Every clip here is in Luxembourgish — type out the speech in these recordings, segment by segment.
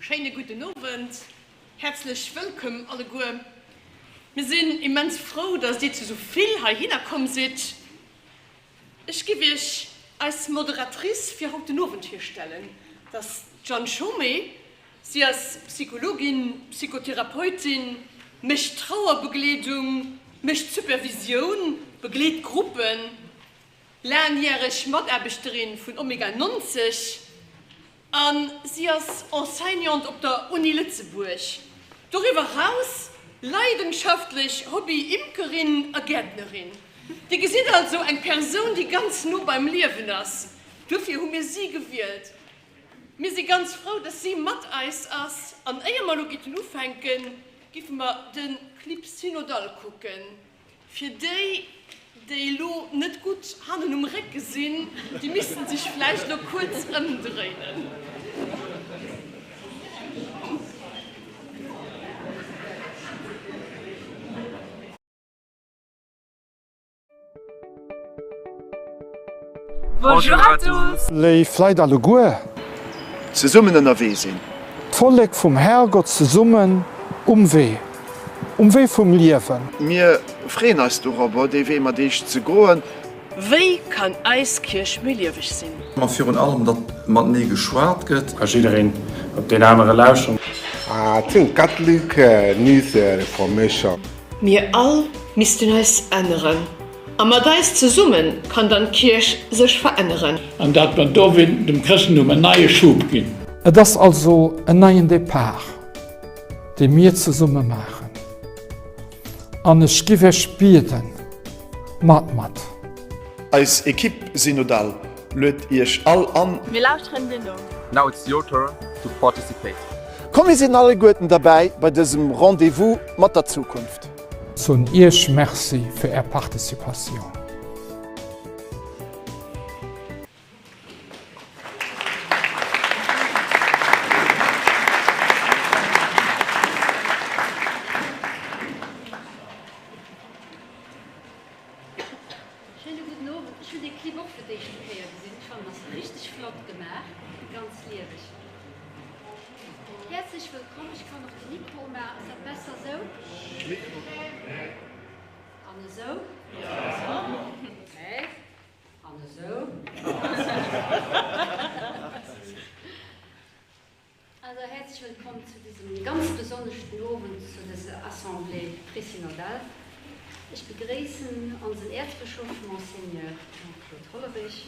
Schéine gudden Owend, häerzlech wëllkomm alleguer. Mir sinn immens frou, dass dir zu sou vill heihinner komm sidd. Ech giff iech eis Moderatrice fir haut den Owend virstellen, dat ass d'Jeanne Chomé. Si ass Psychologin, Psychotherapeutin, mécht Trauerbegleedung, mécht Supervisioun, begleet Gruppen, laangjäreg Mataarbechterin vun Omega 90 a si ass Enseignante op der Uni Lëtzebuerg. Doriwwer eraus leidenschaftlech Hobby-Imkerin a Gäertnerin. Dir gesitt also, eng Persoun, déi ganz no beim Liewen ass. Duerfir hu mir si gewielt. Mir si ganz frou, dass si mat eis ass. An éier mer elo giffen ufänken, giffe mer de Clip Synodal kucken. Fir déi, déi elo net gutt hannen um Récke sinn, déi missten sech vläicht elo kuerz ëmdréinen. Bonjour à tous! Léif Leit alleguer! Zesummen ënnerwee sinn. D'Vollek vum Herrgott zesummen um Wee, um Wee vum Liewen. Mir freeën eis dorobber, dee Wee mat Iech ze goen. Wéi kann eis Kierch méi lieweg sinn? Ma virun allem, datt matenee geschwat gëtt. Ka jiddereen op deen anere lauschteren. I think Catholic needs a reformation. Mir all missten eis änneren. A mat eis zesumme kann dann d'Kierch sech veränneren. An dat mer dowéint dem Chrëschtentum en neie Schub ginn. Et ass also en neien Depart, dee mir zesumme maachen. An ech giff Iech bieden, mat mat. Eis Equipe Synodale luet Iech all an. Mir lauschteren dir no. Now it's your turn to participate. Komm mir sinn alleguerten derbäi bei dësem Rendez-vous mat der Zukunft. Soen Iech Merci fir Är Participatioun. Schéine gudden Owend. Ech hunn dee Clip och fir d'éischte Kéier gesinn. Ech fannen ass richteg flott gemaach, ganz lieweg. Häerzlech wëllkomm. Ech kann och de Mikro umaachen. Ass dat besser esou? An esou? Okay. An esou? Also häerzlech wëllkomm zu dësem ganz besonneschten Owend, zu dëser Assemblée présynodale. Ech begréissen onsen Äerzbëschof Monseigneur Jean-Claude Hollerich,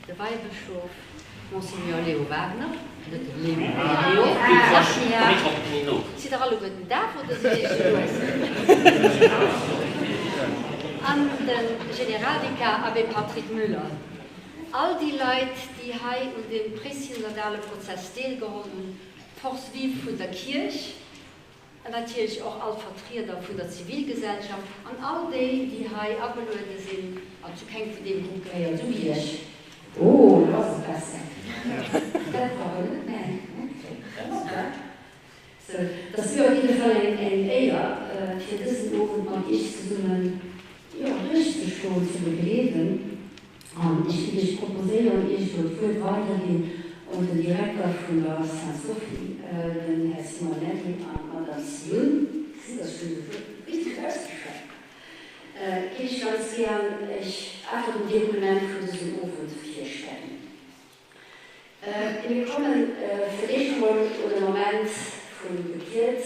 de Weibëschof Monseigneur Léo Wagner, net de Leo, mee Léo, Sachia. Sidd der alleguerten daf oder sidd Dir esou lues? An de Generalvikar Abbé Patrick Müller. All déi Leit, déi hei un deem présynodale Prozess deelgeholl hunn, d'Force vive vun der Kierch, an natierlech och all d'Vertrieder vun der Zivilgesellschaft an all déi, déi hei ageluede sinn an zu kengem vun deene Grupp gehéieren, esou wéi ech. Oh, lo ass et besser. Dat war awer net mäin Mikro. Sou, et ass mir op jidde Fall eng Éier, fir dësen Owend mat Iech zesummen, jo, duerchzestoen, ze begleeden. An ech géif Iech proposéieren, Iech elo d'Wuert weiderginn un den Direkter vun der Sainte-Sophie, den Här Simonelli, an d'Madame Sioun. Gesitt, ech hunn de Wuert richteg ausgeschwat. Géif ech ganz gären Iech awer den Déroulement vun dësem Owend virstellen. Mir komme fir d'éischt emol un e Moment vum Gebiet,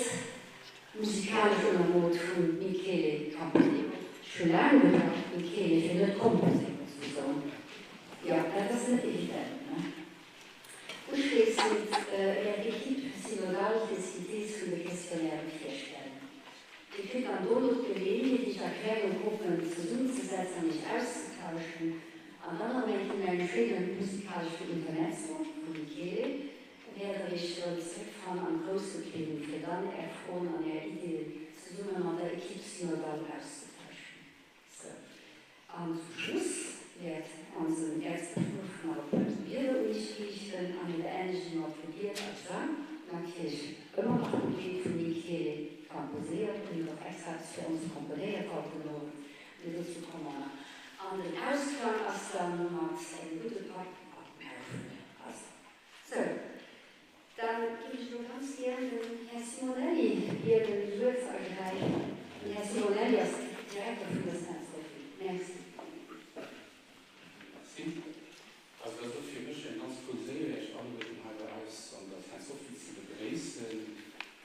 musikalesch ënnermoolt vum Michele Camposeo. Ech hu laang gebraucht, Michele, fir net Composeo ze soen. Jo, dat ass net evident, ne? Uschléissend wäert d'Equipe synodale hir Synthees vun de Questionnairen virstellen. Dir kritt dann dono d'Geleeënheet, Iech a klenge Gruppen zesummenzesetzen an Iech auszetauschen. An dann an engem vun engem schéine musikalesche Intermezzo vum Michele wäert der Iech erëm zeréckfannen am grousse Plenum, fir dann Är Froen an Är Ideeën zesumme mat der Equipe synodale auszetauschen. Sou, an zum Schluss wäert onsen Äerzbëschof nach e puer Wierder un Iech riichten a mir beendegen mat Gebiet a Gesang, natierlech ëmmer nach begleet vum Michele Camposéiert, deen huet och extra eppes fir ons komponéiert haut den Owend, mee dozou komme mer nach. An den Ausklang ass dann mat engem gudde Patt a Maufel. Also, sou, da ginn ech elo ganz. Simonelli bieden, d'Wuert ze ergräifen. Den Här Simonelli ass Direkter vun der Sainte-Sophie. Merci. Merci. Also et ass och fir mech eng ganz grouss Éier, Iech alleguerten hei bei eis an der Sainte-Sophie ze begréissen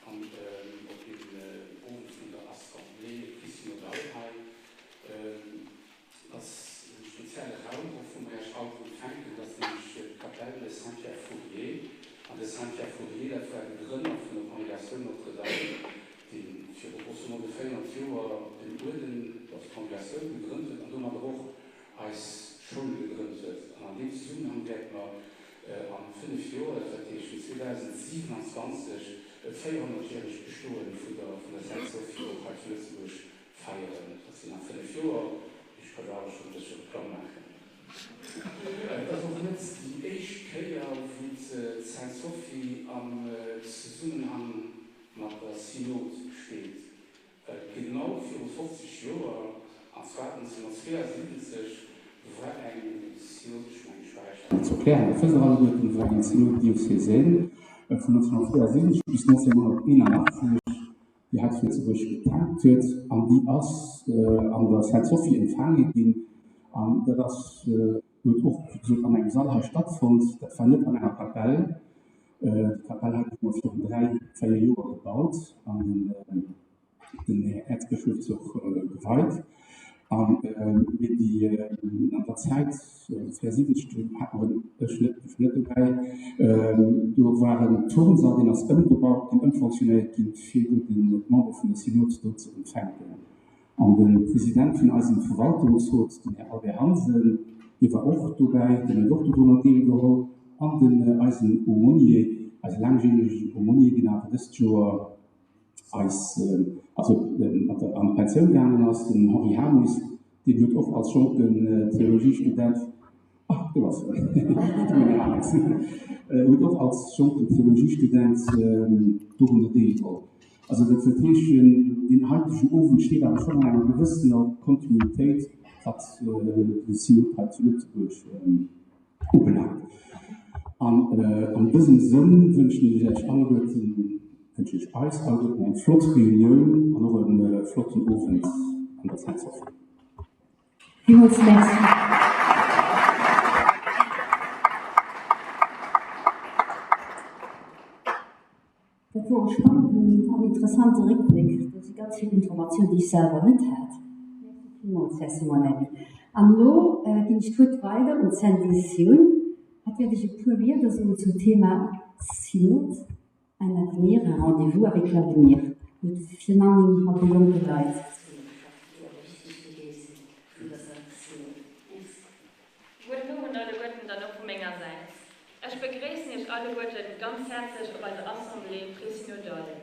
an op deem Owend vun der Assemblée pré-synodale hei. Et ass e spezielle Raum, och wou mer Iech haut empfänken. Dat ass nämlech d'Kapell Saint-Pierre Fourier. An de Saint-Pierre Fourier, dat war de Grënner vun der Congregatioun Notre-Dame, dee viru grosso modo 400 Joer den Uerden, also d'Congregatioun gegrënnt huet an domadder och eis Schoul gegrënnt huet. An an deem Zesummenhang wäerte mer a 5 Joer, dat heescht vun 2027, et 400-järegt Bestoe vun der Sainte-Sophie och hei zu Lëtzebuerg feieren. Dat sinn a 5 Joer. Ech ka jo awer schonn e bëssche Reklamm maachen. Et ass och net déi éischt Kéier, wou d'Sainte-Sophie am Zesummenhang mat der Synod steet. Well genau viru 50 Joer, an zwar 1972, war eng Synod, ech mengen, ech war echt. Ze erklären, dat wësst Der alleguerten, war eng Synode diocésaine vun 1974 bis 1981, déi hei zu Lëtzebuerg getaagt huet, an déi ass an der Sainte-Sophie empfaange ginn. An dat ass, huet och, wéi gesot, an engem Sall hei stattfonnt. Dat war net an enger Kapell. Déi Kapell hei gouf virun 3, 4 Joer gebaut an den Här Äerzbëschof huet se och geweit. An mee déi an der Zäit, 72, do hat mer en, ech net, ech war net dobäi, do war en Turnsall, deen ass ëmgebaut ginn, ëmfonctionnéiert ginn, fir do d'Membere vun der Synod do ze empfänken. An de President vun eisem Verwaltungsrot, den Här Albert Hansen, dee war och dobäi, deen huet och dodrunner deelgeholl, an den eisen Aumônier, eise laangjäregen Aumônier, deen awer dëst Joer eis, also mat der an d'Pensioun gaangen ass, den Henri Hamus, deen huet och als jonken Theologiestudent, Ah, do ass en, den Här Alex, huet och als jonken Theologiestudent dorunner deelgeholl. Also dat wëllt heeschen, deen haitegen Owend steet awer schonn an enger gewëssener Kontinuitéit, wat de Synod hei zu Lëtzebuerg ubelaangt. An an dësem Sënn wënschen ech Iech alleguerten, wënschen ech eis alleguerten eng flott Reunioun an och e flotten Owend an der Sainte-Sophie. Villmools Merci. Dat wor e spannenden an interessante Réckbléck. Do si ganz vill Informatiounen, déi ech selwer net hat. Merci villmools, Här Simonelli. An elo ginn ech d'Wuert weider un d'Sandy Sioen. Hatt wäert iech e puer Wierder soen zum Thema Synod. Un avenir, un rendez-vous avec l'avenir huet virun allem mat de jonke Leit ze dinn, déi och wichteg Idee si vun dëser Synod. Merci. Gudden Owend alleguerten dann och vu menger Säit. Ech begréissen Iech alleguerten ganz häerzlech op eiser Assemblée pré-synodale.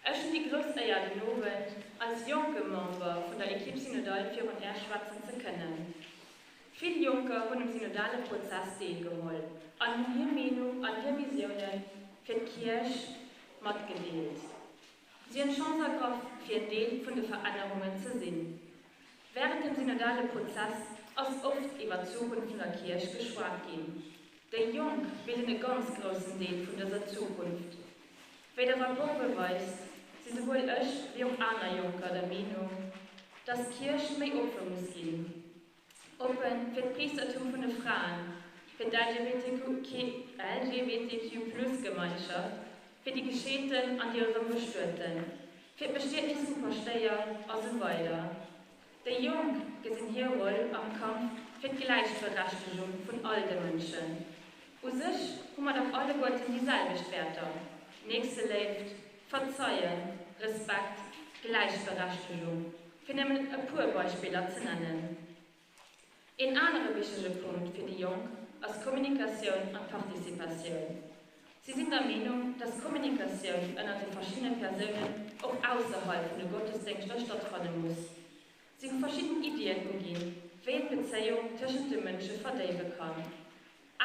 Ech hunn déi grouss Éier den Owend als jonke Member vun der Equipe synodale virun Äech schwätzen ze kënnen. Vill Jonker hunn um synodale Prozess deelgeholl an hunn hir Meenung an hir Visioune fir d'Kierch matgedeelt. Si hunn d'Chance ergraff, fir en Deel vun de Verännerungen ze sinn. Wärend dem synodale Prozess ass oft iwwer d'Zukunft vun der Kierch geschwat ginn. Déi Jonk bilden e ganz groussen Deel vun dëser Zukunft. Wéi de Rapport beweist, si souwuel ech wéi och aner Jonker der Meenung, dass d'Kierch méi oppe muss ginn. Oppen fir d'Priistertum vun de Fraen, fir d'LGBTQ-Plus-Gemeinschaft, fir déi Gescheeten an déi erëm Bestueten, fir d'Bestietnis vu Paschtéier a sou weider Déi Jonk gesinn hir Roll am Kampf fir d'Gläichberechtegung vun all de Mënschen. U sech hu mer dach alleguerten déi selwecht Wäerter, Nächsteléift, Verzeien, Respekt, Gläichberechtegung, fir nëmmen e puer Beispiller ze nennen. Een anere wichtege Punkt fir déi Jonk ass d'Kommunikatioun an d'Participatioun. Si sinn der Meenung, dass Kommunikatioun ënnert de verschiddene Persounen och ausserhalb vun de Gottesdéngschter stattfanne muss. Si hu verschidden Iddien uginn, wéi een d'Bezéiung tëschent de Mënsche verdéiwe kann.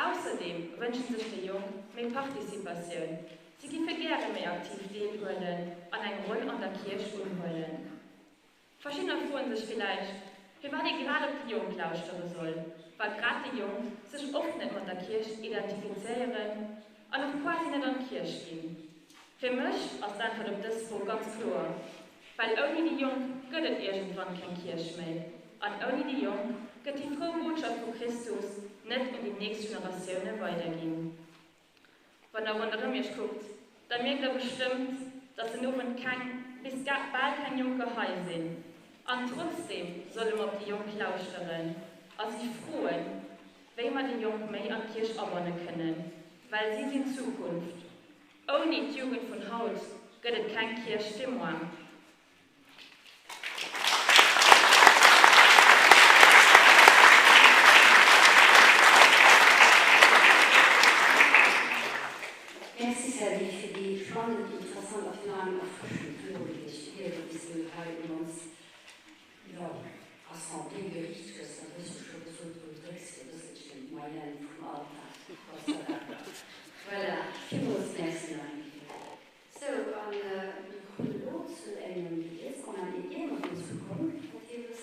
Ausserdeem wënschen sech déi Jonk méi Participatioun, si giffe gäre méi aktiv deelhuelen an eng Roll an der Kierch unhuelen. Verschiddener froen sech villäicht, firwat ee grad op déi Jonk lauschtere soll, wa grad déi Jonk sech oft net mat der Kierch identifizéieren an och quasi net an d'Kierch ginn. Fir mech ass d'Äntwert op dës Fro ganz kloer, Well ouni déi Jonk gëtt et iergendwann keng Kierch méi, an ouni déi Jonk gëtt déi frou Botschaft vu Christus net un déi nächst Generatioune weiderginn. Wann der ronderëm iech kuckt, da mierkt der bestëmmt, datt den Owend keng, bis bal keng Jonker hei sinn. An trotzdeem solle mer op déi Jonk lauschteren a si froen, wéi mer déi Jonk méi an d'Kierch abanne kënnen, well si sinn d'Zukunft. Ouni d'Jugend vun haut gëtt et keng Kierch fir moar. Merci Sally fir déi spannend, interessant a virun allem erfrëschend Jugendlech Wierder déi s du hei un ons, jo, Assemblée geriicht hues. Dat hues du scho gesot, du drécks e bësselchen d'Moyenne vum Alter. Gott sei Dank. Voilà, villmools Merci nach eng Kéier. Sou, a mir kommen elo zu engem Gebietsmoment, ier mer dozou kommen, Här Theves,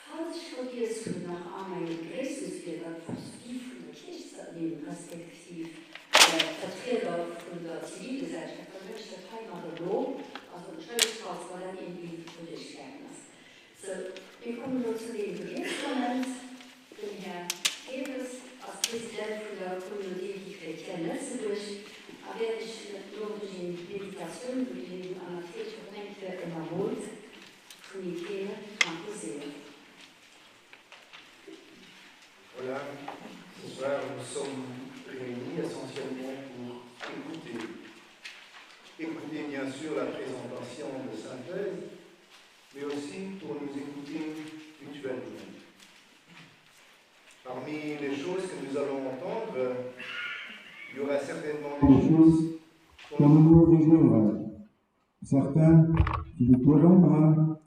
falls ech vergiess hunn, nach a menge Begréissungswierder d'Force vive vun der Kierch ze ernimmen, respektiv d'Vertrieder vun der Zivilgesellschaft, da wëll ech dat hei nach elo, also entschëllegt, falls mer dat iergendwéi verduerchgaangen ass. Sou, mir kommen elo zu deem Gebietsmoment. Den Här Theves ass President vun der Communauté Vie Chrétienne Lëtzebuerg a wäert iech elo duerch eng Meditatioun begleeden an natierlech och eng Kéier ënnermoolt vum Michele Franco Seeler. Voilà, ce soir nous sommes réunis essentiellement pour écouter. Écouter bien sûr la présentation de synthèse, mais aussi pour nous écouter mutuellement. Parmi les choses que nous allons entendre, il y aura certainement des choses qu'on nous réjouira. Certains qui nous plairont moins,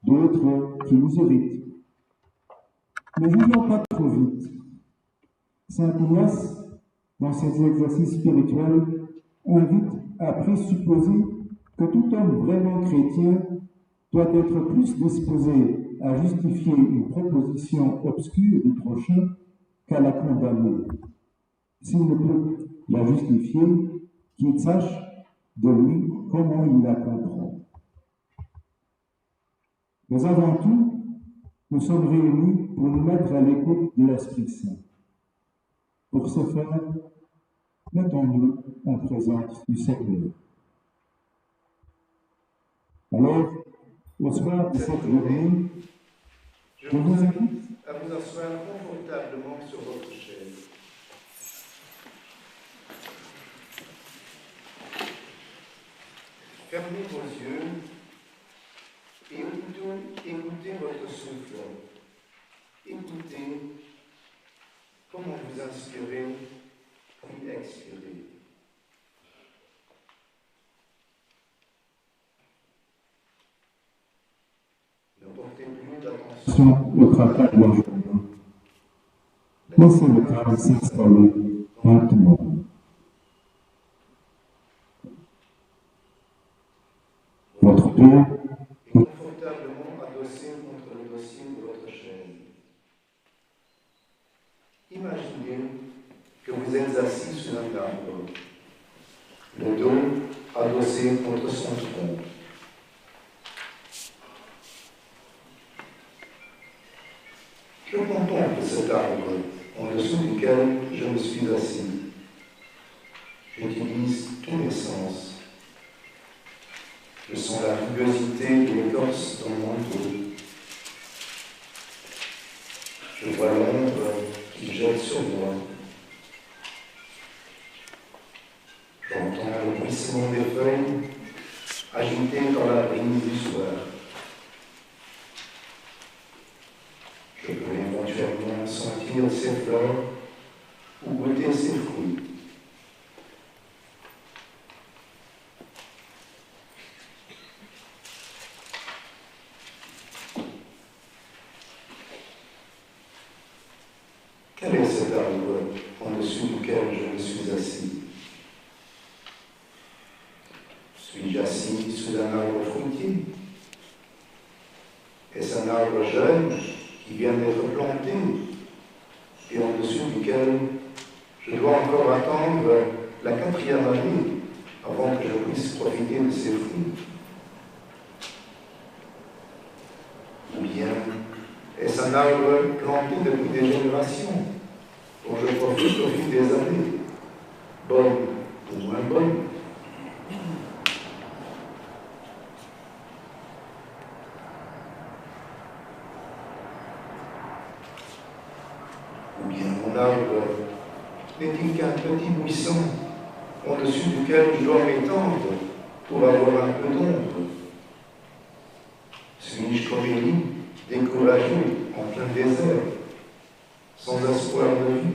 d'autres qui nous irritent. Ne jugeons pas trop vite. Saint Ignace, dans ses exercices spirituels, invite à présupposer que tout homme vraiment chrétien doit être plus disposé à justifier une proposition obscure du prochain qu'à la condamner. S'il ne peut la justifier, qu'il sache de lui comment il la comprend. Mais avant tout, nous sommes réunis pour nous mettre à l'écoute de l'Esprit Saint. Pour ce faire, mettons-nous en présence du Seigneur. Alors, au soir de cette journée, je vous invite à vous asseoir confortablement sur votre chaise. Fermez vos yeux et écoutez, écoutez votre souffle. Écoutez comment vous inspirez puis expirez. Ne portez plus d'attention au tracas de la journée. Laissez le calme s'installer lentement. Votre dos est confortablement adossé contre le dossier de votre chaise. Imaginez que vous êtes assis sous un arbre, le dos adossé contre son tronc. Je contemple cet arbre en dessous duquel je me suis assis. J'utilise tous mes sens. Je sens la rugosité de l'écorce dans mon dos. Je vois l'ombre qu'il jette sur moi. J'entends le bruissement des feuilles agitées dans la brise du soir. Je peux éventuellement sentir ses fleurs ou goûter ses fruits. Quel est cet arbre en dessous duquel je me suis assis Suis-je assis sous un arbre fruitier Est-ce un arbre jeune qui vient d'être planté et en dessous duquel je dois encore attendre la quatrième année? avant que je puisse profiter de ses fruits Ou bien est-ce un arbre planté depuis des générations, dont je profite au fil des années, bonnes ou moins bonnes Ou bien mon arbre n'est-il qu'un petit buisson en-dessus duquel je dois m'étendre pour avoir un peu d'ombre Suis-je comme Élie, découragé en plein désert, sans espoir de vie?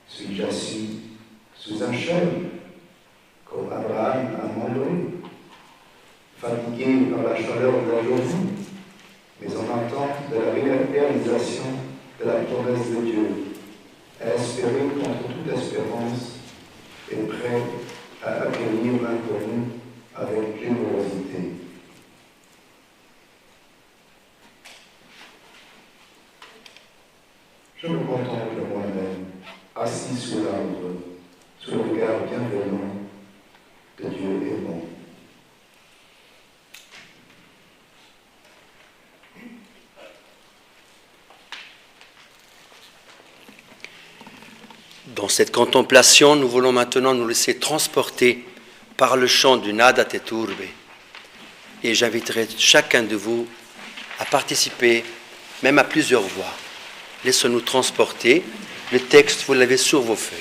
Suis-je assis sous un chêne, comme Abraham à Mambré, fatigué par la chaleur de la journée, mais en attente de la réalisation de la promesse de Dieu, à espérer contre toute espérance et prêt à accueillir l'inconnu avec générosité. Je me contemple moi-même, assis sous l'arbre, sous le regard bienveillant de Dieu aimant. Dans cette contemplation, nous voulons maintenant nous laisser transporter par le chant du Nada te turbe. Et j'inviterai chacun de vous à participer, même à plusieurs voix. Laissons-nous transporter. Le texte, vous l'avez sur vos feuilles.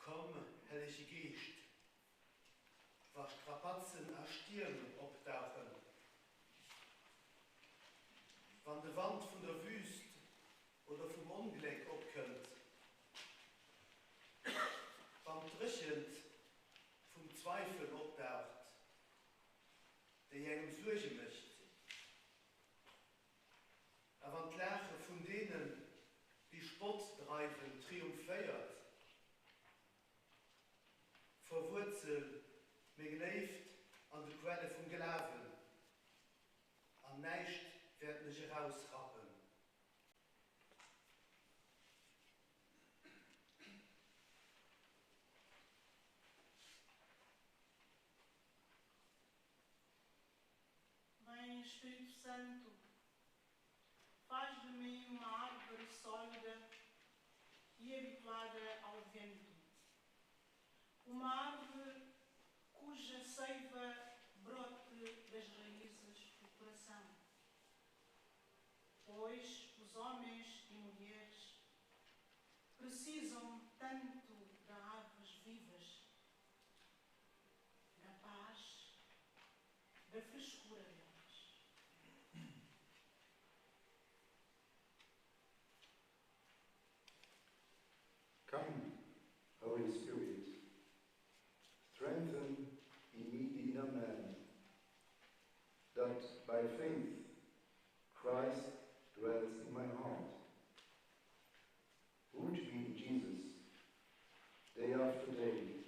Komm, Hellege Geescht, wa Strapazen a Stierm opdauchen, wann de Wand vun der Wüst oder vum Ongléck opbléist. engem Suerge mécht, a wann d'Laache vun deenen, déi Spott dreiwen, triumphéiert, verwuerzel meng Léift an de Quelle vum Glawen, an näischt wäert mech erausrappen. Vem Espírito Santo, faz de mim uma árvore sólida e habituada ao vento, uma árvore cuja seiva brote das raízes do coração. Pois os homens e mulheres precisam tanto de árvores vivas, da paz, da frescura delas. Come, Holy Spirit, strengthen in me the inner man, that by faith Christ dwells in my heart. Root me in Jesus, day after day,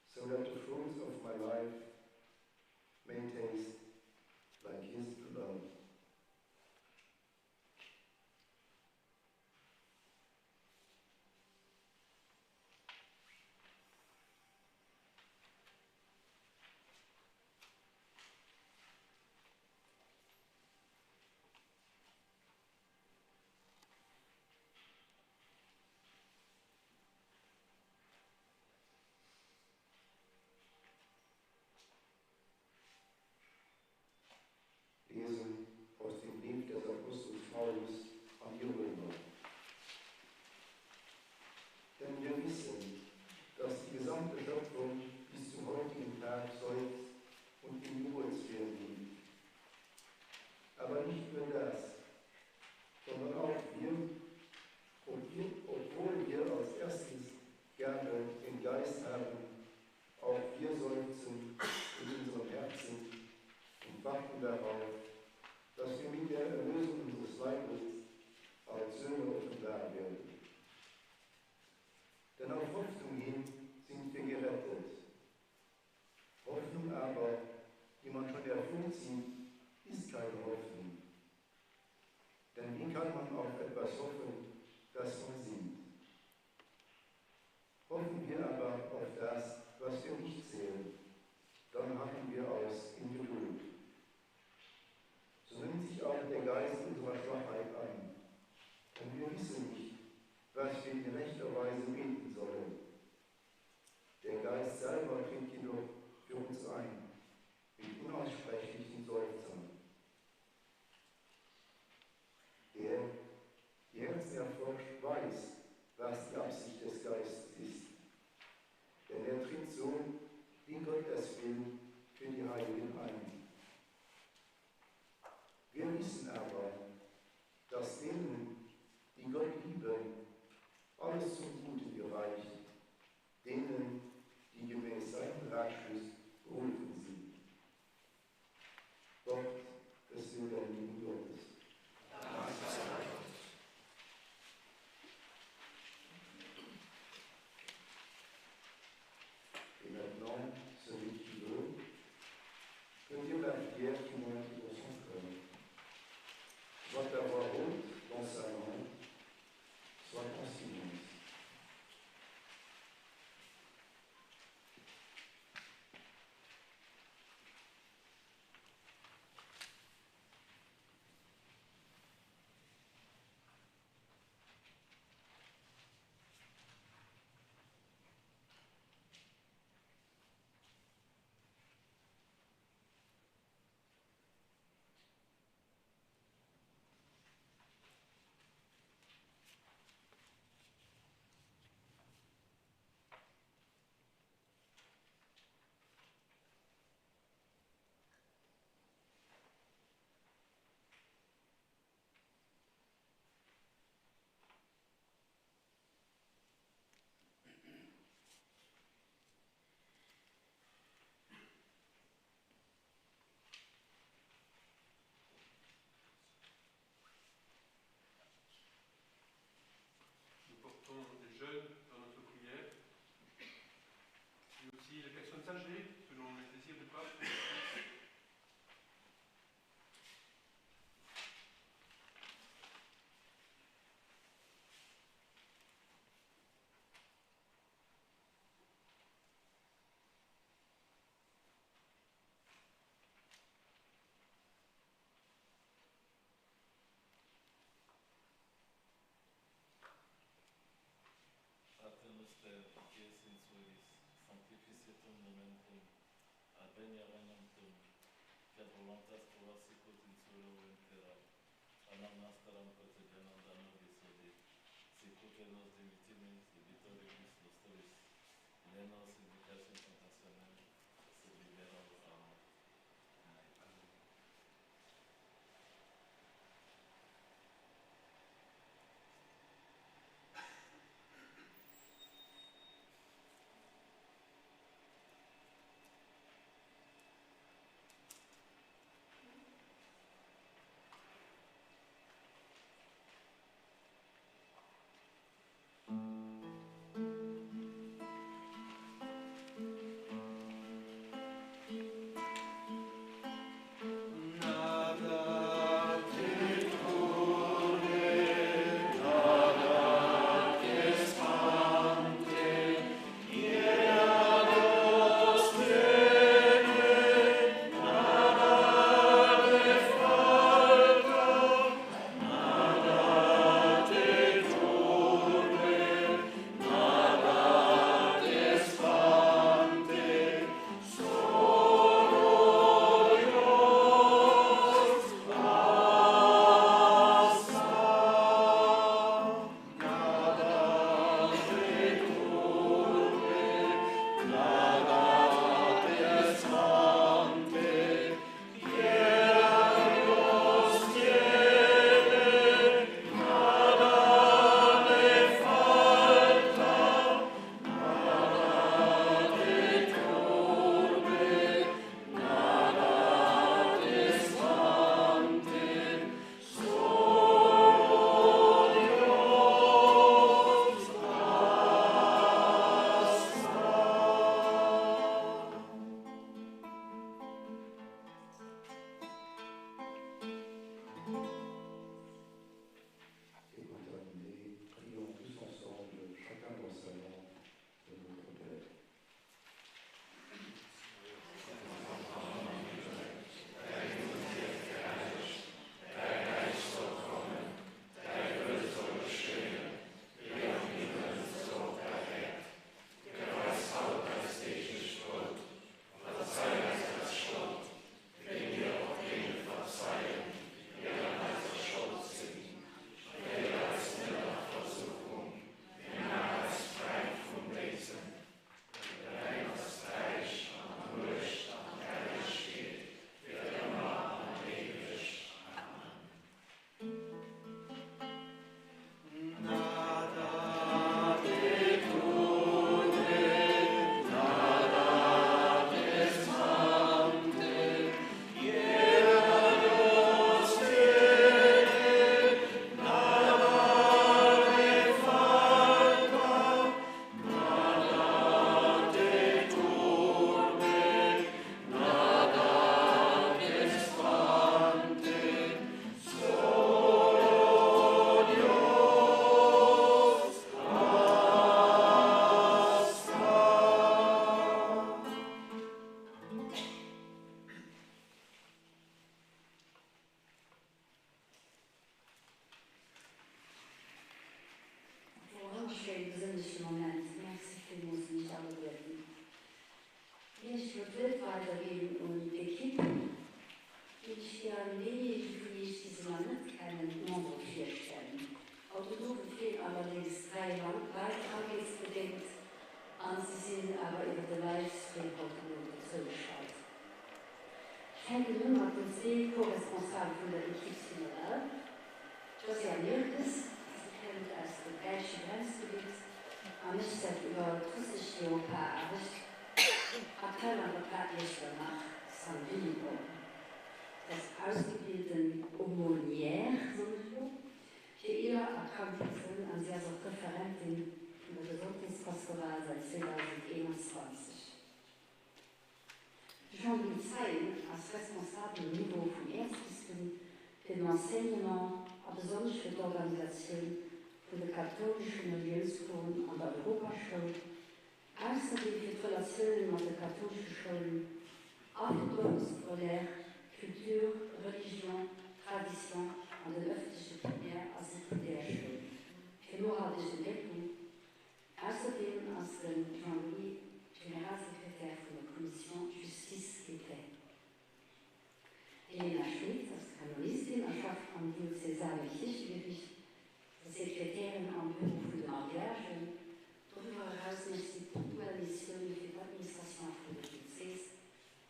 so that the fruits of my life may taste like his alone. Lesung aus dem Brief des Apostels Paulus an die Römer. Denn wir wissen, dass die gesamte Schöpfung bis zum heutigen Tag seufzt und in Geburtswehen liegt. Aber nicht nur das, sondern auch wir, obwohl wir als erstes gerne den Geist haben, auch wir seufzen in unserem Herzen und warten darauf, dass wir mit der Erlösung unseres Leibes als Söhne offenbar werden. Denn auf Hoffnung hin sind wir gerettet. Hoffnung aber, die man schon erfüllt sieht, ist keine Hoffnung. Denn wie kann man auf etwas hoffen, das man sieht? Hoffen wir aber auf das, was wir nicht sehen, dann haben wir aus in Geduld. So nimmt sich auch der Geist unserer Schwachheit an, denn wir wissen nicht, was wir in rechter Weise beten sollen. Der Geist selber tritt jedoch für uns ein, mit unaussprechlichen Seufzern. Der die Herzen erforscht, weiß, was die Absicht des Geistes ist. Denn er tritt so, wie Gott es will, für die Heiligen ein. Wir wissen aber, dass denen, die Gott lieben, alles zum Guten gereicht, denen, die gemäß seinem Ratschluss berufen sind. Noster, qui es in coelis, sanctificetur nomen tuum, adveniat regnum tuum, fiat voluntas tua sicut in coelo in terra. Panem nostrum quotidianum da nobis hodie, sicut et nos dimittimus debitoribus nostris, ne nos inducas in tentationem, sed libera nos a malo. Et pour terminer, prions tous ensemble, chacun dans sa langue, de notre Père. Wor e ganz schéine besënnleche Moment. Merci villmools un iech alleguerten. Ier ech elo d'Wuert weiderginn un d'Equipe, géif ech gären deejéinegen vun iech, déi se nach net kennen, d'Membere virstellen. Autonomen feelen allerdéngs 3 Leit krankheetsbedéngt an si sinn awer iwwer de Livestream haut den Owend zougeschalt. Ech fänken un mat den zwee Co-Responsabel vun der Equipe synodale, D'Josiane Mirkes, si kënnt aus dem däitsche Grenzgebitt a mécht säit iwwer 30 Joer Paraarbecht, aktuell an der Par Iechternach San Willibrord. Si ass ausgebilden Aumônière, soen ech elo, fir eeler a krank Persounen an si ass och Referentin vun der Gesondheetspastoral säit 2021. De Jean-Louis Zeien ass Responsabel um Niveau vum Äerzbistum fir den Enseignement a besonnesch fir d'Organisatioun vun de kathoulesche Reliounscoursen an der Europaschoul, ausserdeem fir d'Relatioune mat de kathoulesche Schoulen a fir d'Office scolaire Culture, Religion, Tradition an den ëffentleche Primär a Sekundärschoulen, fir nohalteg Entwécklung. Ausserdeem ass de Jean-Louis Generalsekretär vun der Commission Justice et Paix. D'Elena Schmit ass Kanonistin a schafft am diözesane Kierchegeriicht, ass Sekretärin am Büro vun de Mariagen. Doriwwer eraus mécht si punktuell Missioune fir d'Administration vun der Diözes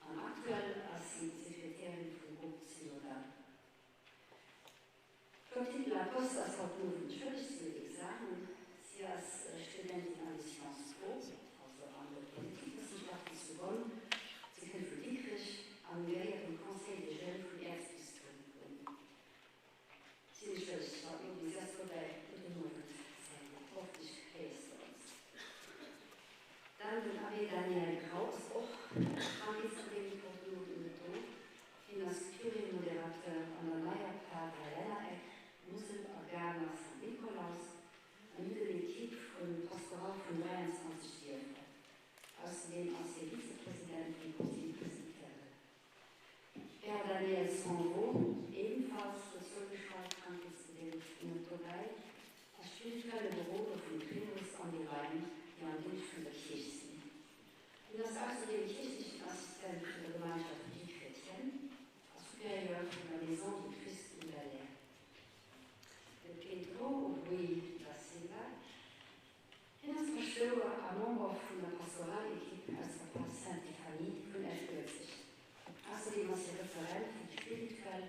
an aktuell ass si Sekretärin vum Groupe synodal. D'Clotilde Lacoste ass haut den Owend entschëllegt, si huet Examen. Si ass Studentin an de Sciences Po, also an de Politikwëssenschaften zu Bonn. Si kënnt vun Dikrech an gehéiert dem Conseil des Jeunes vum Äerzbistum un. Si entschëllegt haut den Owend, si ass dobäi. Gudden Owend, Sandy, hoffentlech héiers de ons. Dann den Abbé Daniel Grau ass och krankheetsbedéngt haut den Owend net do. Hien ass Curé-Modérateur an der neier Par Dräilännereck Musel a Ganer Saint Nikolaus an huet en Equipe vun Pastoral vun 23 Dierfer. Ausserdeem ass hie Vizepresident vum Conseil presbytéral. Père Daniel Sanvaux, ebenfalls dozougeschalt, krankheetsbedéngt net dobäi, ass spirituelle Beroder vum Klerus an de Laien, déi am Déngscht vun der Kierch sinn. Hien ass ausserdeem kierchlechen Assistent vun der Gemeinschaft Vie Chrétienne a Supérieur vun der Maison du Christ um Belair. De Pedro Rui da Silva, hien ass Paschtouer a Member vun der Pastoralequipe aus der Par Sainte-Ephanie vun Esch-Uelzecht. Ausserdeem ass hie Referent fir déi spirituell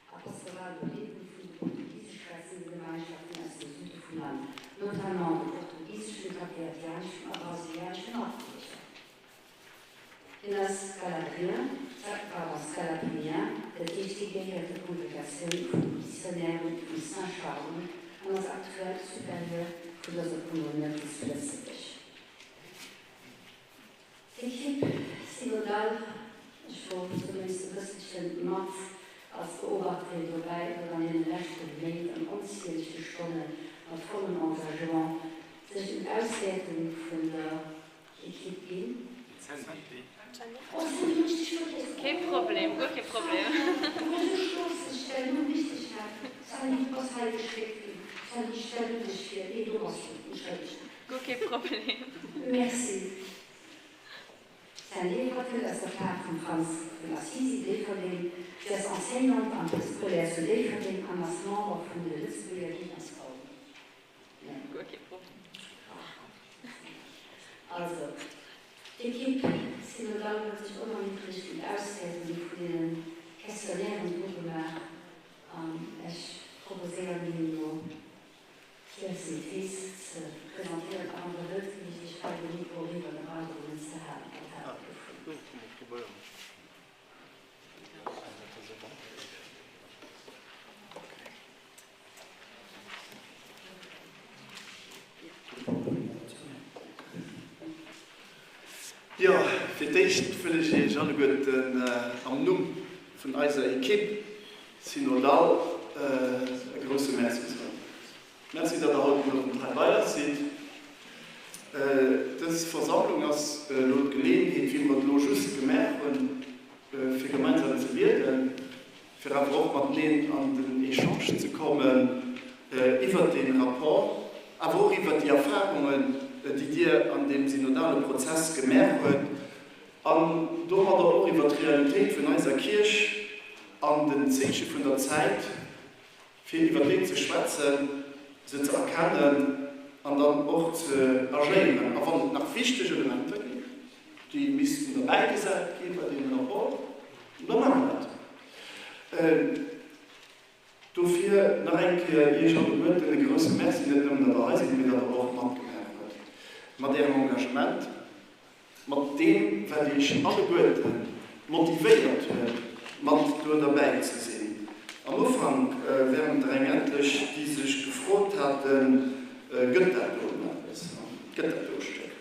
a pastoral Begleedung vun de portugisesch schwätzende Gemeinschaften aus dem Süde vum Land, notamment de portugiseschen, kapverdianeschen a brasilianesche Matbierger. Hien ass Scalabrien, pardon, Scalabrinien, dat heescht hie gehéiert der Kongregatioun vun de Missionären vum Saint-Charles un an ass aktuell Supérieur vun dëser Kongrenioun zu Lëtzebuerg. D'Equipe synodale, ech wor zumindest e bësselche mat als Beobachterin dobäi, huet an deene leschte Méint an onzielege Stonne mat vollem Engagement sech un d'Auswäertung vun der Equipe ginn. Oh, Sandy, hunn ech dech vergiess? Kee Problem, guer kee Problem. Wou ech esou schlofseg däin Numm richteg hat. Sandy, du bass hei geschéckt ginn. Sandy, stell du dech vir. Nee, do bass du. Entschëllegt. Guer kee Problem. Merci. Sandy Hottel ass der Par vum Franz vun Assisi, Déifferdeng. Si ass Enseignante am Préscolaire zu Déifferdeng an ass Member vun de Lëtzebuerger Guiden a Scouten. Guer kee Problem. Also, d'Equipe synodale huet sech onermiddlech un d'Auswäertung vun deene Questionnairen drugemaach an ech proposéieren hinnen elo, Hir Synthees ze presentéieren a wann der wëllt, ginn ech iech hei de Mikro eriwwer, da braucht der en net ze halen. Wat haalt der dovun? Jo, fir d'éischt wëll ech Iech alleguerten am Numm vun eiser Equipe synodale e grousse Merci soen. Merci, datt Der haut den Owend hei bei eis sidd. Dës Versammlung ass elo d'Geleeënheet, wéi mer et elo just gemaach hunn, fir gemeinsam ze bieden, fir awer och mateneen an den Echange ze kommen iwwert dee Rapport, awer och iwwert déi Erfahrungen, déi Dir an deem synodale Prozess gemaach huet, an domadder och iwwert d'Realitéit vun eiser Kierch an den Zeeche vun der Zäit, fir iwwer déi ze schwätzen, se ze erkennen an dann och ze agéieren. A wann et nach wichteg Elementer ginn, déi missten derbäigesat gi bei deem Rapport, da maache mer dat. Dofir nach eng Kéier Iech alleguerten e grousse Merci, net nëmmen, datt Der hei sidd, mee datt Der och matgemaach hutt mat Ärem Engagement, mat deem, wat Iech alleguerte motivéiert huet, mat do derbäi ze sinn. Am Ufank wären et der eng etlech, déi sech gefrot haten, Gëtt dat do eppes? Gëtt dat do e Stéck?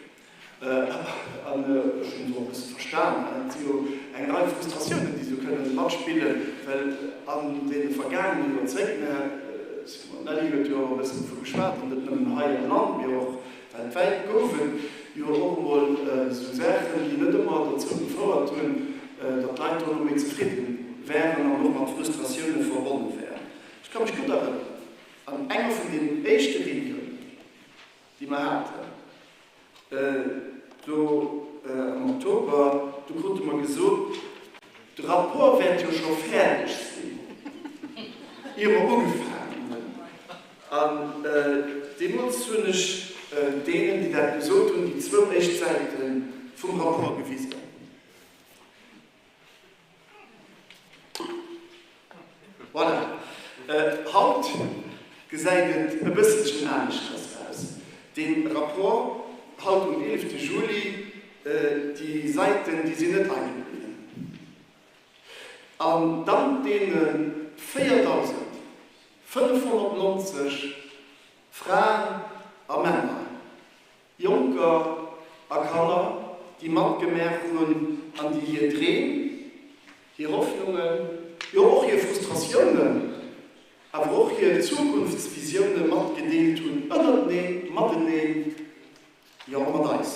An ech hunn se och e bësse verstan. Et si jo eng Rei Frustratiounen, déi esou kënnen matspillen, well an deene vergaangene Joerzéngten, d'Nelly huet jo och e bëssen dovu geschwat, an net nëmmen hei am Land, mee och weltwäit, gouf et jo och emol esou Saachen, déi net ëmmer dozou gefouert hunn, datt d'Leit dono méi zefridde wären an och mat Frustratioune verbonne wären. Ech ka mech gutt erënneren, an enger vun deenen éischte Reuniounen, déi mer haten. Do am Oktober, do krute mer gesot, de Rapport wäert jo scho fäerdeg sinn, ier mer ugefaangen hunn. An deemools hunn ech deenen, déi dat gesot hunn, déi zwou éischt Säite vum Rapport gewisen. Voilà. Haut gesäit et e bësselchen aneschters aus. Dee Rapport haut um eelefte Juli, déi Säiten, déi sinn net eidel bliwwen. An dank deene 4.590 Fraen a Männer, Jonker a Kanner, déi matgemaach hunn an déi hir Dreem, hir Hoffnungen, jo och hir Frustratiounen, awer och hir Zukunftsvisioune matgedeelt hunn, ënnerteneen, mateneen, jo och mat eis.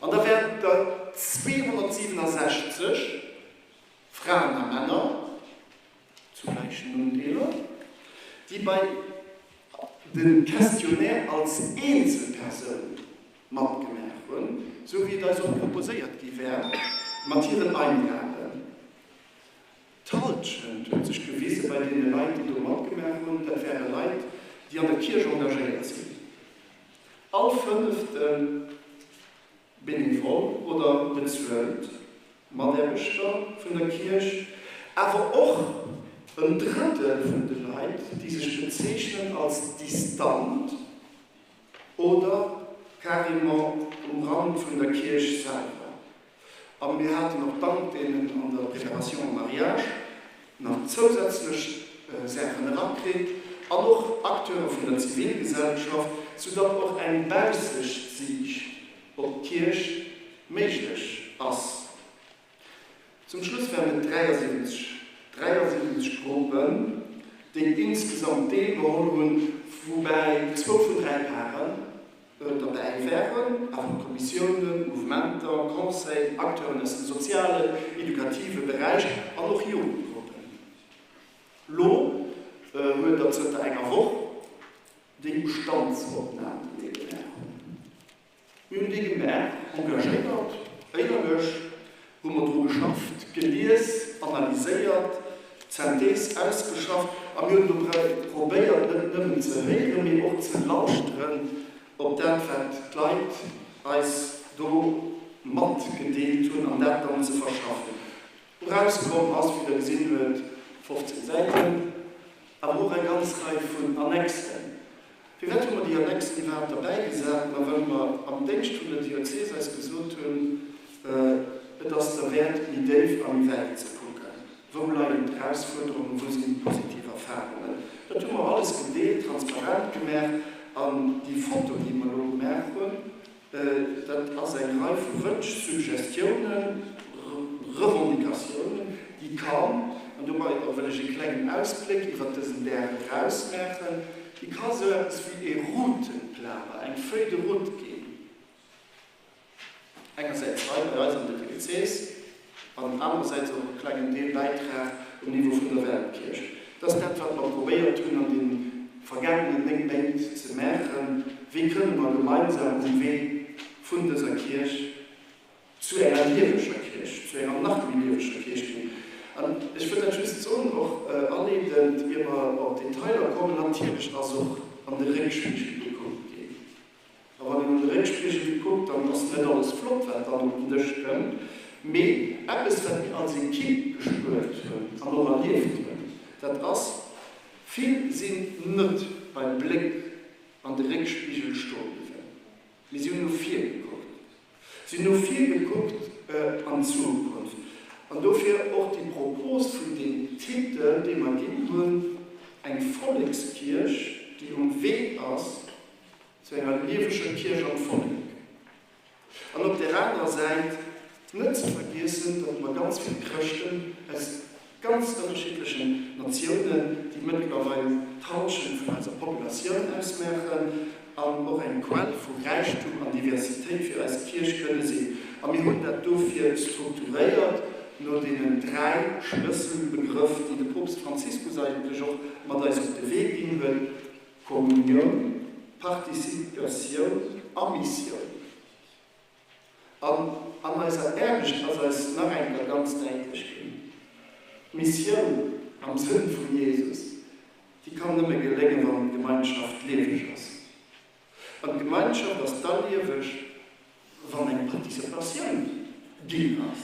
An da wären et der 267, Fraen a Männer, zu gläichen Undeeler, déi bei de Questionnaire als Eenzelpersoun matgemaach hunn, sou wéi et eis och proposéiert gi wär, mat hiren Eingaben. D'Halschent huet sech gewise bei deene Leit, déi do matgemaach hunn, dat wäre Leit, déi an der Kierch engagéiert sinn. All fënnefte Benevol oder bezuelt Mataarbechter vun der Kierch, awer och en Drëttel vun de Leit, déi sech bezeechnen als distant oder carrément um Rand vun der Kierch selwer. A mir haten och dank deenen an der Préparation au mariage nach zousätzlech Saachen erakritt an och Acteure vun der Zivilgesellschaft, soudatt och eng baussecht Siicht op d'Kierch méiglech ass. Zum Schluss waren et 73, 73 Gruppen, déi insgesamt deelgeholl hunn, woubäi zwou vun dräi Paren derbäi wären, awer Kommissiounen, Mouvementer, Conseil, Acteuren aus dem sozialen, edukative Beräich an och Jugendgruppen. Lo huet der zënter enger Woch déi Bestandsopnam, déi mir gemaach hunn. Mir hunn déi gemaach, engagéiert, éierlech hu mer dru geschafft, gelies, analyséiert, d'Synthèse ausgeschafft a mir hunn dobäi probéiert, net nëmmen ze héieren, mee och ze lauschteren op dat, wat d'Leit eis do matgedeelt hunn an dat dann ze verschaffen. Erauskomm ass, wéi Der gesinn huet, 15 Säiten, awer och eng ganz Rei vun Annexen. Firwat hu mer déi Annexen iwwerhaapt derbäigesat? Ma well mer am Déngscht vun der Diözes eis gesot hunn, Et ass derwäert, méi déif a méi wäit ze kucken. Wou leien d'Erausfuerderungen? Wou sinn déi positiv Erfarungen? Dat hu mer alles gedeelt, transparent gemaach. An déi Foto, déi mer elo gemaach hunn, Dat ass eng Rei vu Wënsch, Suggestiounen, Revendicatiounen, déi kann, an dobei wëll ech e klengen Ausbléck iwwert dësen Dag eraus maachen, déi ka sou eppes wéi e Routenplaner, eng Feuille de route ginn, engersäits hei bei eis an der Diözes an anerersäits och e klengen Deelbäitrag um Niveau vun der Weltkierch. Dat ass dat, wat mer probéiert hunn an deene vergaangenen 9 Méint ze maachen, Wéi kënne mer gemeinsam um Wee vun dëser Kierch zu enger lieweger Kierch, zu enger nach méi lieweger Kierch ginn? An ech wëll dat just soen, och aleedend, ier mer op d'Detailer kommen, Natierlech ass och an de Réckspigel gekuckt ginn. A wann een an de Réckspigel kuckt, dann ass net alles flott, wat dann op den Dësch kënnt. Mee eppes, wat mir als Equipe gespuert hunn an och erlieft hunn, dat ass, Vill sinn net beim Bléck an de Réckspigel stoe bliwwen, mee si hunn no vir gekuckt. Si hunn no vir gekuckt an d'Zukunft. An dofir och déi Propos vun deem Titel, dee mer ginn hunn, Eng Vollekskierch, déi um Wee ass, Zu enger lieweger Kierch am Vollek. An op där anerer Säit net ze vergiessen, datt mer ganz vill Chrëschten aus ganz ënnerschiddlechen Natiounen, déi mëttlerweil d'Halschent vun eiser Populatioun ausmaachen an och eng Quell vu Räichtum an Diversitéit fir eis Kierch kënne sinn. A mir hunn dat dofir strukturéiert no deenen 3 Schlësselbegrëff, déi de Poopst Franziskus eigentlech och mat eis op de Wee ginn huet, Kommunioun, Participatioun a Missioun. An an eiser Aarbecht ass eis nach eng Kéier ganz däitlech ginn, D'Missioun am Sënn vum Jesus, déi kann nëmme geléngen, wann d'Gemeinschaft lieweg ass. An d'Gemeinschaft ass da lieweg, wann eng Participatioun ginn ass.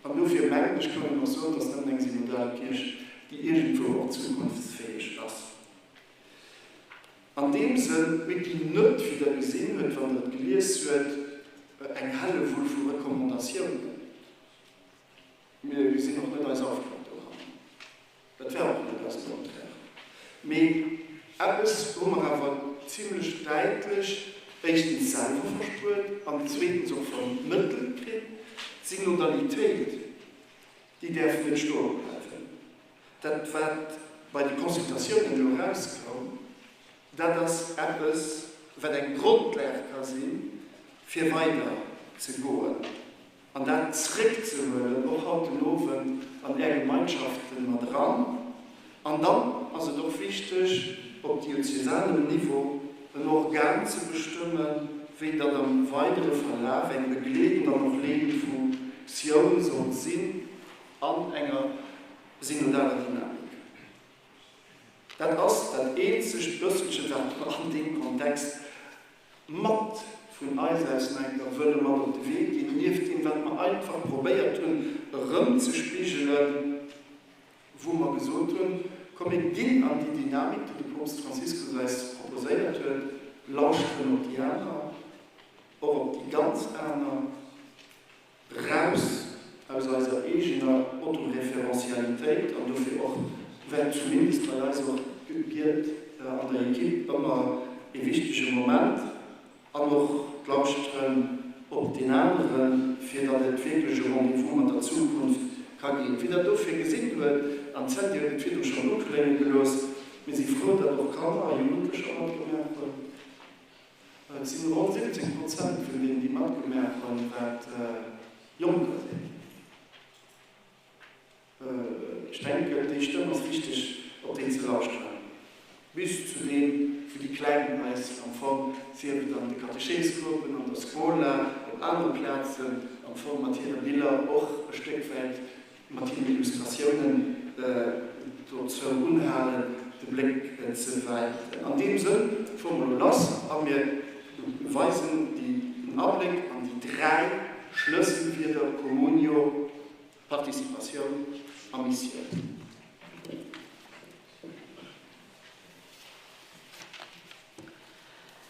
An dofir mengen ech, kann een och soen, et ass nëmmen eng synodal Kierch, déi iergendwou och zukunftsfäeg ass. An deem Sënn, mir ginn net, wéi Der gesinn huet, wann Der et gelies huet, eng Hellewull vu Recommandatiounen. Mir gesinn och net eis Aufgab doran. Dat war och net eisen Optrag. Mee eppes hu mer awer zimlech däitlech éischtens selwer verspuert an zweetens och vermëttelt kritt, D'Synodalitéit, déi däerf net stoe bleiwen. Dat, wat bei de Consultatiounen elo erauskoum, dat ass eppes, wat eng Grondlag ka sinn, fir weider ze goen an dat zréckzehuelen, och haut den Owend an Är Gemeinschaften mat eran. An dann ass et och wichteg, op diözesanem Niveau en Organ ze bestëmmen, wéi datt am weidere Verlaf eng begleedend an och leedend Funktioun sollt sinn an enger synodaler Dynamik. Dat ass dat eenzegt bësselche wat mer an deem Kontext mat vun eis aus nach eng Kéier wëlle mat op de Wee ginn, nieft deem wat mer einfach probéiert hunn erëmzespigelen, wou mer gesot hunn, komm mir ginn an déi Dynamik, déi de Poopst Franziskus eis proposéiert huet, lauschteren op déi aner, och op déi ganz aner. Raus aus eiser eegener Autoreferentialitéit an dofir och war zumindest bei eis och d'Gebiet an der Equipe ëmmer ee wichtege Moment an och d'Lauschteren op deen aneren, fir datt et wierklech e Rendez-vous mat der Zukunft ka ginn. Wéi Der dofir gesinn huet, an d'Sandy huet et virdru schonn uklénge gelooss, mir si frou, datt och Kanner a Jugendlecher matgemaach hunn. Et sinn ronn 17 Prozent vun deenen, déi matgemaach hunn, wat Jonker sinn. Ech denken, déi Stëmm ass wichteg, op déi ze lauschteren. Bis zu deem, wou déi Kleng eis am Fong, sief et an de Katecheesgruppen, an der Scola, op anere Plazen, am Fong mat hire Biller och e Stéck wäit mat hiren Illustratiounen dozou unhalen, de Bléck ze wäiten. An deem Sënn fuere mer elo lass a mir weisen den Abléck an déi 3 Schlësselwierder Communio, Participatioun a Missioun.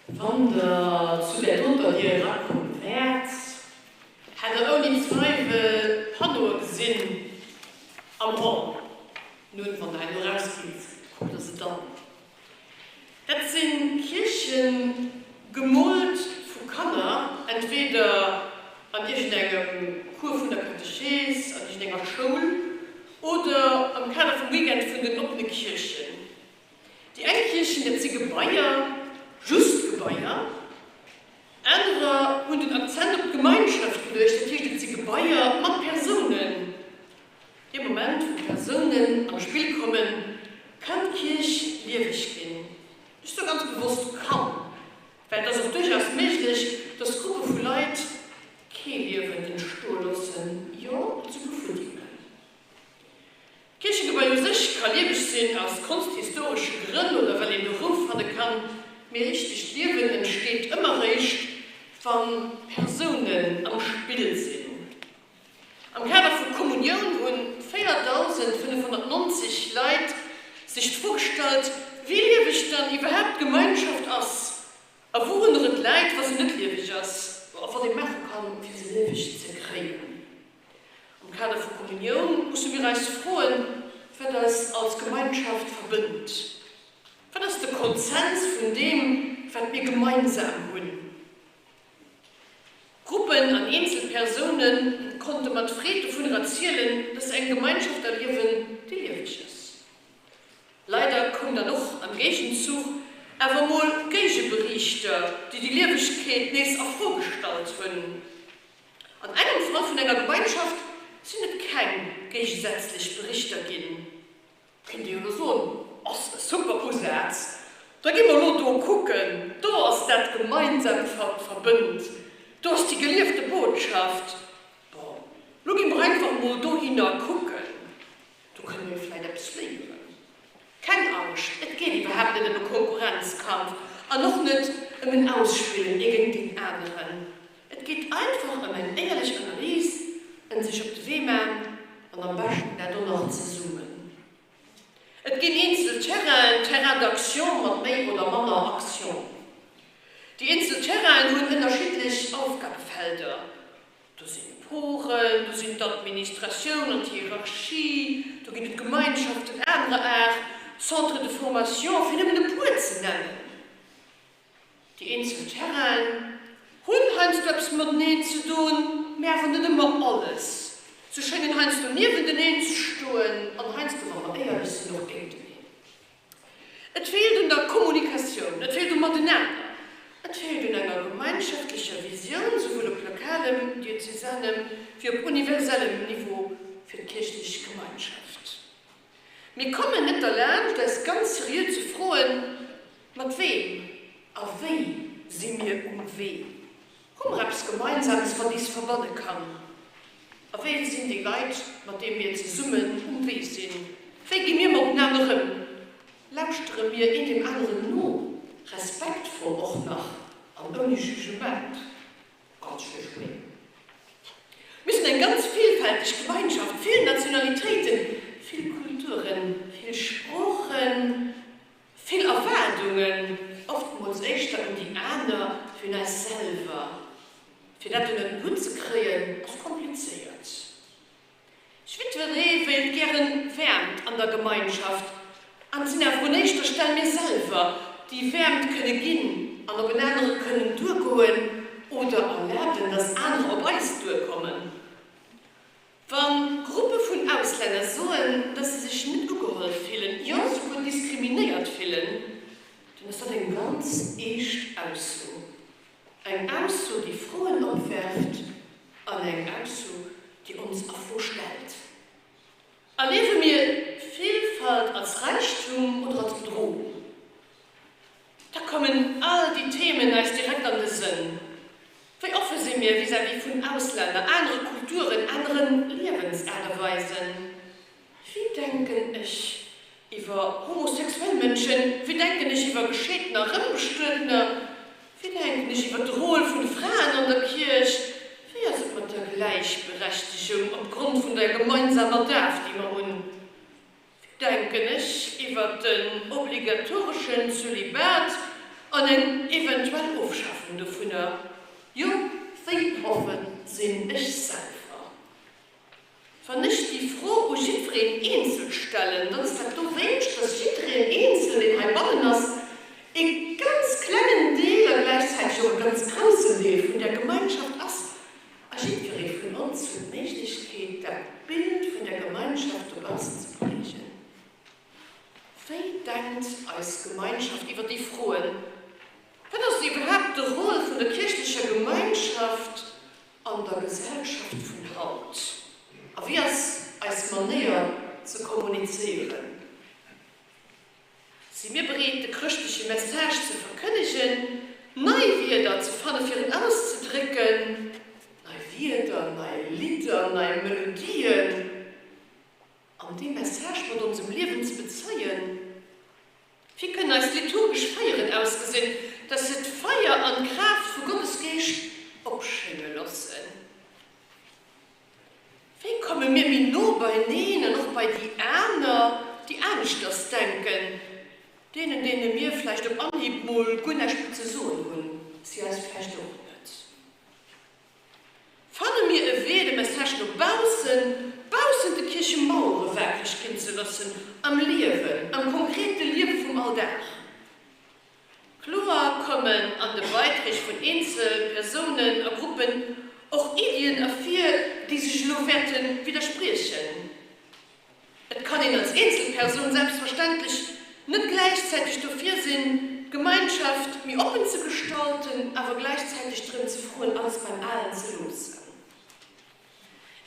Wann der zu där doter Dier erakomm wäert, hätt der ouni Zweiwel Panneaue gesinn am Hall. Nun, wann der herno erausgitt, kuckt der se dann. Dat si Kierchen, gemoolt vu Kanner, entweder an iergendengem Cours vun der Katechees, an iergendenger Schoul oder am Kader vum Weekend vun den oppene Kierchen. Déi eng Kierchen, dat si Gebaier, just Gebaier. Anerer hunn den Akzent op d'Gemeinschaft geluecht, dat heescht, et si Gebaier mat Persounen. Dee Moment, wou Persounen an d'Spill kommen, kann d'Kierch lieweg ginn. Ech soe ganz bewosst kann, well et ass och duerchaus méiglech, dass Gruppe vu Leit kee Liewen entstoe loossen, jo esouguer futti ginn. D'Kierchegebai u sech ka lieweg sinn, aus konsthistoresche Grënn oder well een do Rou fanne kann, mee richtegt Liewen entsteet ëmmer réischt, wa Persounen am Spill sinn. Am Kader vu Kommunioun hu 4.590 Leit sech d'Fro gestallt, wéi lieweg dann iwwerhaapt d'Gemeinschaft ass a wourunner et läit, wa se net lieweg ass a wat ee maache kann, fir se lieweg ze kréien. Am Kader vu Kommunioun musse mir eis froen, wat eis als Gemeinschaft verbënnt. Wat ass de Konsens vun deem, wat mir gemeinsam hunn? Gruppen an eenzel Persoune konnte mat Freed dovunner erzielen, dass se eng Gemeinschaft erliewen, déi lieweg ass. Leider koum dann och am Géigenzuch awer mol Géigeberichter, déi déi Liewegkeet nees a Fro gestallt hunn. An engem Fall vun enger Gemeinschaft sinn et keng géigesätzlech Berichter ginn. Kéint ee jo elo soen, ass e super Usaz, da gi mer elo do kucken, do ass dat Gemeinsamt wat verbënnt. Do ass déi geliefte Botschaft, Bon, lo gi mer einfach mol dohinner kucken, do kënne mir vläit eppes léieren. Keng Angscht, et geet iwwerhaapt net ëm e Konkurrenzkampf an och net ëm en Ausspillen ee géint deen aneren. Et geet einfach ëm eng éierlech Analys, en sech op de Wee man an am beschten dat och nach zesummen. Et ginn eenzel Terrainen, Terrains d'action mat méi oder manner Action. Déi eenzel Terrainen hunn ënnerschiddlech Aufgabefelder. Do sinn d'Poren, do sinn d'Administratioun an d'Hierarchie, do ginn et Gemeinschaften anerer Aart, Centres de formation, fir nëmmen e puer ze nennen. Déi eenzel Terrainen hunn heiansdo eppes mateneen ze doen, mä awer net ëmmer alles. Se schéngen heiansdo niewenteneen ze stoen an heiansdo, wa mer éierlech sinn, och géinteneen. Et feelt un der Kommunikatioun, et feelt um Matenaner, et feelt un enger gemeinschaftlecher Visioun, souwuel op lokalem, diözesanem wéi op universellem Niveau fir d'kierchlech Gemeinschaft. Mir kommen net derlaanscht, eis ganz seriö ze froen, Mat weem a wéi si mir um Wee? Hu mer eppes Gemeinsames, wat is verbanne kann? A wéi sinn déi Leit, mat deem mir zesummen um Wee sinn? Wéi gi mir matenaner ëm? Lauschtere mir een deem aneren no, respektvoll och nach an ouni Jugement? Ganz schlecht Wéi. Mir sinn eng ganz villfälteg Gemeinschaft, vill Nationalitéiten, vill Kulturen, vill Sproochen, vill Erwaardungen, oftmools éischter un déi aner wéi un eis selwer. Fir dat ënnert en Hutt ze kréien, ass komplizéiert. Jiddweree wéilt gären Wäermt an der Gemeinschaft, an et sinn awer un éischter Stell mir selwer, déi Wäermt kënne ginn an op en anere kënnen duergoen oder erlaben, dass anerer op eis duerkommen. Wa Gruppe vun Auslänner soen, dass se sech net ugeholl fillen, jo souguer diskriminéiert fillen, dann ass dat eng ganz eescht Ausso. Eng Ausso, déi Froen opwerft an eng Ausso, déi ons a Fro stellt. Erliewe mir Villfalt als Räichtum oder als Bedrohung? Da kommen all déi Themen eis direkt an de Sënn. Wéi offe si mir vis-à-vis vun Auslänner, anere Kulturen, anere Liewensaarteweisen? Wéi denken ech iwwer homosexuell Mënschen? Wéi denken ech iwwer Gescheedener, Rëmbestuedener? Wéi denken ech iwwer de Rôle vun de Fraen an der Kierch? Wéi ass et mat der Gläichberechtegung opgrond vun der gemeinsamer Daf, déi mer hunn? Wéi denken ech iwwer den obligatoreschen Zölibat an eng eventuell Ofschafung dovunner? Jo, wéi offen sinn ech selwer? Wann ech déi Fro u jiddwereen eenzel stellen, dann ass dat dowéinst, dass jiddereen eenzel, deen heibannen ass, e ganz klengen Deel a gläichzäiteg och e ganz groussen Deel vun där Gemeinschaft ass. A jiddweree vun ons huet d'Méiglechkeet, dat Bild vun der Gemeinschaft dobaussen ze prägen. Wéi denkt eis Gemeinschaft iwwer déi Froen? Wat ass iwwerhaapt de Rôle vun der kierchlecher Gemeinschaft an der Gesellschaft vun haut? A wéi ass eis Manéier ze kommunizéieren? Si mir bereet, de chrëschtleche Message ze verkënnegen, nei Wierder ze fanne fir en auszedrécken, nei Wierder, nei Lidder, nei Melodien, an dee Message mat onsem Liewen ze bezeien? Wéi kënnen eis liturgesch Feieren ausgesinn, dass se d'Feier an d'Kraaft vu Gottes Geescht opschénge loossen? Wéi komme mir méi no beineen an och bei déi aner, déi aneschters denken, deenen, deene mir vläicht op Anhieb mol guer näischt méi ze soen hunn, si eis vläicht och net? Fanne mir e Wee, de Message no baussen, baussent de Kierchemauere waakreg ginn ze loossen, am Liewen, am konkrete Liewe vum Alldag? Kloer kommen an de Beiträg vun Eenzelpersounen a Gruppen och Iddien ervir, déi sech elo wäerte widderspriechen. Et kann een als Eenzelpersoun selbstverständlech net gläichzäiteg dofir sinn, d'Gemeinschaft méi oppen ze gestalten, awer gläichzäiteg drëm ze froen, alles beim Alen ze loossen.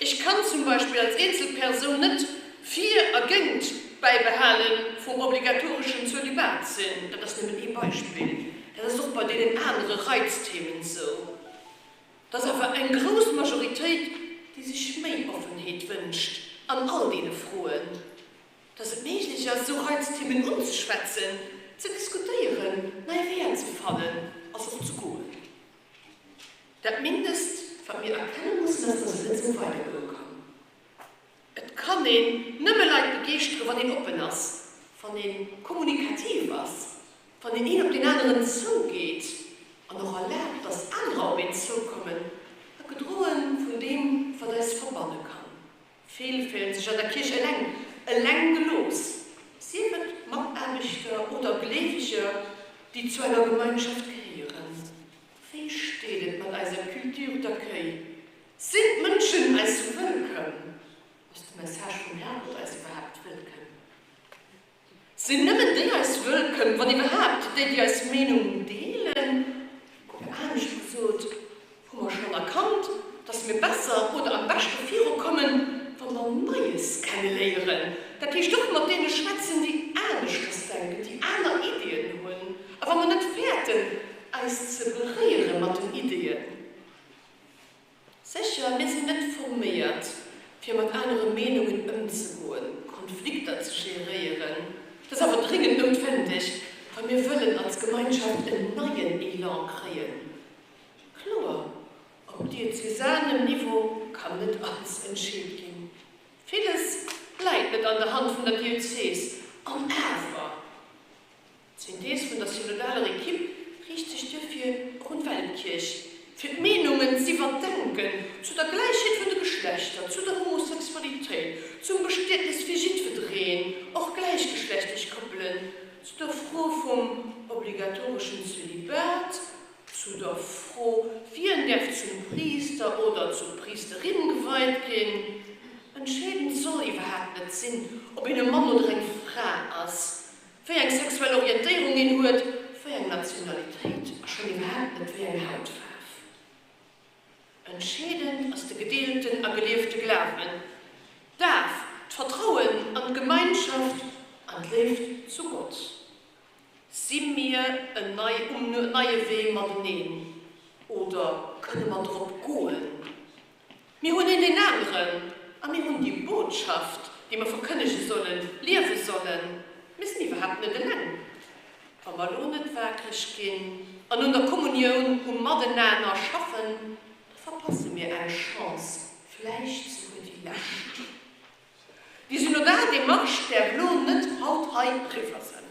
Ech kann zum Beispill als Eenzelpersoun net fir a géint d'Bäibehale vum obligatoreschen Zölibat sinn. Dat ass nëmmen ee Beispill. Dat ass och bei deenen anere Reizthemen esou. Et ass awer eng grouss Majoritéit, déi sech méi Offenheet wënscht an all deene Froen. Dass et méiglech ass, esou Reizthemen unzeschwätzen, ze diskutéieren, nei Weeër ze fannen, ass och ze goen. Dat Mindest, wat mir erkenne mussen, ass, dass et net esou weidergoe kann. Et kann een nëmme Leit begeeschteren, wann een oppen ass, wann ee kommunikativ ass, wann een een op deen aneren zougeet an och erlaabt, dass anerer op een zoukommen, a gedroe vun deem, wat eis verbanne kann. Vill fillen sech an der Kierch eleng, eleng gelooss, sief et Mataarbechter oder Gleeweger, déi zu enger Gemeinschaft gehéieren. Wéi steet et mat eiser Culture d'accueil? Sinn d'Mënschen eis wëllkëmm? Ass de Message vum Herrgott eis iwwerhaapt wëllkëmm? Sinn nëmmen déi eis wëllkëmm, wann iwwerhaapt, déi, déi eis Meenung deelen? Oder anescht gesot, Hu mer schonn erkannt, dass mir besser oder am beschte virukommen, wa mer Neies kenneléieren, dat heescht och mat deene schwätzen, déi aneschters denken, déi aner Iddien hunn, a wa mer net fäerten, eis ze beréiere mat den Iddien? Sécher, mir sinn net forméiert, fir mat anere Meenungen ëmzegoen, Konflikter ze geréieren. Dat ass awer dréngend noutwendeg, wa mir wëllen als Gemeinschaft en neien Elan kréien. Kloer, op diözesanem Niveau kann net alles entscheet ginn. Villes läit net an der Hand vun der Diözes. An awer! D'Synthees vun der synodaler Equipe riicht sech duerfir och un d'Weltkierch, fir d'Meenungen z'iwwerdenken zu der Gläichheet vun de Geschlechter, zu der Homosexualitéit, zum Bestietnes fir jiddwedereen, och gläichgeschlechtlech Koppelen, zu der Fro vum obligatoreschen Zölibat, zu der Fro, wien däerf zum Priister oder zur Priisterin geweit ginn. Entscheedend soll iwwerhaapt net sinn, ob een e Mann oder eng Fra ass, Wéi eng sexuell Orientéierung een huet, wéi eng Nationalitéit a schonn iwwerhaapt net wéi eng Hautfaarf. Entscheedend ass de gedeelten a geliefte Glawen, d'Daf, d'Vertrauen an d'Gemeinschaft an d'Léift zu Gott. Si mir en nei um neie Wee mateneen oder kënne mer drop goen? Mir hunn een deen aneren a mir hunn déi Botschaft, déi mer verkënnege sollen, liewe sollen. Mir sinn iwwerhaapt net eleng. Wa mer elo net waakreg ginn an un der Kommunioun, um Matenaner schaffen, da verpasse mir eng Chance, vläicht souguer déi lescht. Déi synodal Demarche däerf elo net haut hei eriwwer sënn.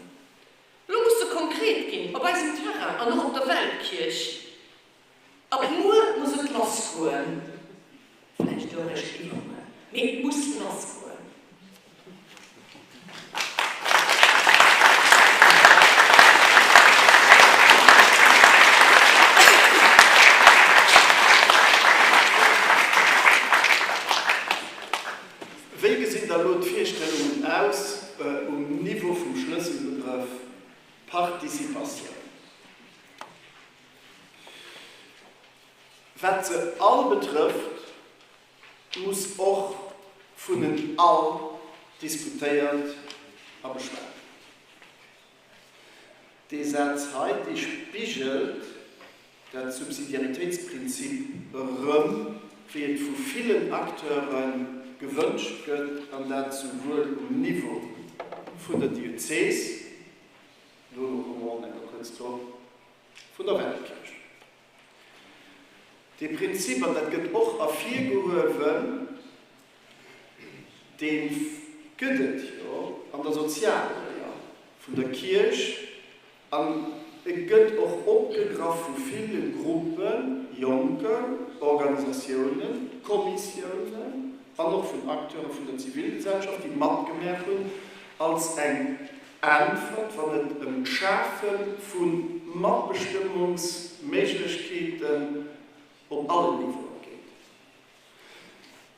Elo muss se konkret ginn, op eisem Terrain an och op der Weltkierch. Ab muer muss et lass goen. Vläicht och eréischt iwwermuer, mee et muss lass goen. Wéi gesinn da lo d'Virstellungen aus um Niveau vum Schlësselbegrëff Participatioun? Wat se all betrëfft, muss och vun en all diskutéiert a beschwat ginn. Dee Saz hei, dee spigelt dat Subsidiaritéitsprinzip erëm, wéi et vu villen Acteure gewënscht gëtt, an dat souwuel um Niveau vun der Diözes, dono komme mer och nach eng Kéier kuerz drop, vun der Weltkierch. Dee Prinzip, an dat gëtt och ervirgehuewen, dee gëtt et jo an der Sozialléier vun der Kierch an e gëtt och opgegraff vu ville Gruppen, Jonken, Organisatiounen, Kommissiounen an och vun Acteure vun der Zivilgesellschaft, déi matgemaach hunn als eng Äntwert, wann et ëm d'Schafe vu Matbestëmmungsméiglechkeeten op allen Niveaue geet.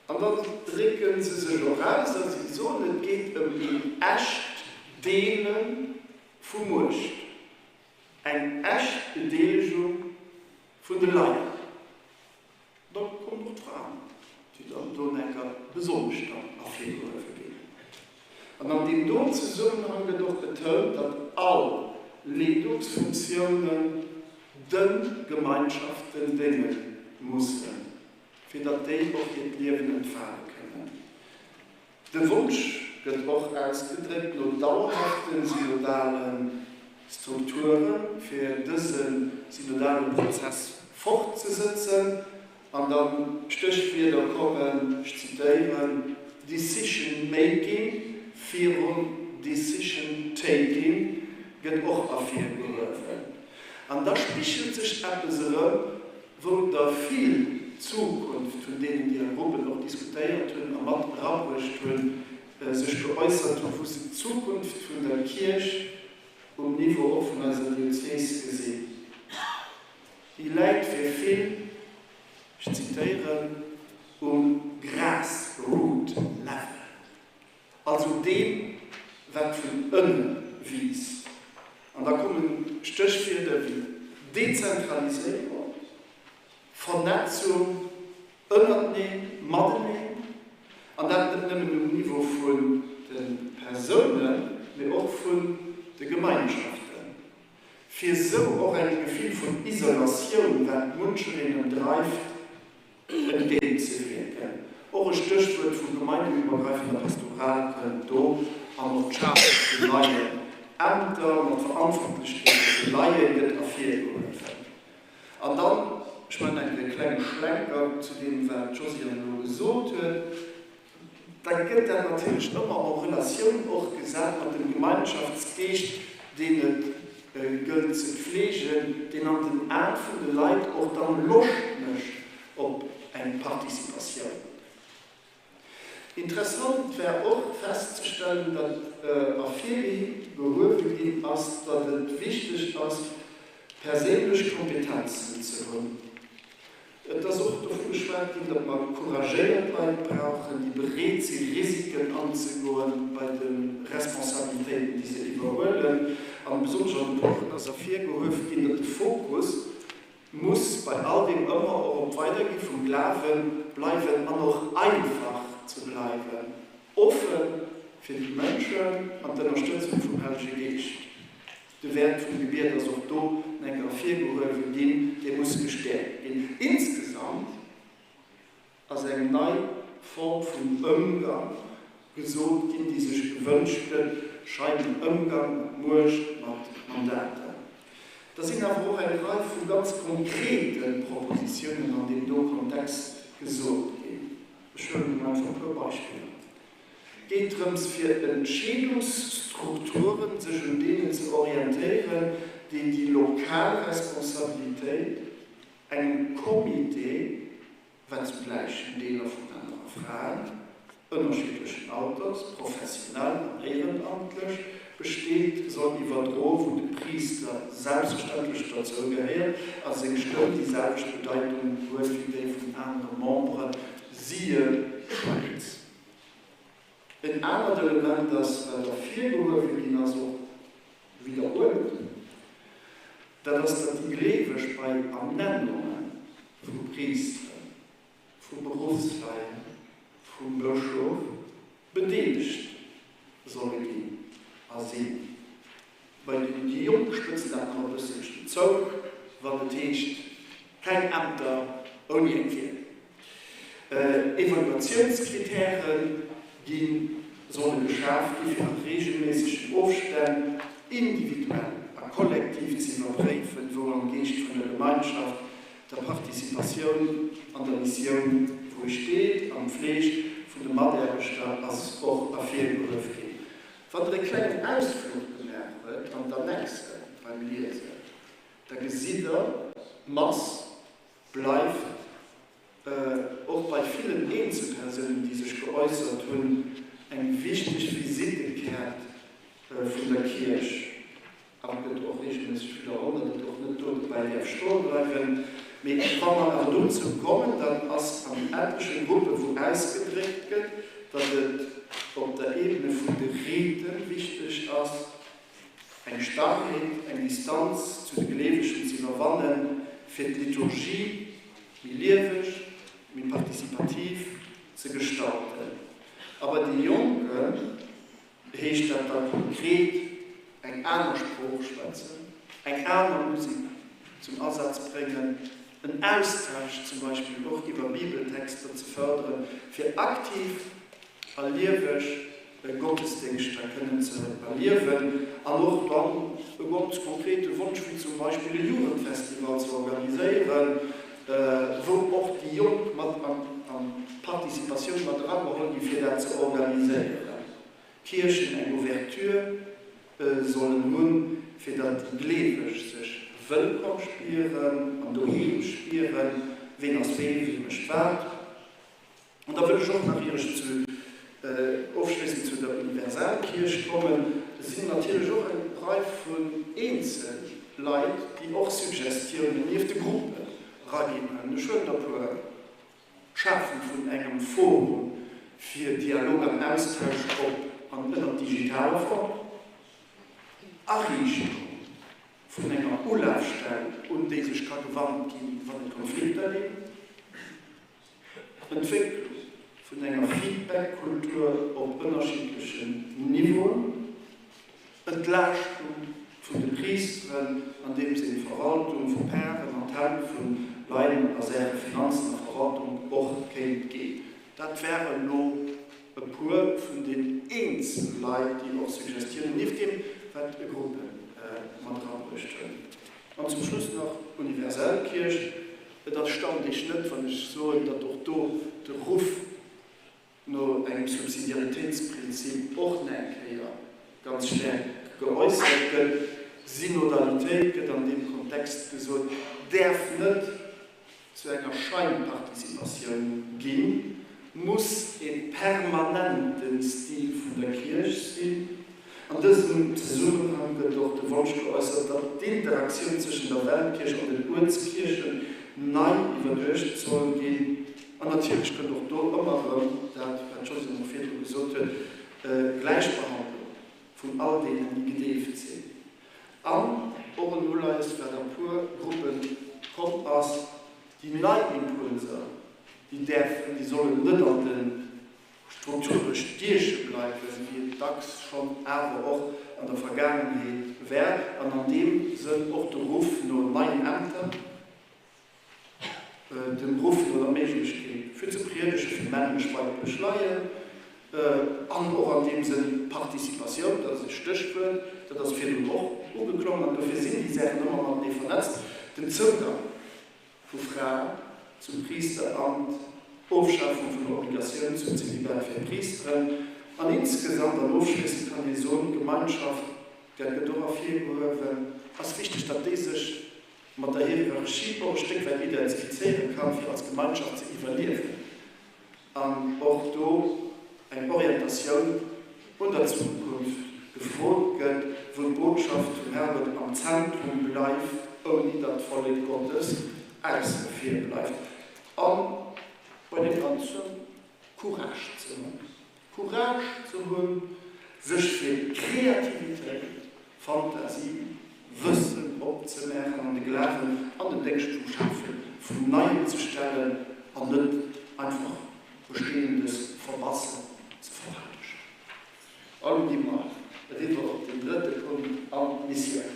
An dann drécke se sech och aus a si soen, et geet ëm een echt Deele vu Muecht, eng echt Bedeelegung vun de Leit. Da kommen och d'Fraen, déi dann do enker besonnesch dann ervirgehuewe ginn. An an deem doen Zesummenhang gëtt och betount, datt all Leedungsfunktiounen de Gemeinschaften déngen. mussen, fir datt déi och hiert Liewen entfale kënnen. De Wonsch gëtt och ausgedréckt no dauerhafte synodale Strukture fir dëse synodale Prozess fortzesëtzen. An da Stéchwierder kommen, ech zitéieren, Decision making virun decision taking gëtt och ervirgehuewen. An da spigelt sech eppes erëm, wou der vill d'Zukunft vun deenen, déi a Gruppen och diskutéiert hunn a mat erabruecht hunn, sech geäussert hunn, wou se d'Zukunft vun der Kierch um Niveau och vun eiser Diözes gesinn. Déi läit fir vill, ech zitéieren, um grassroot level, also deem, wat vun ënne wiisst. An da komme Stéchwierder wéi Dezentraliséierung, Vernetzung ënnerteneen, mateneen, an dat net nëmmen um Niveau vun de Persounen, mee och vun de Gemeinschaften. Fir esou och engem Gefill vun Isolatioun, wat munchereen ëmdreift, entgéint ze wierken. Och e Stéchwuert vu gemeindeübergreifender Pastoral kënnt do, an och d'Schafe vun neien Ämter mat Verantwortlechkeete fir Laien gëtt ervirgehuewen. An dann, ech maachen eng e klenge Schlenker zu deem, wat d'Josiane elo gesot huet, da gëtt dat natierlech ëmmer en Relatioun och gesat mat dem Gemeinschaftsgeescht, deen et gëllt ze pflegen, deen an den Aen vun de Leit och dann Loscht mécht op eng Participatioun. Interessant war och festzestellen, datt ervirgehuewe ginn ass, datt et wichteg ass, perséinlech Kompetenzen ze hunn. Et ass och dovu geschwat ginn, datt mer couragéiert Leit brauchen, déi bereet si Risiken anzegoen bei de Responsabilitéiten, déi se iwwerhuelen. An besonnesch an de Punkten ass ervirgehuef ginn, datt de Fokus muss bei all deem ëmmer och op d'Weidergi vum Glawe bleiwen an och einfach ze bleiwen, offe fir d'Mënschen an d'Ënnerstëtzung vum Hellege Geescht. De Wäert vum Gebiet ass och do enk ervirgehuewe ginn, dee muss gestäerkt ginn. Insgesamt ass eng nei Form vun Ëmgang gesot ginn, déi sech gewënscht gëtt, scheinen Ëmgang mat Muecht, mat Mandater. Da sinn awer och eng Rei vu ganz konkrete Propositiounen an deem do Kontext gesot ginn. Ech huelen elo einfach e puer Beispiller. Geet drëms fir Entscheedungsstrukturen sech un deenen ze orientéieren, déi déi lokal Responsabilitéit engem Comité, wat zu gläichen Deeler vu Männer a Fraen, ënnerschiddlechen Alters, professionell an éierenamtlech, besteet, soll iwwerdroen, wou de Priister selbstverständlech derzou gehéiert a seng Stëmm déi selwecht Bedeitung huet wéi déi vun anere Memberen, siehe Schwäiz. En anert Element ass, wat ervirgehuewe ginn ass, och widderhuelt, dat ass, datt déi Gleeweg bei Ernennunge vu Priesteren, vu Beruffslaien, vum Bëschof bedeelegt solle ginn a sinn. Bei den déi Jonk spëtzen dat nach e bësselchen zou, wann et heescht, keng Ämter ouni eng Wiel. Evaluatiounskritäre gi solle geschaf gi fir a reegelméissegen Ofstänn individuell a kollektiv ze iwwerpréifen, wou am Geescht vun der Gemeinschaft, der Participatioun an der Missioun wou e steet, an d'Pfleg vun de Mataarbechter ass och ervirgeruef ginn. Wann der e klengen Ausfluch gemaach huet an d'Annexe beim Liesen, da gesitt der, d'Mass bleift och bei villen Eenzelpersounen, déi sech geäussert hunn, eng wichteg Visittekaart vun der Kierch. An et gëtt och reegelméisseg widderholl, datt et och net do dobäi däerf stoe bleiwen. Mee wa mer awer dozou kommen, dann ass an etleche Gruppe wou ausgedréckt gëtt, datt et op der Ebene vun de Rite wichteg ass, eng Starrheet, eng Distanz zu de Gleewegen ze iwwerwannen, fir d'Liturgie méi lieweg, méi participativ ze gestalten. A bei de Jonken heescht dat da konkret eng aner Sprooch schwätzen, eng aner Musek zum Asaz bréngen. En Austausch zum Beispill och iwwer Bibeltexter ze fërderen, fir aktiv a lieweg Gottesdéngschter kënnen ze erliewen an och dann e ganz konkrete Wonsch wéi zum Beispill e Jugendfestival ze organiséieren, wou och déi Jonk mat an d'Participatioun mat erageholl gi fir dat ze organiséieren. Kierchen eng Ouverture sollen hunn, fir datt déi Gleeweg sech wëllkomm spieren an doheem spieren, ween ass wee, wie mécht wat. An da wëll ech och nach, ier ech zu ofschléissend zu der Universalkierch kommen, sinn natierlech och eng Rei vun eenzel Leit, déi och Suggestiounen nieft de Gruppen eraginn hunn. Ech huelen der e puer. Schafen vun engem Forum fir Dialog an Austausch op an ënner digitaler Form, Ariichtung vun enger Ulafstell, un déi sech ka gewannt ginn, wann et Konflikter ginn, Entwécklung vun enger Feedback-Kultur op ënnerschiddlechen Niveauen. Entlaaschtung vun de Priesteren, andeems een d'Verwaltung vu Paren an d'Hänn vu Laien a Saache Finanzen a Verwaltung och kéint ginn. Dat waren elo e puer vun den eenzel Leit, déi och Suggestiounen, nieft deem wat Gruppe mat erabruecht hunn. An zum Schluss nach universell Kierch. Et erstaunt Iech net, wann ech soen, datt och do de Ruff, no engem Subsidiaritéitsprinzip och nach eng Kéier ganz staark geäussert gëtt. Synodalitéit, gëtt an deem Kontext gesot, däerf net zu enger Scheinparticipatioun ginn, muss e permanenten Stil vun der Kierch sinn. An dësem Zesummenhang gëtt och de Wonsch geäussert, datt d'Interaktioun zwëschen der Weltkierch an den Uertskierchen nei iwwerduecht soll ginn. An natierlech kënnt och do ëmmer erëm dat, wat d'Josiane och virdru gesot huet, Gläichbehandlung vun all deenen, déi gedeeft sinn. An och en Uleies, wat a puer Gruppe komm ass, déi nei Impulser, déi däerfen, déi sollen net an de Strukture stieche bleiwen, wéi et dacks schonn awer och an der Vergaangenheet war, an an deem Sënn och de Ruff no neien Ämter, dem Ruff no der Méiglechkeet fir ze priedege fir männlech, weiblech Laien, an och an deem Sënn d'Participatioun, dat ass e Stéchwuert, dat ass virdrun och ugeklongen, an dofir sinn déi Saachen ëmmer matenee vernetzt, den Zougang vu Fraen zum Priesteramt, Ofschafung vun der Obligatioun zum Zölibat fir Priesteren an insgesamt an ofschléissend kann ee soen, d'Gemeinschaft, dat gëtt och ervirgehuewen, ass wichteg, datt déi sech mat der Hierarchie och e Stéck wäit identifizéiere kann, fir als Gemeinschaft ze iwwerliewen. An och do eng Orientatioun un der Zukunft gefrot gëtt, wou d'Botschaft vum Herrgott am Zentrum bleift, ouni datt d'Vollek Gottes ausse vir bleift. A bei deem Ganze Courage ze hunn. Courage ze hunn, sech fir Kreativitéit, Fantasie, Wëssen opzemaachen an de Glawen an den Déngscht vum Schafe vun Neiem ze stellen an net einfach Bestehendes verbassen ze verdeedegen. A lo gi mer eriwwer op den drëtte Punkt an d'Missioun.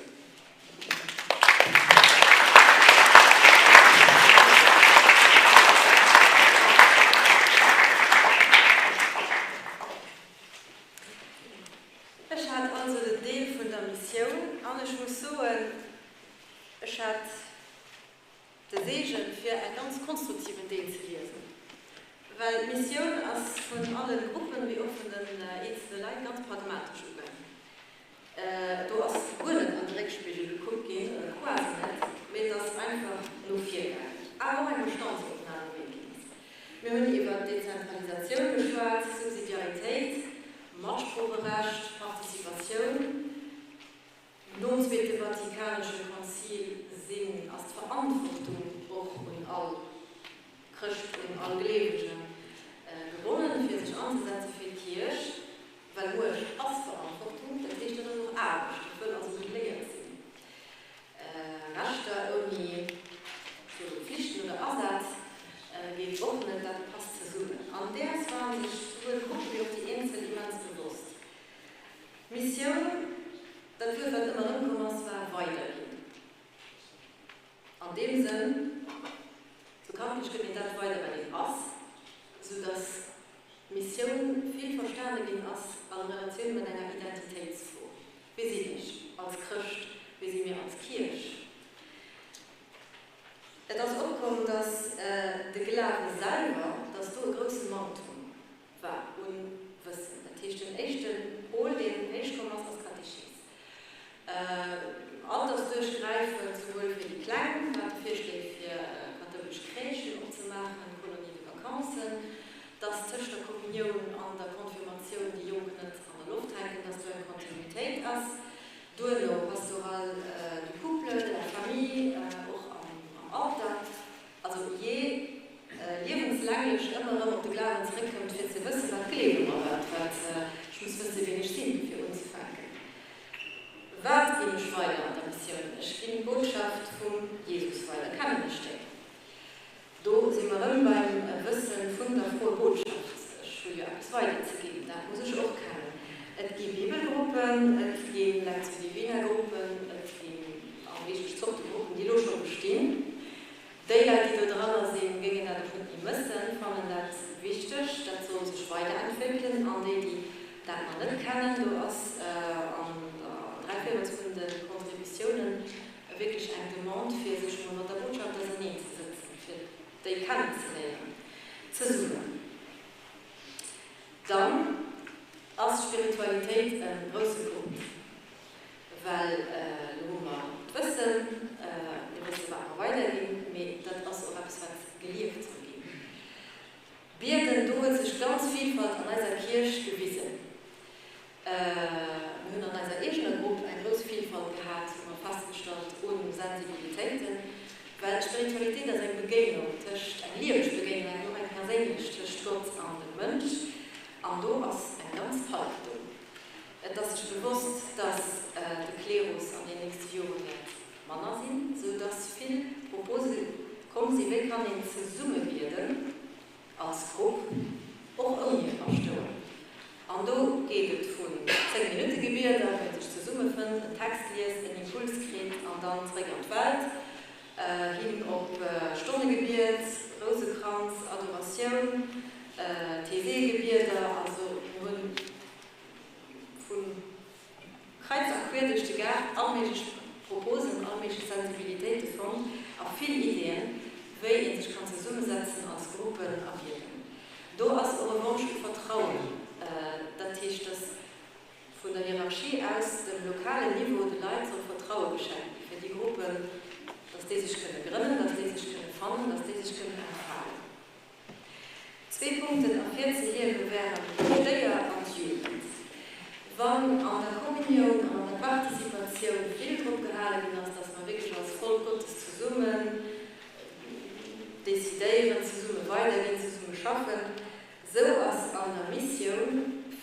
Ech hat also den Deel vun der Missioun an ech muss soen, ech hat de Seegen, fir e ganz konstruktiven Deel ze liesen, well d'Missioun ass vun alle Gruppen wéi och vun den eenzele Leit ganz pragmatesch ugaangen. Do ass guer net an de Réckspigel gekuckt ginn, oder quasi net, mee et ass einfach no vir gaangen, awer och eng Bestandsopnam gemeet ginn ass. Mir hunn iwwert Dezentralisatioun geschwat, Subsidiaritéit, Matsproocherecht, Participatioun. Nom Zweete Vatikanesche Konzil sinn ass d'Verantwortung och un all Chrëscht, un all Gleewege gebonnen, fir sech anzesetze fir d'Kierch. Well Muecht ass Verantwortung, dat heescht, dat ass och Aarbecht, dat wëll also geléiert sinn. Rechter ouni Flichten oder Asaz geet och net, dat passt zesummen. An däers waren sech souwuel d'Gruppe wéi och déi Eenzel immens bewosst. D'Missioun, dat Wuert wat ëmmer erëmkomm ass, war weiderginn. An deem Sënn. Praktesch gëtt een dat weider, wat een ass, sou dass d'Missioun vill verstane ginn ass a Relatioun mat enger Identitéitsfro, Wie sinn ech als Chrëscht? Wie si mir als Kierch? Et ass opkomm, dass de Glawe selwer, dass do e grousse Manktum war un Wëssen. Dat heescht, den éischte Pol, deen héich komm ass, ass d'Katechees. Altersduerchgräifend, souwuel fir déi Kleng, wat de Virschléi fir kathoulesch Crèchen opzemaachen, Colonies de vacances, dass tëscht der Kommunioun an der Konfirmatioun déi Jonk net an der Loft hänken, dass do eng Kontinuitéit ass. Duerno Pastorale du couple, de la famille, och am Alter. Also jee liewenslänglech ëmmer erëm op de Glawen zeréckkëmmt, fir ze wëssen, wat gleewe mer, wat, wat, ech muss wëssen, wien ech sinn, fir unzefänken. Wat ginn ech weider an der Missioun? Ech ginn d'Botschaft vum Jesus weider. Kennen ech déi? Do si mer erëm beim Wësse vun der froue Botschaft. Ech hu jo eppes weiderzeginn, dat muss ech och kennen. Et gi Bibelgruppen, et gi Lectio Divina Gruppen, et ginn all méiglech Zorte Gruppen, déi elo scho bestinn. Déi Leit, déi do dranner sinn, géingen dat och net méi mëssen, fannen dat wichteg, dat soll sech weiderentwéckelen. An déi, déi dat nach net kennen, do ass an der Dräivéierels vun de Contributiounen wierklech eng Demande, fir sech emol mat der Botschaft auserneen ze sëtzen, fir déi kennenzeléieren zesummen. Dann ass Spiritualitéit e grousse Punkt. Well elo hu mer d'Wëssen, mir wësse wat mer weiderginn, mee dat ass och eppes wat gelieft soll ginn. Bieden, do huet sech ganz Vielfalt an eiser Kierch gewisen. Mir hunn an eiser eegener Grupp eng grouss Vielfalt gehat, hu mer festgestallt, u Sensibilitéiten, well Spiritualitéit ass eng Begéinung tëscht, eng lieweg Begéinung, eng och eng perséinlech tëscht Gott an dem Mënsch, an do ass eng ganz Palk do. Et ass sech bewosst, dass de Klerus an den nächste Jore wäert manner sinn, sou dass vill Propose komm sinn, wéi kann een zesumme bieden als Grupp, och ouni e Paschtouer. An do geet et vun 10 Minutte Gebieder, wou een sech zesummefënnt, en Text liest, en Impuls kritt an dann zeréck an d'Welt, hin op Stonnegebiet, Rousekranz, Adoratioun, Taizé-Gebieder. Also mir hunn Vu Kreiz a queer duerch de Gaart all méiglech Proposen, all méiglech Sensibilitéite fonnt a vill Ideeën, wéi ee sech kann zesummesetzen als Gruppen a bieden. Do ass och e Wonsch u Vertrauen, dat heescht, dass vun der Hierarchie aus dem lokalen Niveau de Leit soll Vertraue geschenkt gi fir déi Gruppen, dass déi sech kënne grënnen, dass déi sech kënne fannen, dass déi sech kënnen entfalen. Zwee Punkten ervirzehiewe wären d'Stéier an d'Jugend. Wann an der Kommunioun an an der Participatioun vill drop gehale ginn ass, dass mer wierklech als Volk Gottes zesummen decidéieren, zesumme weiderginn, zesumme schaffen, esou ass an der Missioun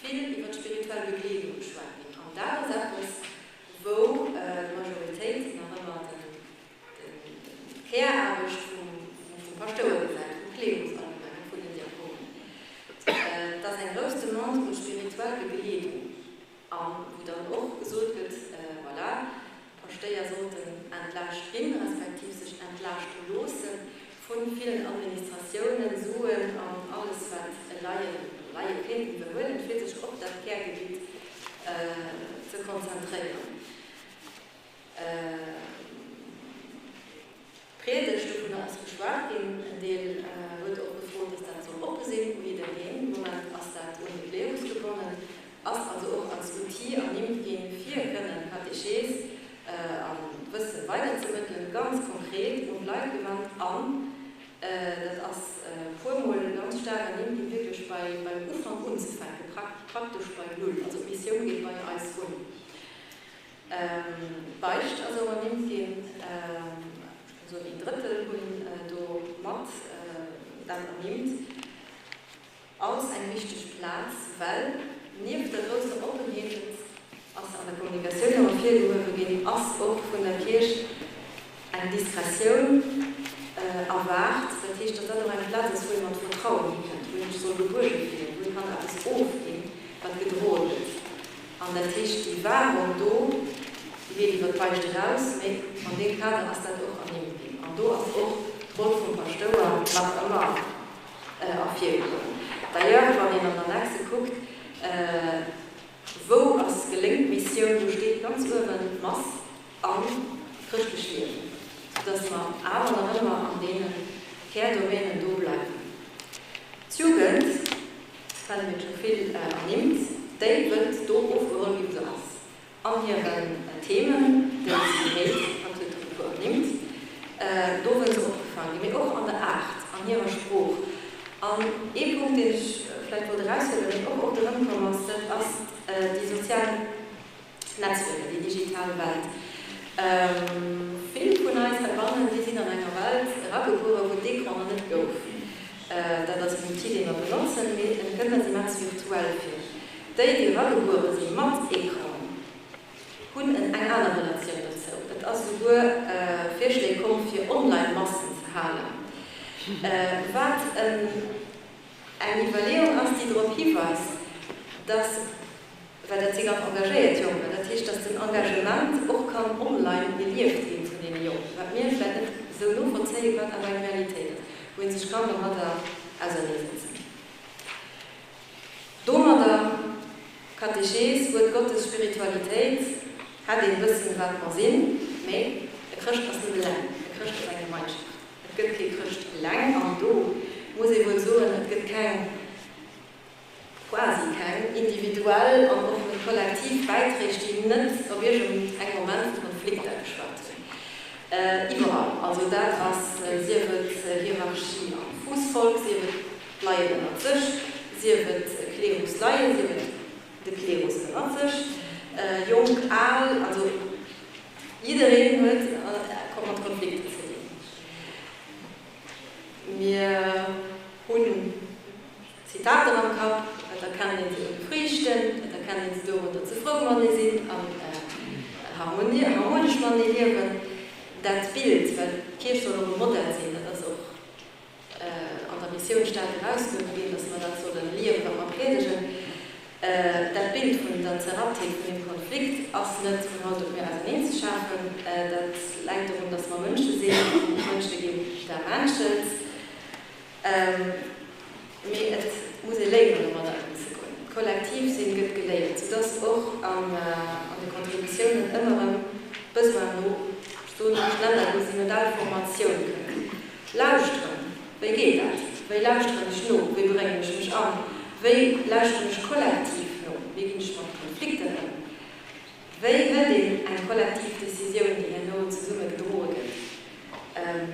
vill iwwer d'spirituell Begleedung geschwat ginn. An dat ass eppes, wou d'Majoritéit nach ëmmer den D'Käraarbecht vum Paschtouer gesäit, vum Klerus allgemeng, och vun den Diakonen. Et ass eng grouss Demande un spirituell Begleedung, a wou dann och gesot gëtt, voilà, d'Paschtéier sollten entlaascht ginn, respektiv sech entlaaschte loosse vu villen Administratiounen, Suen an alles, wat Laien, Laie kéinten iwwerhuelen, fir sech op dat Kärgebitt ze konzentréieren. D'Priedegt, dovunner ass geschwat ginn. En Deel huet och gefrot, dass dat soll oppe sinn u jiddereen. De Moment ass dat un de Klerus gebonnen, ass also och als Outil ernimmt ginn, fir kënnen Katechees an Wësse weiderzemëttelen, ganz konkret un d'Leit gewannt. An dat ass e puermol ganz staark ernimmt ginn, wierklech beim Ufank unzefänken, praktesch bei Null. Also d'Missioun geet bei eis un. D'Beicht ass och ernimmt ginn. Ech kann soen, een Drëttel hunn do mat dat ernimmt als eng wichteg Plaz, well nieft der grousser Oppenheet, et ass an der Kommunikatioun och ervirgehuewe ginn, ass och vun der Kierch eng Diskretioun erwaart. Dat heescht, datt dat och eng Plaz ass, wou ee mat Vertrauen hikënnt, wou ee sech soll gebuerge fillen, wou ee kann eppes ofginn, wat gedroe gëtt. An dat heescht, déi Wahrung do, déi geet iwwer d'Beicht eraus, mee an deem Kader ass dat och ernimmt ginn. An do ass och. D'Roll vum Paschtouer nach ëmmer ervirgeholl. D'ailleurs, wann een an d'Annexe kuckt, wou ass geléngt d'Missioun, do steet ganz uewen d'Mass an d'chrëschtlech Liewen, soudass mer awer nach ëmmer an deene Kärdomänen do bleiwen. D'Jugend, dat hu mir scho vill ernimmt, déi wëllt do ofgeholl gi wou se ass. An hiren Themen, déi si dréit, hatt huet der e puer ernimmt, do wëll se opgefaang ginn, mee och an der Aart, an hirer Sprooch. An ee Punkt, deen ech vläicht wollt eraushuelen, deen och oft erëmkomm ass, dat ass déi sozial Netzwierker, déi digital Welt. Vill vun eis heibannen, déi sinn an enger Welt eragebueren, wou d'Ecran nach net gouf. Dat ass en Outil, dee mer benotzen, mee en kënnt eis immens virtuell vir. Déi, déi eragebuere si mat Ecran, hunn en eng aner Relatioun dozou. Et ass esouguer Virschléi komm, fir Online-Massen ze halen, wat eng Iwwerleeung ass, déi drop hiweist, dass, well dat si ganz engagéiert Jonken, dat heescht, dass den Engagement och kann online gelieft gi vun deene Jonken, wat mir vläicht net esou novollzéien, wat awer eng Realitéit ass, wou ee sech kann domadder auserneesetzen. Domadder, Katechees, Wuert Gottes, Spiritualitéit, hätt een wëssen wat mer sinn, mee e Chrëscht ass net eleng, e Chrëscht ass eng Gemeinschaft. Et gëtt kee Chrëscht eleng an do muss ee wuel soen, et gëtt keng, quasi keng, individuell an och net kollektiv Bäiträg, déi net op iergend engem Moment vu Konflikter geschwat hunn. Iwwerall, also dat ass, sief et Hierarchie am Fussvolk, sief et D'Laien ënnert sech, sief et Klerus Laien, sief et de Klerus ënnert sech, jonk, al, also jiddereen huet mat Konflikten ze dinn. Mir hunn Zitater am Kapp, et erkennt een se un de Friichten, et erkennt een se dorun, datt se frou matenee sinn an harmonesch matenee liewen. Dat Bild, well d'Kierch soll och e Modell sinn, dat ass och an der Missioun staark erausgeholl ginn, dass mer dat solle liewen, wat mer priedegen. Dat Bild vun der Zerrattheet vun deem Konflikt ass net vun haut op muer auserneen ze schafen. Dat läit dorun, dass mer Mënsche sinn an d'Mënsche ginn da menschelt. Mee et muss ee léieren, domadder ëmzegoen. D'Kollektiv sinn gëtt geléiert, soudass och an de Contributiounen ëmmer erëm Besoin no, ech soen, ech nennen dat elo synodal Formatioun kënnt. Lauschteren, wéi geet dat? Wéi lauschteren ech no? Wéi bréngen ech mech an? Wéi lauschteren ech kollektiv no? Wéi ginn ech mat Konflikter ëm? Wéi hëlt een eng kollektiv Decisioun, déi herno zesumme gedroe gëtt?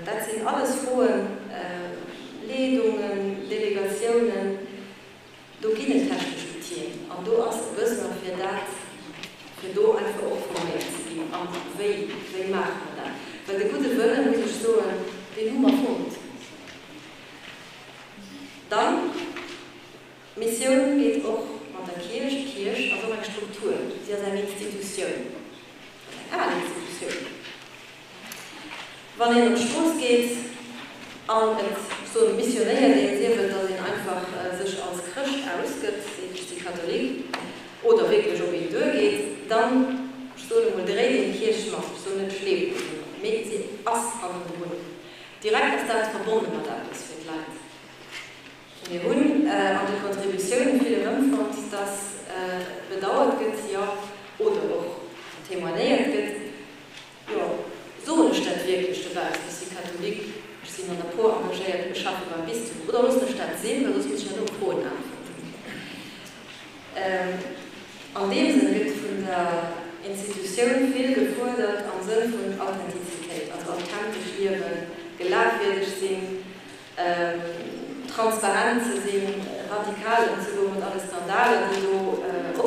Dat sinn alles Froen, Leedungen, Delegatiounen. Do ginn et technesch Outile an do ass e Besoin fir dat, fir do einfach och forméiert ze ginn. A wéi, wéi maache mer dat? Well de gudde Wëllen, muss ech soen, deen hu mer fonnt. Dann, d'Missioun geet och mat der Kierch. D'Kierch ass och eng Struktur, si ass eng Institutioun, ass eng al Institutioun. Wann een op d'Strooss geet an et soen missionéiert een, sief et datt een einfach sech als Chrëscht ausgëtt, seet ech si Katholik, oder wierklech op een duergeet, dann, ech soen emol, dréit een d'Kierch mat. Ech soen net schleeft een se mat, mee si ass hannendrun. Direkt ass dat verbonne mat eppes fir d'Leit. Mir hunn an de Contributioune vill erëmfonnt, dass bedauert gëtt, jo, oder och témoignéiert gëtt, Jo, soen ech dat wierklech dobaussen? Ech si Katholik, ech sinn an der Por engagéiert, ech schaffe beim Bistum. Oder loossen ech dat sinn, well soss muss ech herno Froen äntweren. An deem Sënn gëtt vun der Institutioun vill gefuerdert am Sënn vun Authentizitéit, also authentesch liewen, glafwierdeg sinn, transparent ze sinn, radikal ëmzegoen mat alle Skandaler, déi do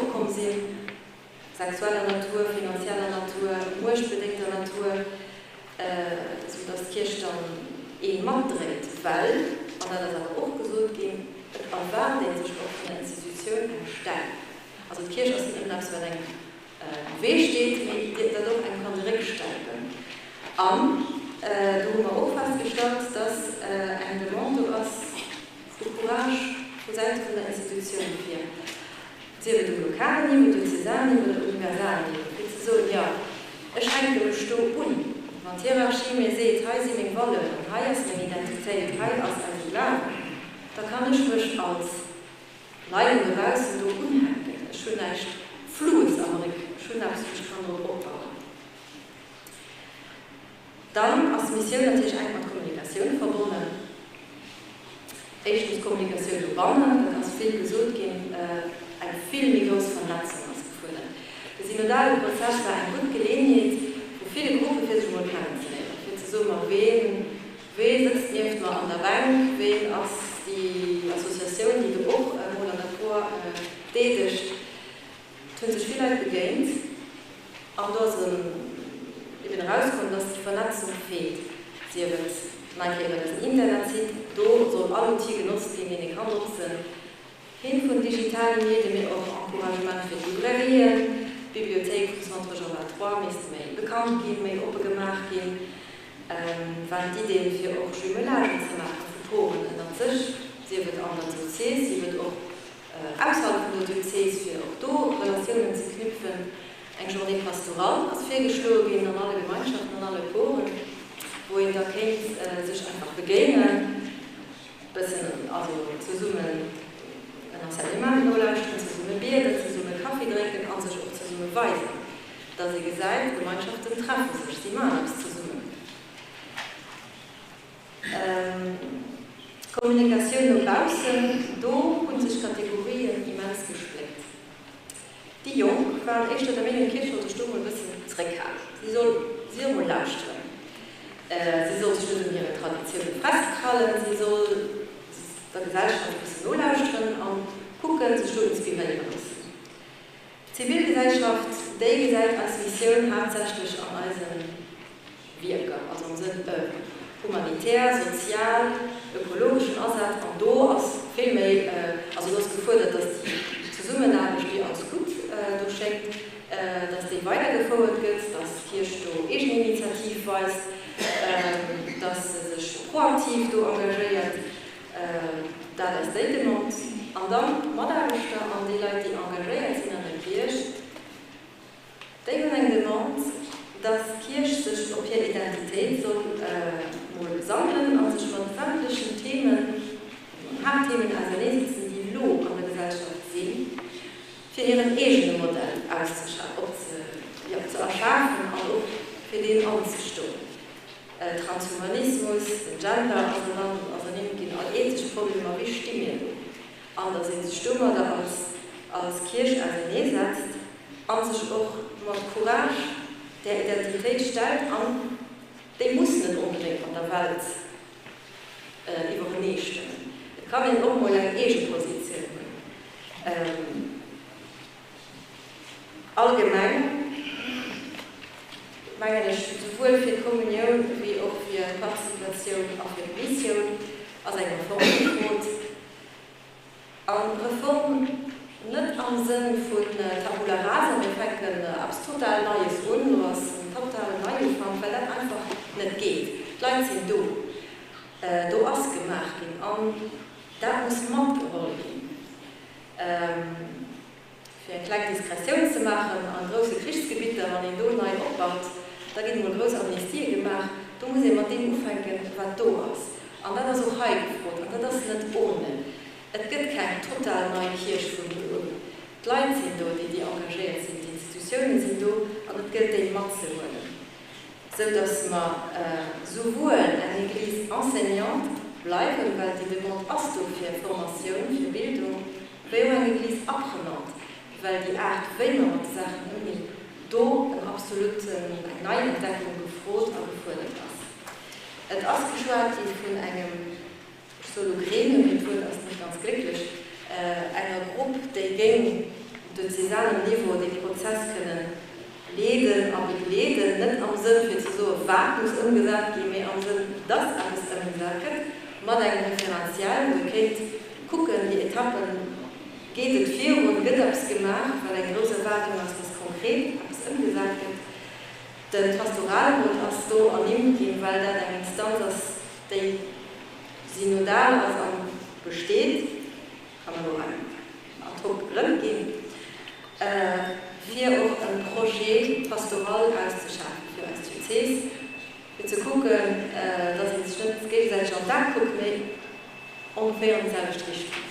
opkomm sinn. sexueller Natur, finanzieller Natur, muechtbedéngter Natur, esou dass d'Kierch dann ee matdréit, well, an dat ass awer och gesot ginn, et erwaart ee sech och vun der Institutioun eng Stäip. Also d'Kierch ass net nëmmen eppes, wat engem am Wee steet, mee dat och engem kann de Réck stäipen. An do hu mer och festgestallt, dass eng Demande do ass vu Courage vu Säite vun der Institutioun fir, sief et um lokalen Niveau, diözesanen Niveau oder universalen Niveau, fir ze soen, jo, ech hänke mech do un. Wann d'Hierarchie mir seet, hei si meng Valeuren, hei ass meng Identitéit, hei ass eise Glawen, da kann ech mech als Laien dobaussen do unhänken. Ech hunn näischt Floues am Réck, ech hunn eppes, wou ech kann drop opbauen. Dann ass d'Missioun natierlech enk mat Kommunikatioun verbonnen. Éischtens Kommunikatioun dobannen, dat ass vill gesot ginn, eng vill méi grouss Vernetzung ass gefuerdert. De synodale Prozess war eng gutt Geleeënheet vu ville Gruppe fir sech emol kennenzeléieren, fir ze soen, ma ween, wee sëtzt nieft mer an der Bänk, ween ass déi Associatioun, déi do och emol an der Por deedegt. Et hu sech vill Leit begéint an do ass erëm eben erauskomm, dass déi Vernetzung feelt, sief et nach eng Kéier iwwer eisen Internetsite, do soll all Outil genotzt ginn, deen ee kann notzen, hin vun digitale Medien, mee och Encouragement fir d'Librairien, d'Bibliothéik vum Centre Jean 23 misst méi bekannt ginn, méi oppe gemaach ginn, waren d'Iddien, fir och Jumelagen ze maache vu Poren ënnert sech, sief et an der Diözes, sief et och Ausserhalb vun der Diözes, fir och do Relatiounen ze knüpfen. Eng Journée pastorale ass virgeschloe ginn an alle Gemeinschaften, an alle Poren, wou een da kéint sech einfach begéinen, bëssen also zesummen en Enseignement nolauschteren, zesumme bieden, zesumme Kaffi drénken a sech och zesumme weisen, dass ee gesäit, d'Gemeinschaften treffe sech, si maachen eppes zesummen. D'Kommunikatioun no baussen, do hu sech d'Kategorien immens gespléckt. Déi Jonk waren éischter der Meenung, d'Kierch soll sech do mol e bëssen zeréckhalen, si soll si och mol lauschteren, si soll sech net un hiren Traditioune festkrallen, si soll der Gesellschaft e bëssen nolauschteren a kucken, sech do inspiréiere loossen. D'Zivilgesellschaft, déi gesäit eis Missioun haaptsächlech an eise Wierker, also am Sënn œuvre, humanitär, sozial, ökologeschen Asaz, an do ass vill méi, also do ass gefuerdert, dass déi Zesummenaarbecht, déi als gutt do schéngt, dass déi weidergefouert gëtt, dass d'Kierch do Eegeninitiativ weist, dass se sech proaktiv do engagéiert. Dat ass déi Demande. An dann d'Mataarbechter an déi Leit, déi engagéiert sinn an der Kierch, déi hunn eng Demande, dass d'Kierch sech op hir Identitéit soll mol besannen a sech mat sämtlechen Themen, an Haaptthemen auserneesetzen, déi elo an der Gesellschaft sinn, fir hiren eegene Modell ze erschafen an och fir deen anzestoen. Transhumanismus, den Gender ass ernannt an ass ernimmt ginn, all ethesch Problemer, wéi sti mir do? An datt ee sech domadder als als Kierch auserneesetzt a sech och mat Courage där Identitéit stellt an déi muss net onbedéngt mat der Welt iwwerenee stëmmen. Et kann een och mol eng eege Positioun hunn. Allgemeng mengen ech, souwuel fir d'Kommunioun wéi och fir d'Participatioun a fir d'Missioun ass eng Reform gefrot. A Reform net am Sënn vun Tabula rasa, mir fänken eppes total Neies un, do ass en totalen Neiufank, well dat einfach net geet. D'Leit sinn do, do ass gemaach ginn an dat muss matgeholl ginn. Fir eng kleng Digressioun ze maachen, a grousse Krichsgebitter, wann een do nei opbaut, da ginn emol grouss Amnistië gemaach. Do muss ee mat deem ufänken, wat do ass. An dat ass och hei gefrot. An dat ass net ohne. Et gëtt keng total nei Kierch vun do un. D'Leit sinn do, déi déi engagéiert sinn, d'Institutiounen sinn do, an et gëllt déi matzehuelen. sou dass mer souwuel eng Église enseignante bleiwen, well déi Demande ass do fir Formatioun, fir Bildung, wéi och eng Église apprenante, well déi Aart wéi mer mat de Saachen ëmginn, do en absoluten, eng Neientdeckung gefrot a gefuerdert ass. Et ass geschwat gi vun engem, ech soe lo Gremium, mee d'Wuert ass net ganz glécklech, enger Grupp, déi géing um diözesanem Niveau dee Prozess kënnen leeden a begleeden, net am Sënn fir ze soen, wat muss ëmgesat ginn, mee am Sënn, dass eppes ëmgesat gëtt, mat engem Referentiel, wou ee kéint kucken, déi Etappen, geet et virun, gëtt eppes gemaach, well eng grouss Erwaardung ass, dass konkret eppes ëmgesat gëtt. De Pastoralrot ass do ernimmt ginn, well dat eng Instanz ass, déi synodal ass a besteet, kann elo hei ad hoc gegrënnt ginn, fir och e Projet pastoral auszeschafen fir eis Diözes. Fir ze kucken, dass ee sech net géigesäiteg an d'A kuckt, mee ongeféier an déi selwecht Richtung.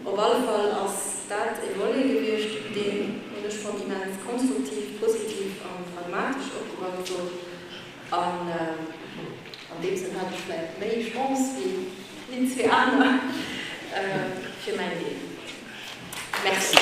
Op alle Fall ass dat e Volet gewiescht, deen, hunn ech fonnt, immens konstruktiv, positiv a pragmatesch opgebaut gouf. An an deem Sënn hat ech vläicht méi Chance wéi déi zwee aner fir mäin Deel. Merci.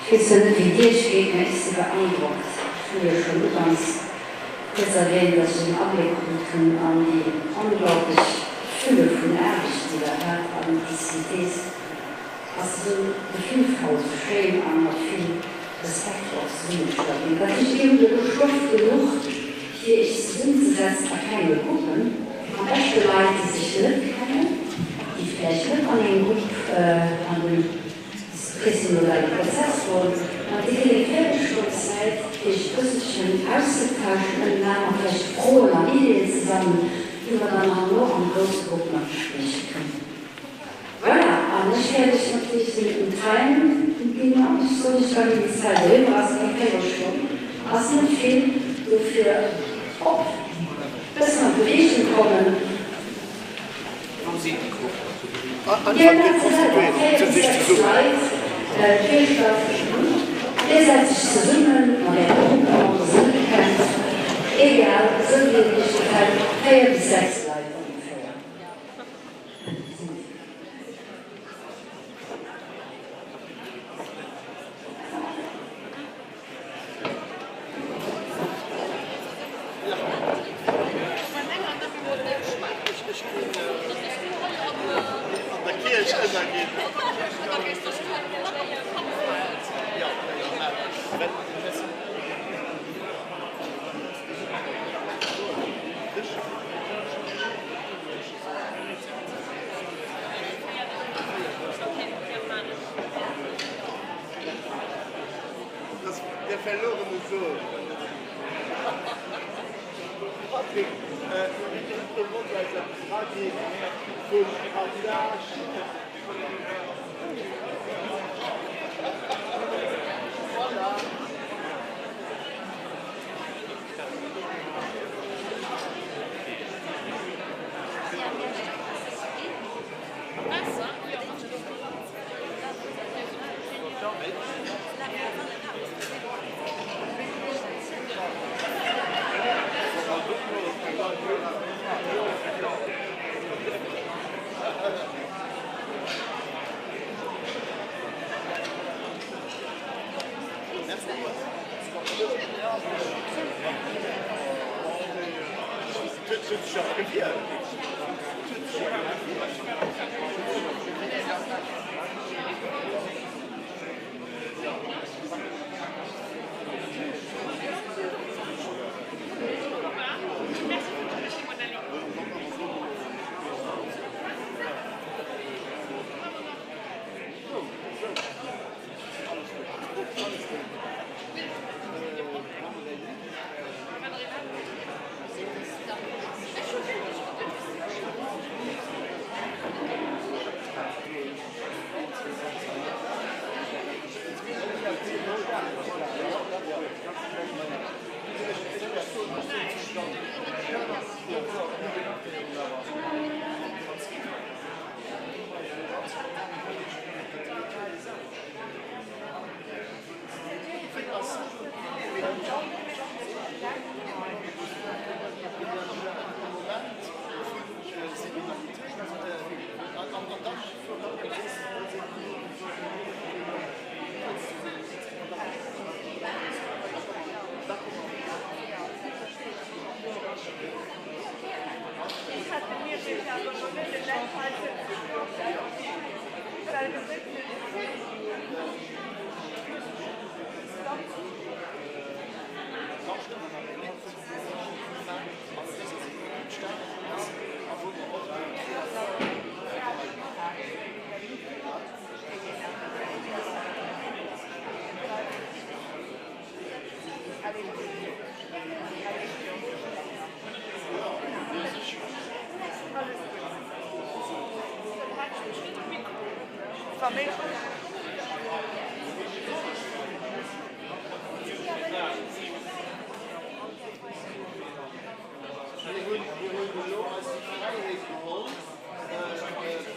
Ech weess zwar net wéi et iech geet, mä ech si beandrockt. Ech hunn jo schonn ugangs kuerz erwähnt, dass ech en Abléck krut hunn an déi onglaublech Fülle vun Aarbecht, déi der hat, an déi Synthees ass esou gefillvoll, esou schéin a mat vill Respekt och zesummegestallt ginn. Dat heescht, dir hutt elo Stoff genuch, fir iech zesummenzesetzen a klenge Gruppen, am beschte Leit, déi sech net kennen, déi vläicht net an engem Grupp an dem presynodale Prozess woren, mat dir kritt eng Véierelstonn Zäit, fir iech e bësselchen auszetauschen ënnenaner, vläicht Froen an Ideeën ze sammelen, déi mer dann herno am grousse Grupp nach besprieche kënnen. Voilà, an ech wäert iech natierlech den um Time ginn an ech soen iech da wéi déi Zäit eriwwer ass, eng Véierelstonn ass net vill, dofir op bëssen an d'Beweegung kommen. Dir maacht se selwer, 4 bis 6 Leit, d'Kierch Dir setzt iech zesummen mat äre Grupp, wann der se net kennt, egal, esou wéi et iech gefält, 4 bis 6 Leit ongeféier. Der verlorene Sohn. Patrick, vum Passage. Voilà. war méiglech. Mir hunn elo eis déi Fräiheet geholl, 15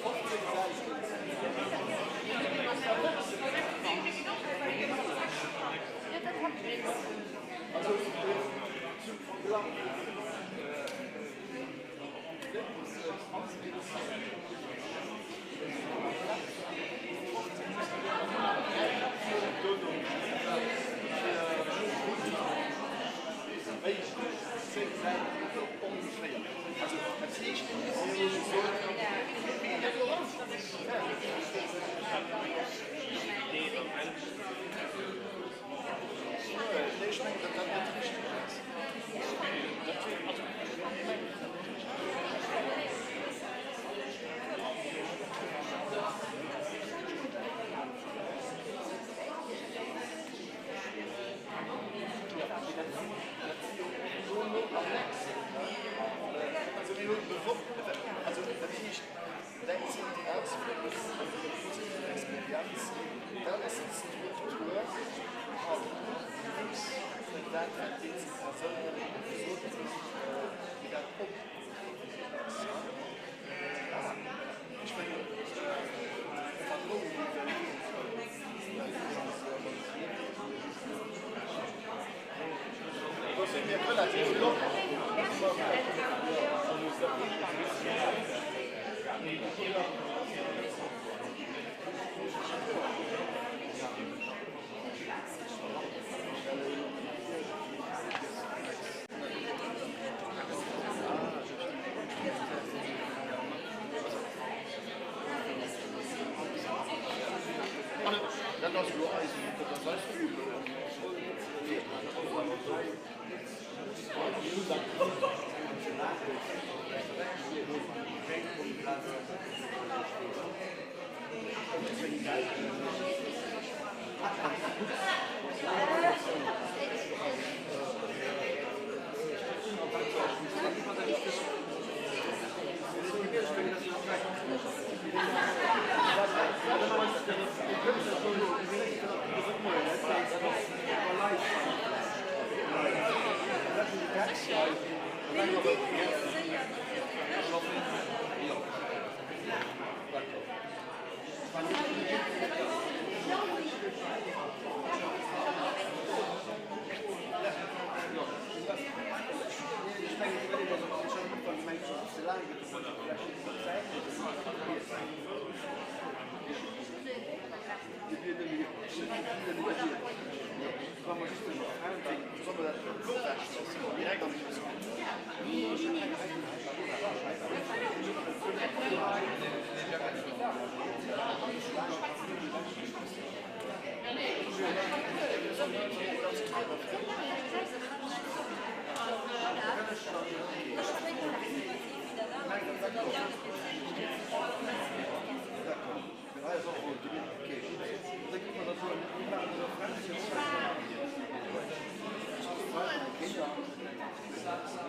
Säiten ze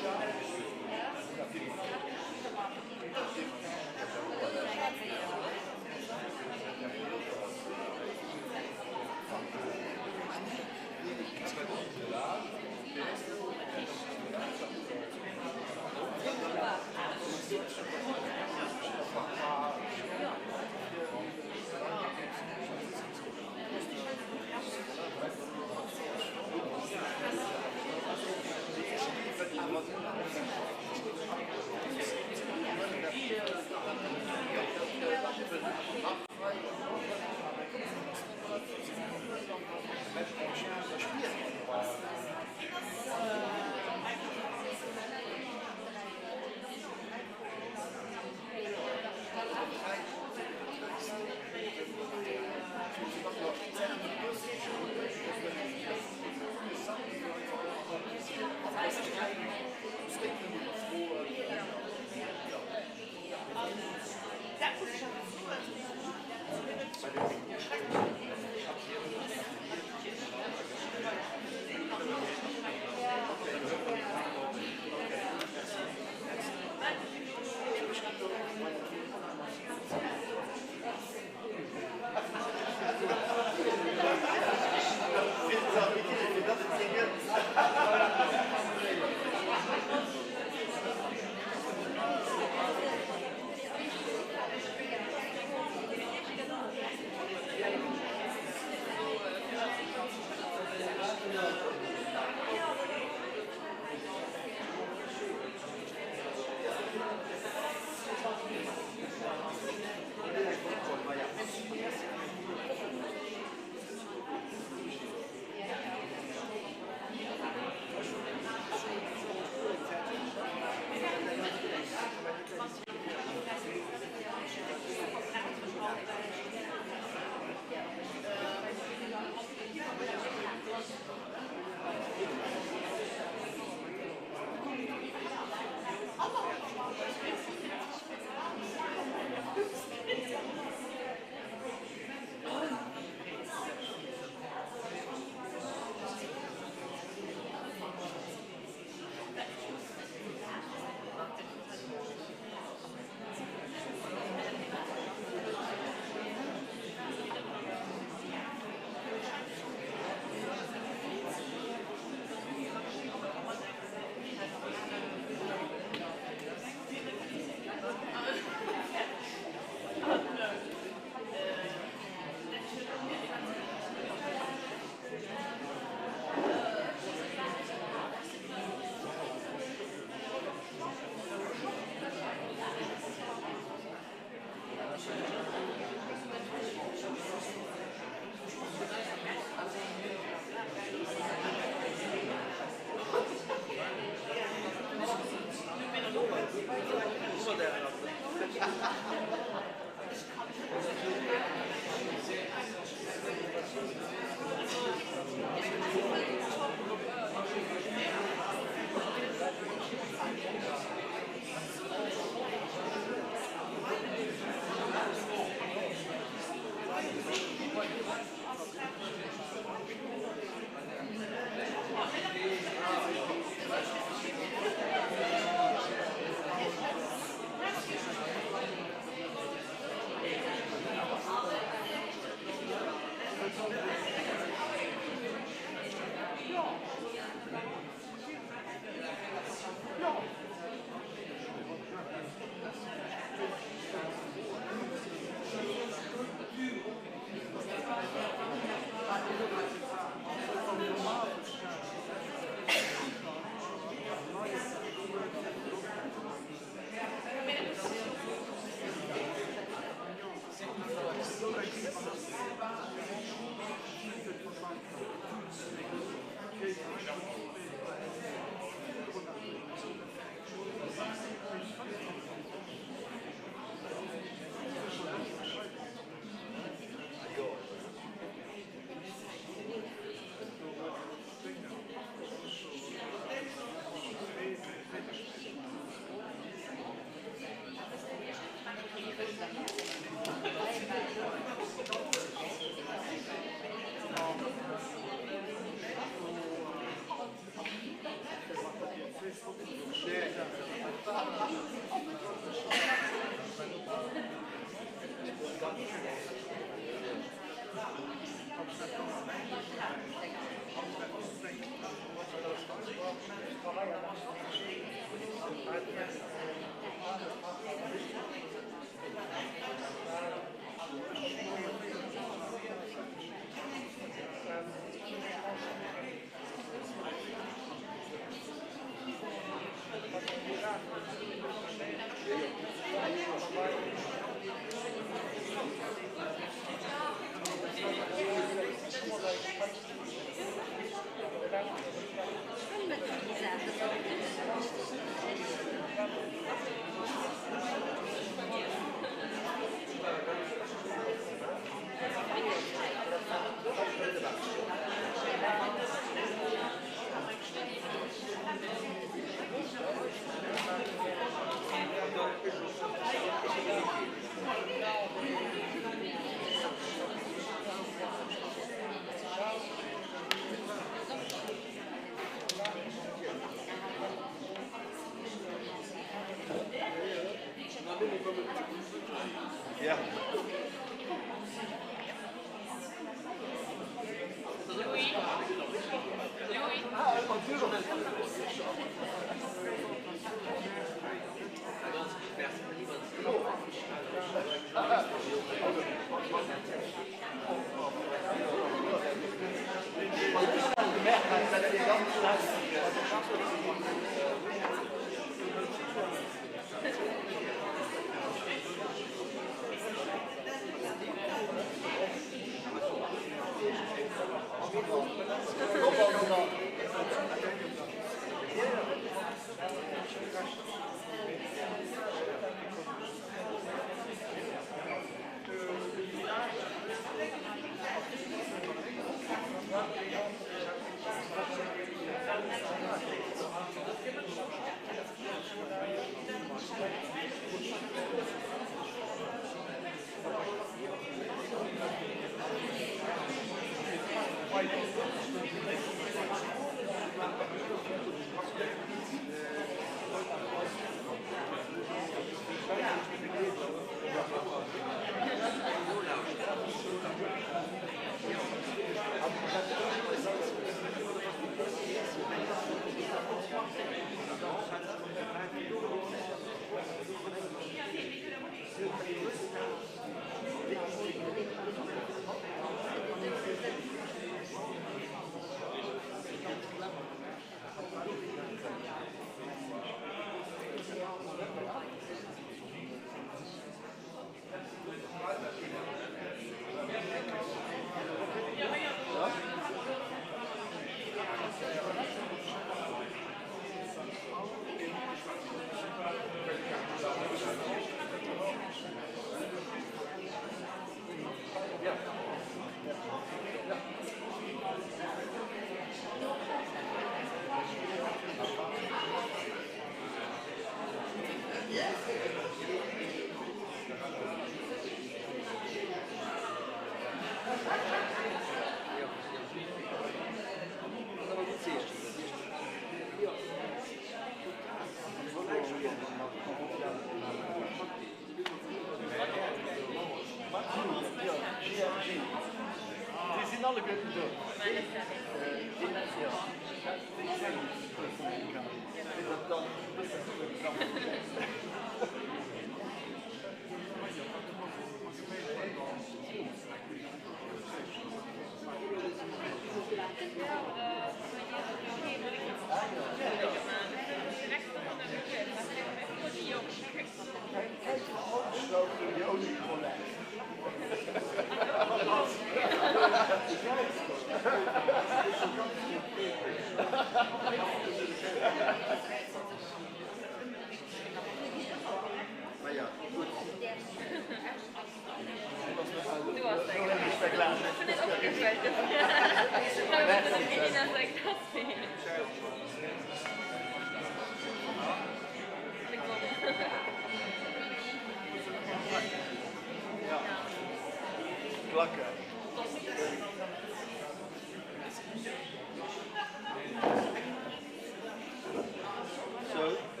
So.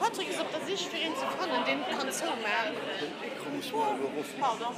Patrick ass op der Sich fir een ze fannen deen kann zoumaachen. Pardon.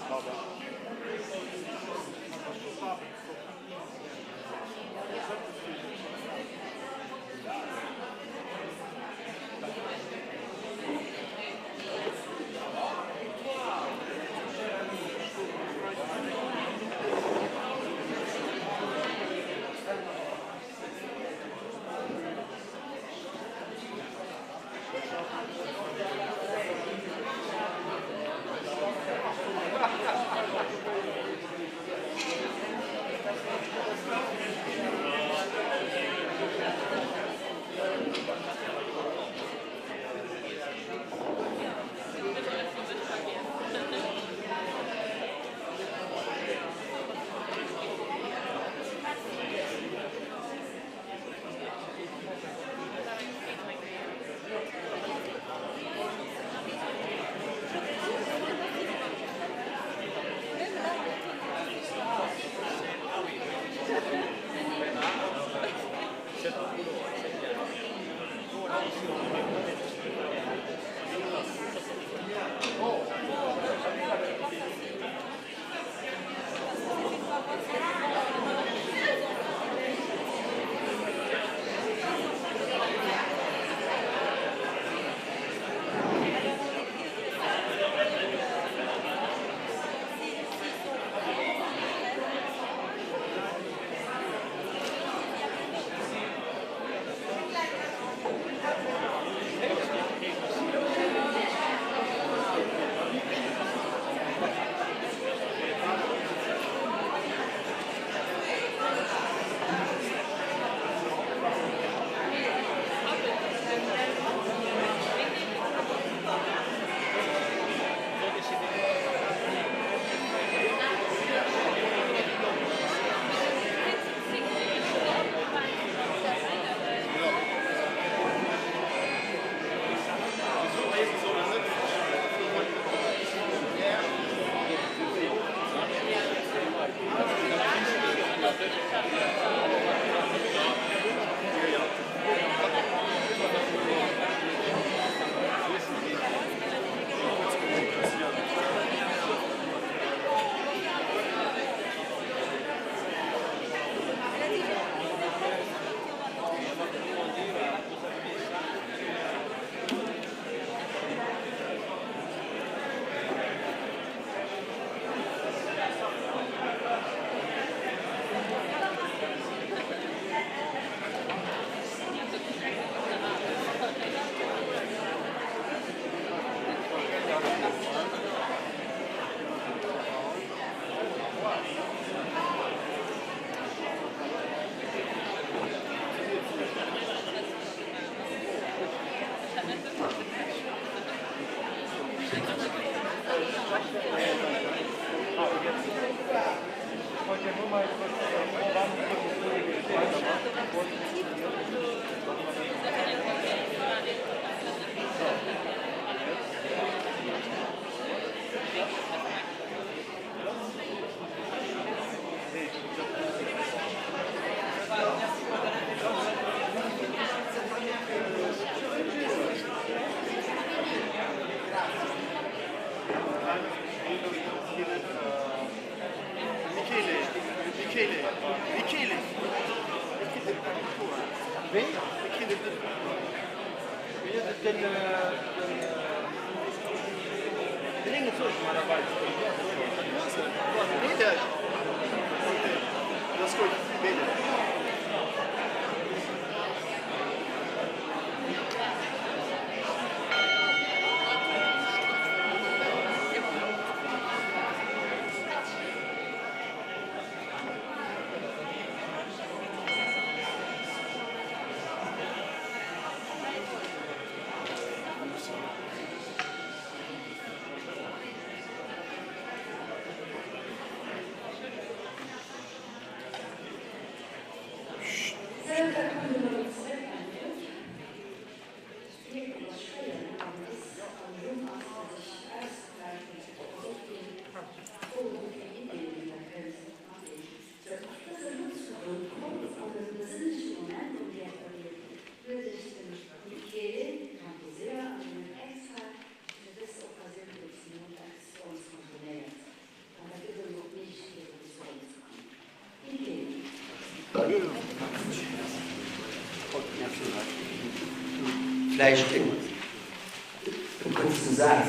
Vläicht e kuerzen Saz,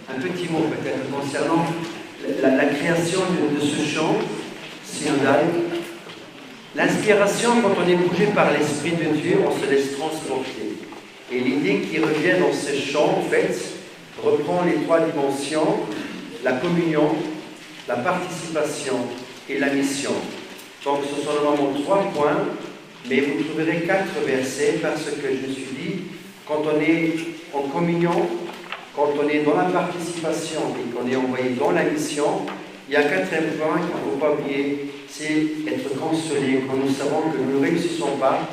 un petit mot peut-être concernant la, la création de, de ce chant synodal. L'inspiration, quand on est bougé par l'Esprit de Dieu, on se laisse transporter. Et l'idée qui revient dans ce chant, en fait, reprend les trois dimensions, la communion, la participation et la mission. Donc ce sont normalement trois points, mais vous trouverez quatre versets parce que je me suis dit, quand on est en communion, quand on est dans la participation et qu'on est envoyé dans la mission, il y a un quatrième point qu'il ne faut pas oublier, c'est être consolé quand nous savons que nous ne réussissons pas,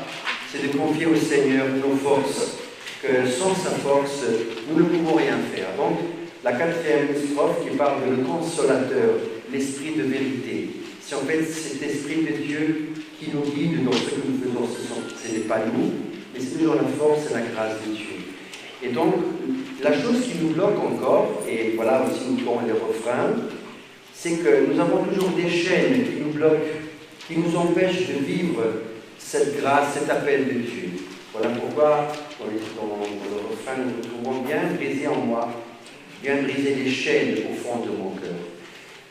c'est de confier au Seigneur nos forces, que sans sa force, nous ne pouvons rien faire. Donc, la quatrième strophe qui parle de le consolateur, l'esprit de vérité. C'est en fait cet esprit de Dieu qui nous guide dans ce que nous faisons. Ce n'est pas nous, mais c'est toujours la force et la grâce de Dieu. Et donc, la chose qui nous bloque encore, et voilà aussi nous trouvons les refrains, c'est que nous avons toujours des chaînes qui nous bloquent, qui nous empêchent de vivre cette grâce, cet appel de Dieu. Voilà pourquoi, dans, les, dans, dans le refrain, nous nous trouvons bien brisés en moi, bien briser les chaînes au fond de mon cœur.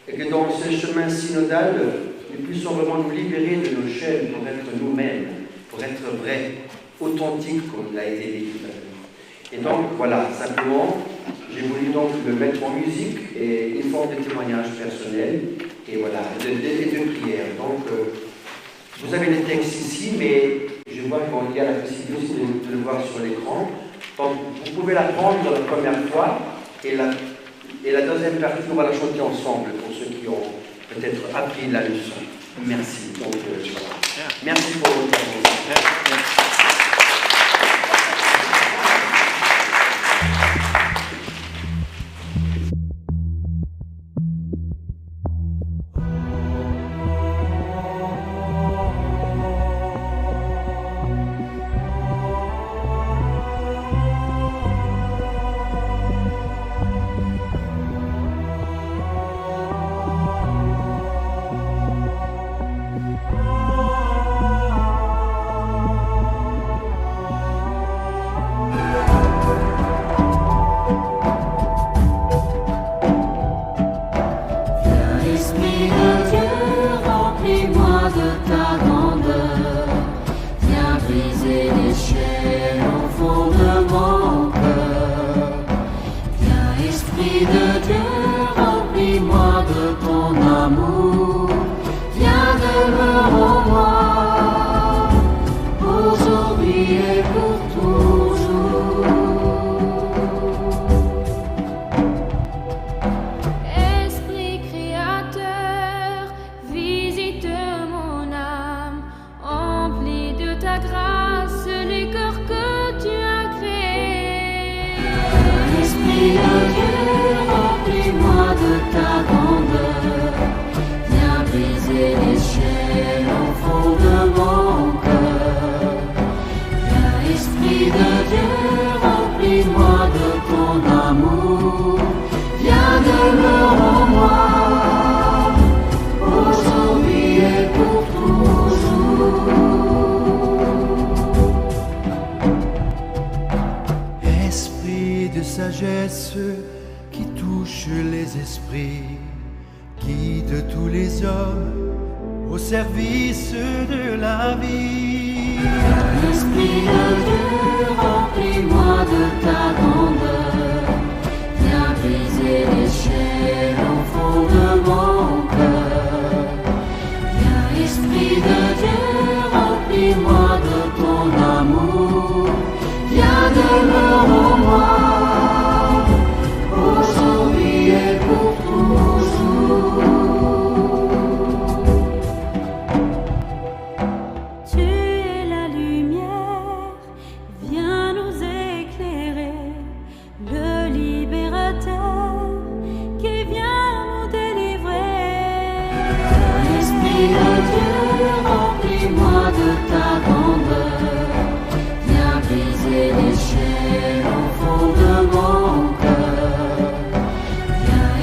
Et que dans ce chemin synodal, nous puissions vraiment nous libérer de nos chaînes pour être nous-mêmes, pour être vrais, authentiques, comme l'a été dit tout à l'heure. Et donc, voilà, simplement, j'ai voulu donc le mettre en musique et une forme de témoignage personnel, et voilà, et de, de, et de prière. Donc, euh, vous avez les textes ici, mais je vois qu'il y a la possibilité aussi de, de le voir sur l'écran. Donc, vous pouvez la prendre la première fois, et la, et la deuxième partie, on va la chanter ensemble pour ceux qui ont peut-être appris la leçon. Merci. Donc, euh, voilà. Merci pour votre attention.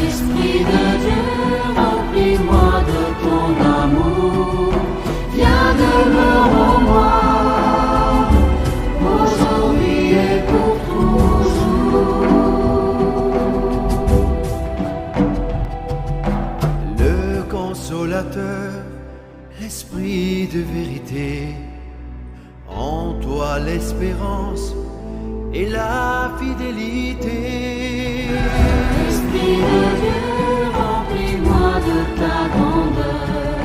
Esprit de Dieu, remplis-moi de ton amour. Viens. Consolateur, l'Esprit de vérité, en toi l'espérance et la fidélité. Esprit de Dieu, remplis-moi de ta grandeur,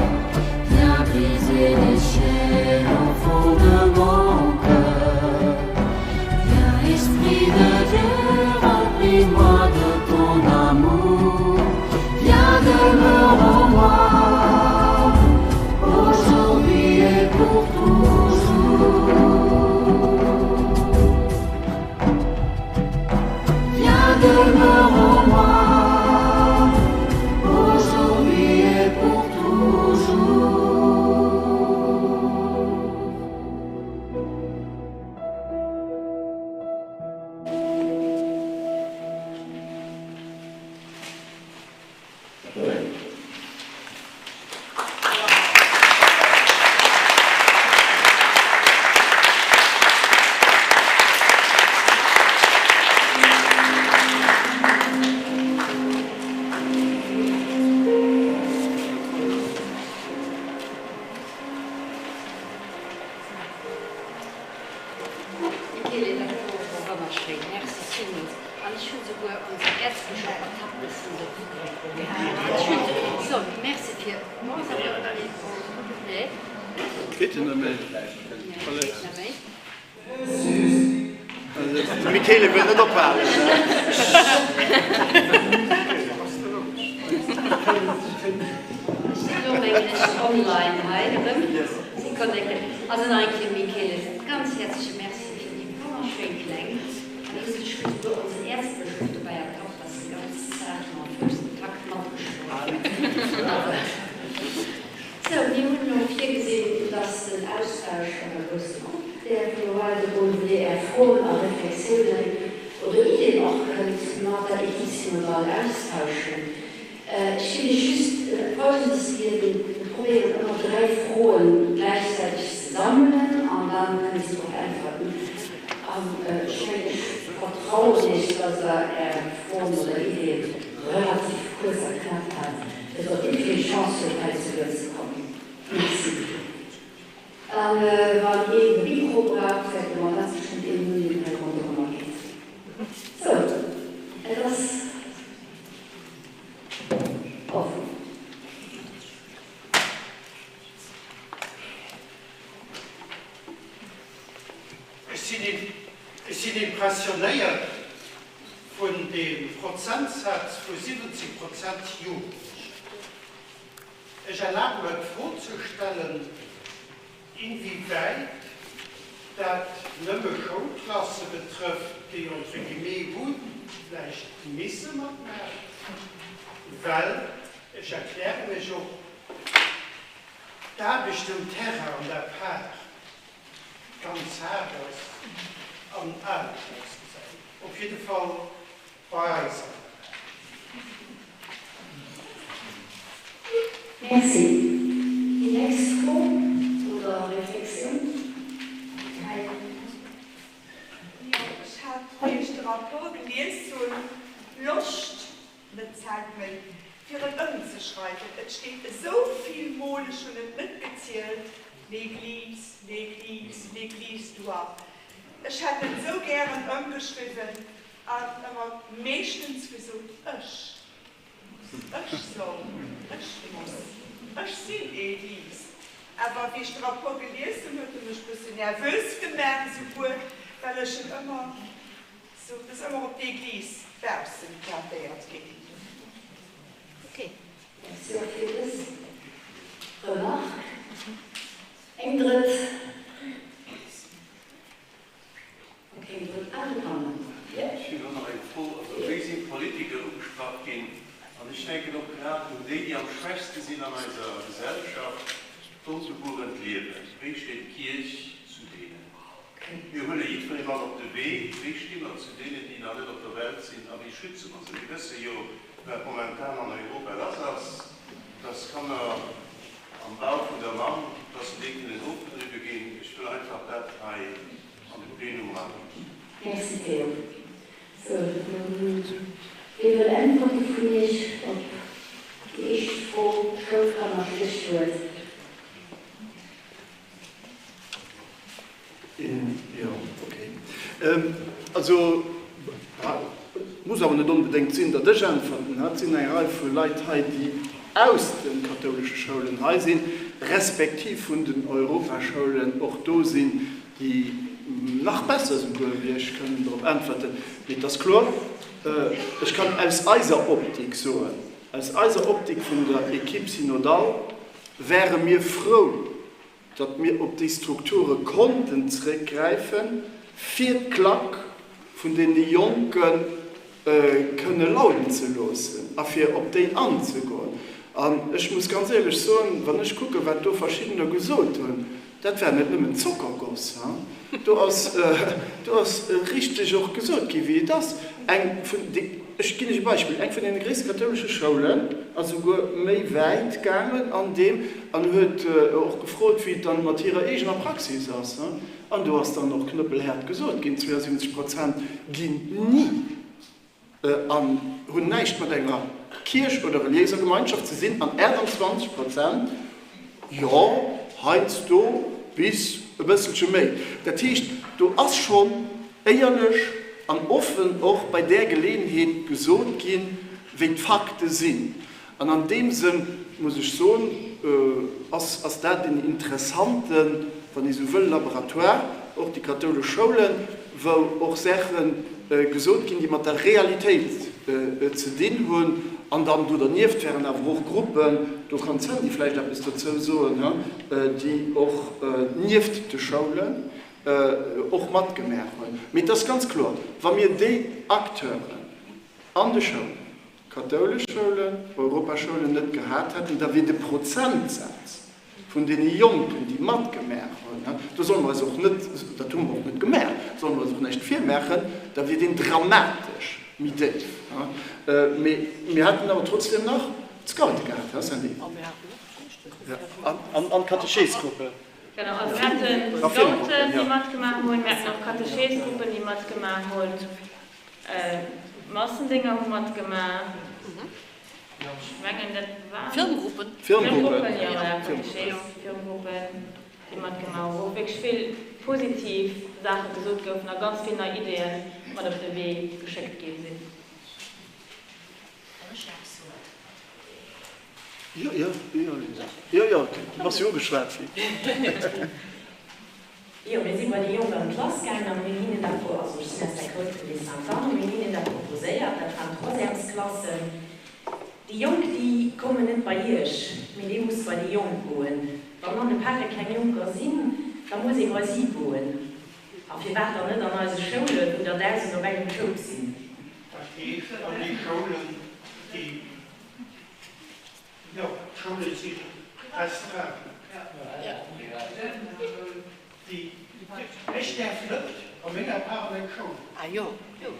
viens briser les chaînes au fond de mon cœur. Viens, Esprit de Dieu, remplis-moi de ton amour, viens demeure en moi, aujourd'hui et pour toujours. Viens demeure en moi, aujourd'hui et pour toujours. Michele, dat wor wonnerschéin. Merci villmools. An ech hunn souguer onsen Äerzbëschof ertappt, dass en dat Ech hunn so, merci fir Nee. Geet en net méi? De Michele wëll net ophalen. Ech sinn elo mengen ech online hei erëm. Si connected. Also nach eng Kéier Michele, ganz häerzleche Merci fir déi wonnerschéin Kläng. An ech hunn souguer onsen Äerzbëschof dobäi ertappt, dass en ganz zaart mam Fouss den Takt matgeschloen huet. Sou, mir hunn elo virgesinn, dass den Austausch an der grousser Grupp däerf elo weidergoen, wou Dir Är Froen a Reflexiounen oder Iddien och kënnt mat der Equipe synodale austauschen. Ech géif Iech just Folgendes bieden, Mir probéieren ëmmer 3 Froen gläichzäiteg ze sammelen an da kënnt Dir drop äntwerten. An ech mengen, ech vertrauen Iech, dass Der Är Froen oder Iddien relativ kuerz a knapp haalt, fir datt jiddereen d'Chance huet, hei zu Wuert ze kommen. Merci. A wann een de Mikro brauch, wäerte mer ganz bestëmmt een hunn, deen hei ronderëmmer geet. Sou, et ass offen. Ech sinn impressionéiert vun deem Prozentsaz vu 70 Prozent Jugendlecher. Ech erlabe mer d'Fro ze stellen, inwiewäit dat nëmme Schoulklasse betrëfft, déi entre guillemets hu vläicht misse matmaachen, well, ech erkläre mech och, d'Aarbecht um Terrain an der Par ganz haart ass an anescht ausgesäit, op jidde Fall bei eis an der Par. Merci. Déi nächst Fro oder Reflexioun? Hei. Jo, ech hat, wéi ech de Rapport gelies hunn, Loscht, net Zäit méi, fir en ëmzeschreiwen. Et steet esou vill Mol, ech hunn et net gezielt, L'église, l'église, l'église doit. Ech hätt en esou gären ëmgeschriwwen an ëmmer meeschtens gesot, ech. Ech soll, ech muss, ech sinn Église. Awer wéi ech de Rapport gelies hunn, huet e mech bëssen nervös gemaach esouguer, well ech en ëmmer sou, et ass ëmmer op d'Église baussen platéiert ginn. Ok, merci och fir dës Remarque. Eng drëtt. Ech hunn och nach eng Fro. Also, wéi sinn d'Politiker ugesprach ginn? An ech denken och grad un déi, déi am schwächste sinn an eiser Gesellschaft, d'ongebuerent Liewen. Wéi steet d'Kierch zu deenen? Mir huele jiddweree mat op de Wee. Wéi sti mer zu deenen, déi nach net op der Welt sinn a wéi schütze mer se? Mir wësse jo, wat momentan an Europa lass ass, dass Kanner am Bauch vun der Mamm, dass se déi kënnen ofgedriwwe ginn. Ech wëll einfach dat hei an de Plenum eraginn. Merci Théo. Sou, wee wëll äntwerte vun Iech op déi éischt Fro, Schoulklass? Kanner kritt huet. Jo, okay. Also, et muss awer net onbedéngt sinn, datt ech äntwerten. Et sinn eng Rei vu Leit hei, déi aus de kathoulesche Schoulen hei sinn, respektiv vun den Europaschoulen och do sinn, déi nach besser esouguer wéi ech kënnen drop äntwerten. Mee et ass kloer, ech kann aus eiser Optik soen, aus eiser Optik vun der Équipe synodale wäre mir frou, datt mir op déi Strukture konnten zréckgräifen, fir d'Klack vun deene Jonke kënne lauden ze loossen a fir op déi anzegoen. An ech muss ganz éierlech soen, wann ech kucken, wat do Verschiddener gesot hunn, dat war net nëmmen Zockergoss, do ass, do ass richteg och gesot gi wéi et ass. Eng vun de, ech ginn lech e Beispill, eng vun deene gréisste kathoulesche Schoulen ass esouguer méi wäit gaangen an deem an huet och gefrot, wéi et dann mat hirer eegener Praxis ass. An do ass dann och knëppelhäert gesot ginn, 72 Prozent ginn ni an hunn näischt mat enger Kierch oder reliéiser Gemeinschaft ze sinn an 28 Prozent, jo, heiansdo bis e bësselche méi. Dat heescht, do ass schonn éierlech an offen och bei där Geleeënheet gesot ginn, wéi d'Fakte sinn. An an deem Sënn muss ech soen, ass ass dat en interessanten, wann ee sou wëll, Laboratoire, och déi kathoulesch Schoulen, wou och Saache gesot ginn, déi mat der Realitéit ze dinn hunn. An dann do dernieft wären awer och Gruppen, do kann d'Sandy vläicht eppes dozou soen, déi och nieft de Schoulen och matgemaach hunn. Mee et ass ganz kloer, wa mir déi Acteuren an de Schoulen, kathoulesch Schoulen, Europaschoulen net gehat hätten, da wier de Prozentsaz vun deene Jonken, déi matgemaach hunn, do solle mer eis och net, dat hu mer och net gemaach, solle mer eis och näischt virmaachen, da wier deen dramatesch méi déif. Mee mir hätten awer trotzdeem nach d'Scoute gehat, he Sandy? An d'Katecheesgruppen. Genau, also mir haten Scouten, déi matgemaach hunn, mir haten och Katecheesgruppen, déi matgemaach hunn. Massendénger hu matgemaach. Ech mengen, dat waren. Firmgruppen. Firmgruppen, jo, voilà, Katechees, Firmgruppen, déi matgemaach hu wou och wierklech vill positiv Saache gesot goufen a ganz vill nei Ideeë mat op de Wee geschéckt gi sinn. Kann ech eppes soen? Jo, jo, jo, Lisa. Jo, jo, du bass jo ugeschwat ginn. Jo, mir si bei déi Jonk an d'Klass gaangen a mir hunn hinnen dat, also ech sinn aus der École privée Sainte-Anne, a mir hunn hinnen dat proposéiert, dat waren Troisièmesklassen. Déi Jonk, déi kommen net bei Iech, mee Dir musst bei déi Jonk goen. Wann an de Pare keng Jonker sinn, da muss ee bei si goen. A firwat dann net an eise Schoulen, wou der 1.000 op engem Koup sinn? Dat heescht, an déi Schoulen, déi. Jo, d'Schoule si restreint. Déi, ech däerf net a menger Par an eng Schoul. Ah jo. Jo,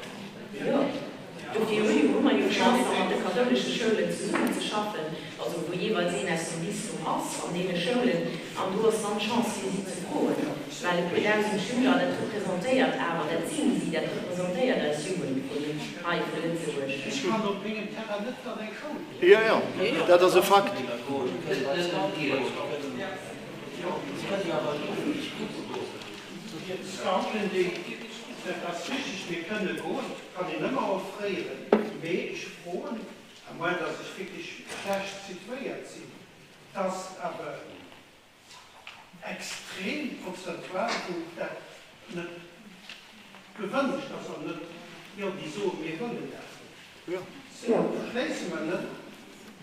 dofir hu mer jo d'Chance, da mat de kathoulesche Schoulen zesummenzeschaffen, also wou jeeweils een aus dem Bistum ass an deene Schoulen. An do ass dann d'Chance, fir si ze froen, well e puer dausend Schüler, dat representéiert awer, dat sinn si, dat representéiert eis Jugend vun hei, vu Lëtzebuerg. Ech kann op mengem Terrain net an eng Schoul goen. Jo, jo, dat ass e Fakt. D'Scouten, déi, dat ass richtig, mir kënne goen, kann een ëmmer offréieren, mee ech froen, à moins dass ech wierklech schlecht situéiert sinn, dass awer extrem prozentual, wou dat net gewënscht ass an net, jo, déi soen, mir wëllen dat net. Sou schléisse mer net.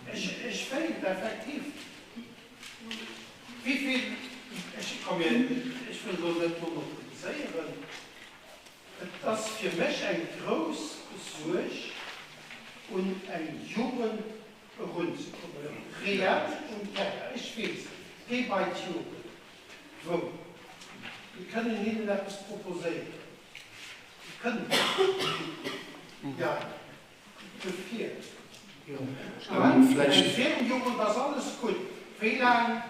Ech, ech wéilt effektiv, wéi vill, ech komm mir, ech wëll elo net monopoliséieren, et ass fir mech eng grouss Suerg un eng Jugend erunzekommen, reell um Terrain. Ech weess, géi bei d'Jugend, wou? Mir kënnen hinnen eppes proposéieren. Mir kënnen dat. Ja, dofir. Eng Firmjugend ass alles gutt. Wéi laang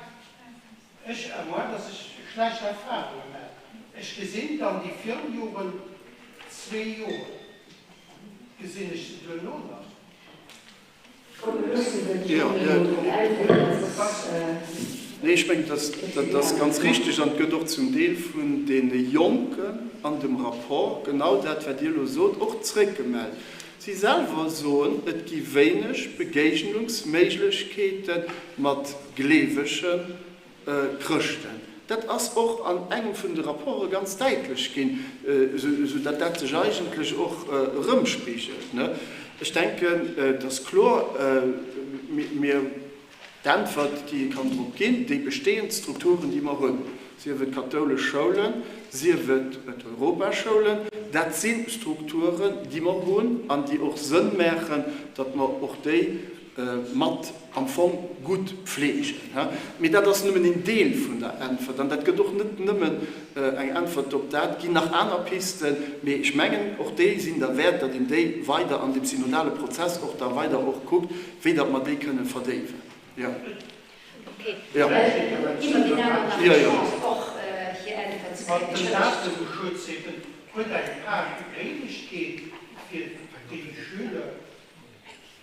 ech, à moins dass ech schlecht Erfahrunge maachen, ech gesinn dann déi Firmjugend zwee Joer, gesinn ech se duerno nach. ass. Nee, ech mengen, dat ass ganz richtig an et gëtt och zum Deel vun deene Jonken an dem Rapport genau dat, wat Dir elo sot, och zréckgemellt. Si selwer soen, et gi wéineg Begéignungsméiglechkeete mat gleewege Chrëschten. Dat ass och an engem vun de Rapporte ganz däitlech ginn, esou datt dat sech eigentlech och erëmspigelt. Ech denken, et ass kloer, mir, d'Äntwert, déi ee kann drop ginn, déi bestehend Strukturen, déi mer hunn, sief et kathoulesch Schoulen, sief et d'Europaschoulen, dat si Strukturen, déi mer hunn an déi och Sënn maachen, datt mer och déi mat am Fong gutt pflegen. Mee dat ass nëmmen een Deel vun der Äntwert an dat gëtt och net nëmmen eng Äntwert op dat. Et ginn nach aner Pisten, mee ech mengen, och déi sinn derwäert, datt een déi weider an deem synodale Prozess och da weider och kuckt, wéi datt mer déi kënnen verdéiwen. Jo. Okay. Jo. Gi mer deenen aneren nach d'Chance, och hir Äntwert ze kréien. Den Dateschutz eben huet eng Par Méiglechkeet fir déi Schüler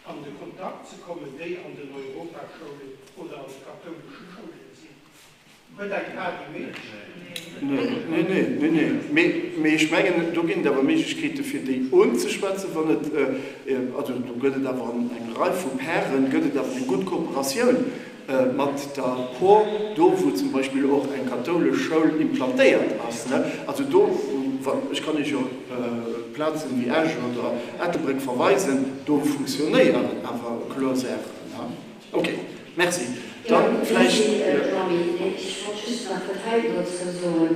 an de Kontakt ze kommen, déi an den Europaschoulen oder an de kathoulesche Schoulen sinn. Huet eng Par déi Méiglechkeet? Nee, nee, nee, nee. Mee, mee ech mengen, do ginn et awer Méiglechkeete fir déi unzeschwätzen, wann et, also do gëtt et awer an enger Rei vu Paren gëtt et awer eng gutt Kooperatioun mat der Por, do wou zum Beispill och eng kathoulesch Schoul implantéiert ass. Also do, ech kann Iech jo Plazen wéi Esch oder Ettelbréck verweisen, do funktionéieren awer kloer Saachen. Ok, merci. Dann vläicht. Jean-Louis, ech wollt just nach dat hei dozou soen.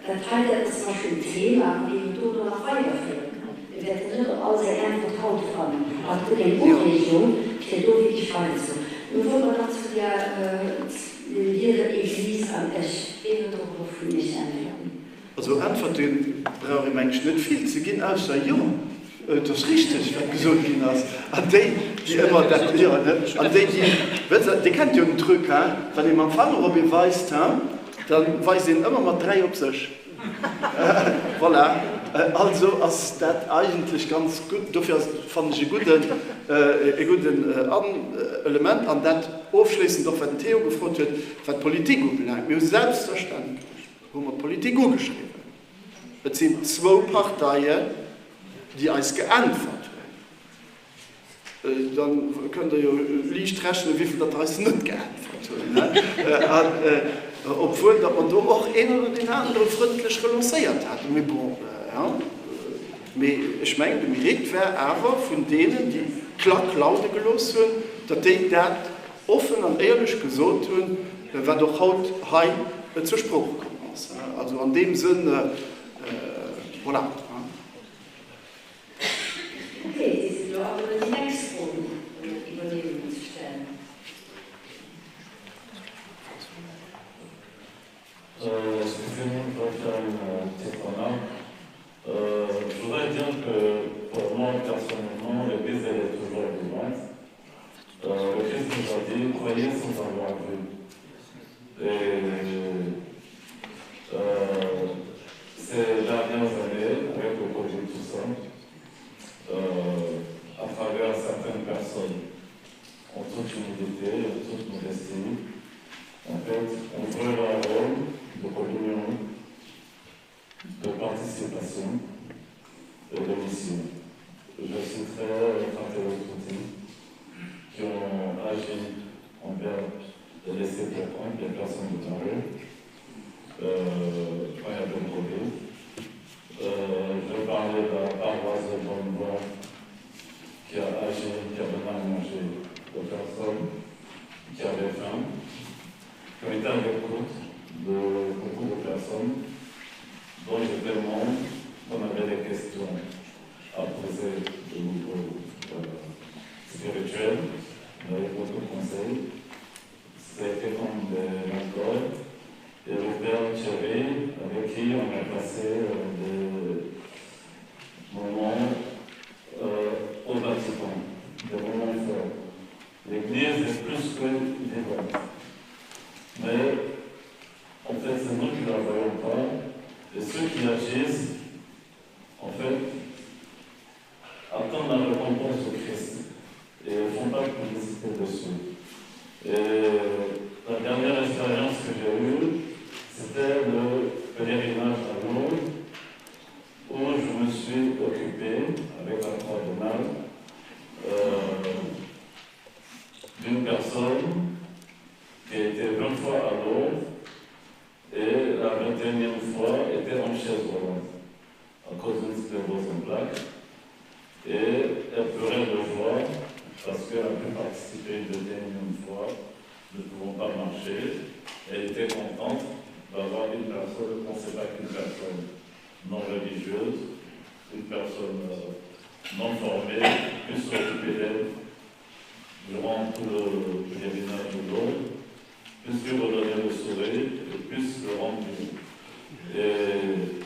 Dat hei, dat ass zum Beispill en Thema, wéi een do nach weiderféiere kann. Mir wäerten net op all seng Äntwert haut fannen, awer et gëtt eng Ureegung, fir do wierklech weiderzegoen. Nun wollte mer nach zu der, den Wierder Église an Esch. Ween huet och elo vun Iech Äntwerten? Also Äntwerte brauch ee meng ech net vill ze ginn, ausser jo, et ass richteg wat gesot ginn ass. An déi, déi ëmmer dat, jo, ne, an déi, déi, wësst Der, Dir kennt jo den Truc, hein, wann ee mam Fanger op ee weist, hein, da weist een ëmmer mat 3 op sech. Voilà, also ass dat eigentlech ganz gutt. Dofir ass et, fannen ech, e gudden, e gudden Element. An dat ofschléissend och, wat den Theo gefrot huet, wat d'Politik ubelaangt. Mir hu selbstverständlech, hu mer d'Politik ugeschriwwen. Et sinn zwou Parteien, déi eis geäntwert hunn. Da kënnt Der jo liicht rechnen, wéi vill datt der eis net geäntwert hunn. An obwuel datt mer do och een oder deen anere frëndlech relancéiert haten. Mee bon, mee ech mengen, de Mérite war awer vun deenen, déi d'Klack laude gelooss hunn, datt déi dat offen an éierlech gesot hunn, wat och haut hei zur Sprooch komm ass. Also an deem Sënn, voilà. Ok, et si elo alleguer déi nächst Froen Iwwerleeungen ze stellen. Excusez-moi de faire une petite remarque. Je voudrais dire que pour moi, personnellement, l'Église, elle est toujours vivante. Le Christ nous a dit, croyez sans avoir vu. Et euh, ces dernières années, avec le Covid, tout ça, euh, à travers certaines personnes, en toute humilité, en toute modestie, en fait, on jouait leur rôle de communion, de participation et de mission. Je citerai Fratello Tutti, qui ont agi envers les laissés pour compte, les personnes de la rue, euh, quand il y avait le Covid. Euh, je parlais de la paroisse de Bonbon qui a agi, qui a donné à manger aux personnes qui avaient faim, qui ont été à l'écoute de beaucoup de personnes dont j'étais membre, qu'on avait des questions à poser au niveau euh, spirituel, on avait beaucoup de conseils. Ça a été comme des mentors. Et le père Thierry, avec qui on a passé euh, des moments euh, au Vatican, des moments forts. L'Église est plus que vivante. Mais en fait, c'est nous qui ne la voyons pas. Et ceux qui agissent, en fait, attendent la récompense de Christ et ne font pas de publicité dessus. Et. personne qui a été 20 fois à Lourdes et la 21e fois était en chaise roulante à cause d'une sclérose en plaques. Et elle pleurait de joie parce qu'elle a pu participer une deuxième fois, ne pouvant pas marcher. Elle était contente d'avoir une personne, ne pensait pas qu'une personne non religieuse, une personne euh, non formée, puisse s'occuper d'elle durant tout le pèlerinage de l'eau, puisse lui redonner le sourire et puisse le rendre mieux. Et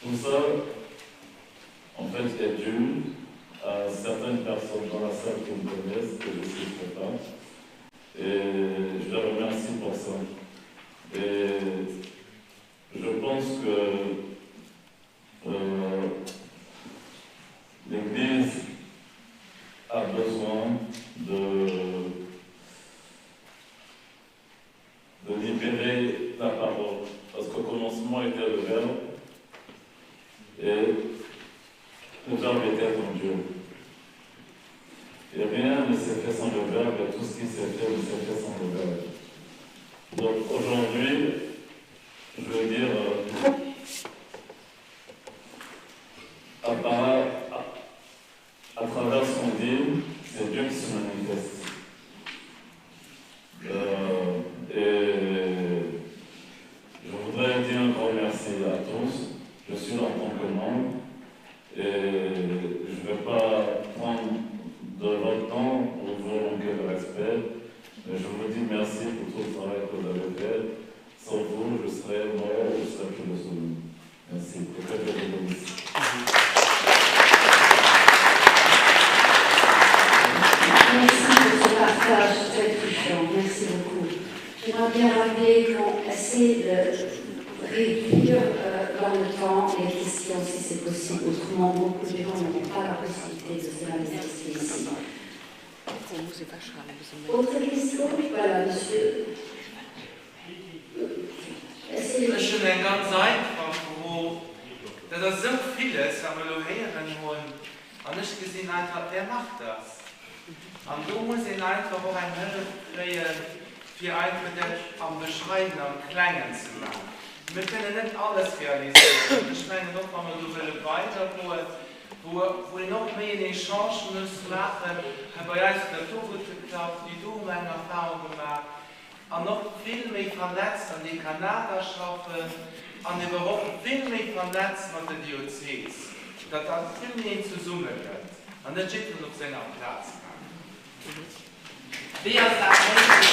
tout ça, en fait, est dû à certaines personnes dans la salle qui me connaissent, que je ne citerai pas. Et je les remercie pour ça. Et je pense que euh, l'Église a besoin de, de libérer la parole. Parce qu'au commencement était le Verbe, et le Verbe était en Dieu. Et rien ne s'est fait sans le Verbe, et tout ce qui s'est fait ne s'est fait sans le Verbe. Donc aujourd'hui, je veux dire, euh, à, part, à, à travers ce qu'on dit, c'est Dieu qui se manifeste. Euh, et je voudrais dire un grand merci à tous. Je suis là en tant que membre et je ne vais pas prendre de votre temps pour vous manquer de respect. Mais je vous dis merci pour tout le travail que vous avez fait. Sans vous, je serais mort ou je serais plus de souvenir. Merci. Et que Dieu vous bénisse. Merci pour ce partage très touchant. Merci beaucoup. J'aimerais bien rappeler qu'on essaie de réduire euh, dans le temps les questions si c'est possible. Autrement, beaucoup de gens n'auront pas la possibilité de se manifester ici. Autre question Voilà, monsieur. Ech hunn eng ganz einfach Fro. Dat ass esou villes, wat mer elo héieren hunn, an ech gesinn einfach, Wer macht das? An do muss een einfach och eng Hëllef kréien, fir einfach dat am Bescheidenen, am Klengen ze maachen. Mir kënnen net alles realiséieren. Ech mengen och, wa mer do wëlle weidergoen, wou wou een och méi en Echange muss maachen, hei bei eis huet dat do gutt geklappt, déi do hu eng Erfahrung gemaach, an och vill méi vernetzt an Dekanater schaffen an ewer och vill méi vernetzt mat der Diözees, datt dat vill méi een zesumme gëtt an net jidderen op senger Plaz maacht. Wéi ass dat méiglech?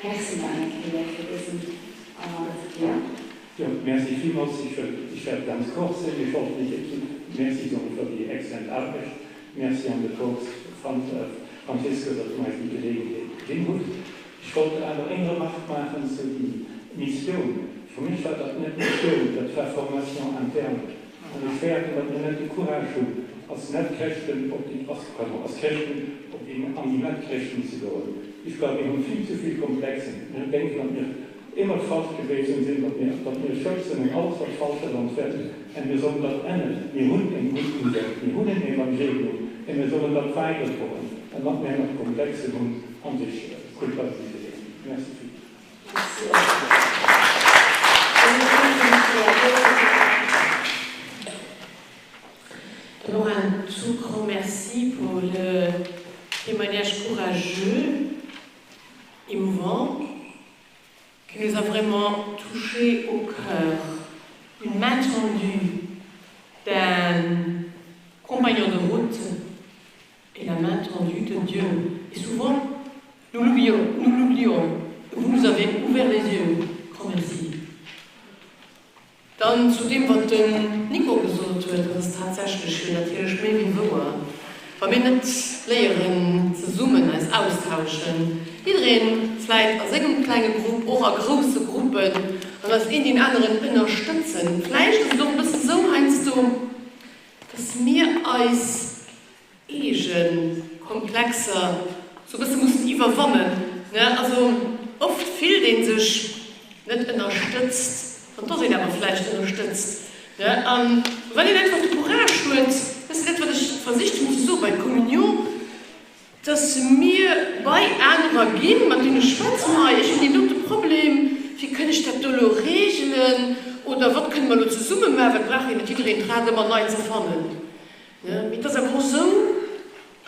Merci nach eng Kéier fir dësen Analyse. Jo, merci villmools. Ich wëll, ich werde ganz kurz sinn. Ech wollt lech Merci soen fir déi exzellent Aarbecht. Merci an de Poopst Franziskus, datt en eis déi Geleegenheet ginn hutt. Ech wollt awer eng Remarque maachen zu déi Missioun. Fir mech war dat net Missioun, dat war Formation interne. An ech fäerten, datt mir net de Courage hunn, als Net-Chrëschten op déi, als, pardon, als Chrëschten op déi, an déi Net-Chrëschten ze goen. Ich glaube, mir hunn vill ze vill Komplexen. Mir denken, datt mir immer falsch gewesen sinn, datt mir, datt mir schuld sinn un alles, wat falsch ass an d'Welt, en mir sollen dat änneren. Mir hunn eng gutt Nouvelle, mir hunn en Evangelium, en mir sollen dat weiderdroen, an net méi nach Komplexen hunn an sech culpabiliséieren. Merci villmools. D'abord un tout grand merci pour le témoignage courageux, émouvant, qui nous a vraiment touché au cœur. Une main tendue d'un compagnon de route et la main tendue de Dieu. Et souvent, nous l'oublions, nous l'oublions. Vous nous avez ouvert les yeux. Grand merci. Dann zu deem, wat den Nico gesot huet, dat ass tatsächlech jo natierlech méi wéi wouer, wa mir net léieren zesummen eis austauschen, jiddereen vläit a sengem klenge Grupp, och a grousse Gruppen, an eis een deen aneren ënnerstëtzen. Vläicht ass et och e bësse sou heiansdo, dass mir eis eege Komplexer sou bësse mussen iwwerwannen, ne? Also oft fillt een sech net ënnerstëtzt, an et ass een awer vläicht ënnerstëtzt, ne? An wann een einfach de Courage huet, e. bësse dat, wat ech versicht hunn ze soe bei Communion, dass mir bei anerer ginn, mat deene schwätzen, hei, ech hunn deen dote Problem, wéi kënn ech dat do elo regelen oder wat kënne mer elo zesumme maachen, well et brauch een net jiddereen d'Rad ëmmer nei ze erfannen. Mee et ass awer och esou,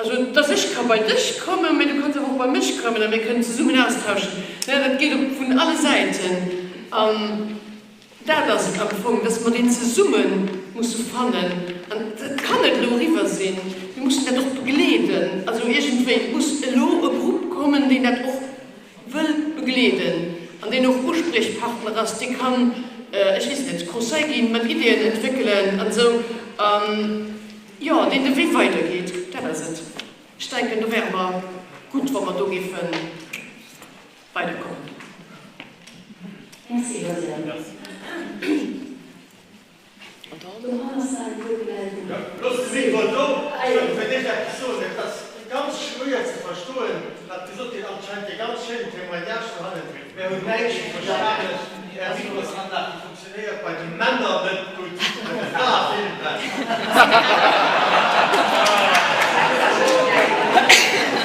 also dass ech ka bei dech kommen, mee du kanns awer och bei mech kommen a mir kënnen zesummen austauschen. Dat geet op vun alle Säiten. An dat ass et am Fong, dass mer deen zesumme musse fannen. An et kann net elo eriwwer sinn, mir mussen dat och begleeden. Also iergendwéi, et muss elo e Grupp kommen, deen dat och wëll begleeden an deen och Uspriechpartner ass, dee kann, ech weess net, Conseil ginn, mat Ideeën entwéckelen an esou, an jo, deen de Wee weidergeet. Dat ass et. Ech denken, do wäre mer gutt, wa mer do géife weiderkommen. Merci, Josiane. Looss de Mikro do! Ech wëll fir d'éischt eppes soen, Et ass ganz schwéier ze verstoen, wat gesot gëtt. Anscheinend e ganz schéinen Témoignage dohannen, mä hunn näischt verstanen. Är Mikrosanlag, déi funktionéiert bei de Männer net gutt, bei de Frae vill besser.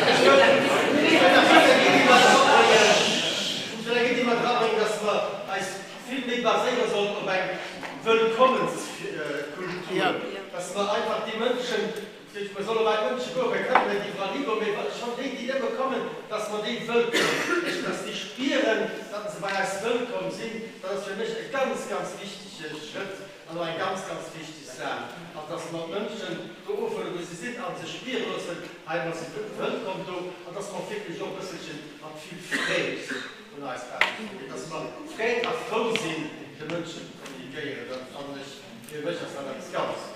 Ech wëll nach just eng Iddi mat erabréngen, ech wëll eng Iddi mat erabréngen, dass mer eis vill méi baséiere sollt op eng Wëllkommenskultur, dass mer einfach déi Mënschen, mer solle bei d'Mënsche goen, mir kënnen net iwwerall higoen, mee schonn déi, déi nëmme kommen, dass mer déi wëllkomm heeschen, dass déi spieren, datt se bei eis wëllkomm sinn, dat ass fir mech e ganz, ganz wichtege Schrëtt an och eng ganz, ganz wichteg Saach. An dass mer d'Mënschen do ofhuelen, wou se sinn, a se spiere loossen, hei, mer si wëllkomm do, an dass mer och wierklech och e bësselche mat vill Freed un eis Aarbecht, dass mer Freed a frou sinn, de Mënschen ze kommunikéieren, dat fannen ech, fir mech ass dat eppes ganz Wichteges.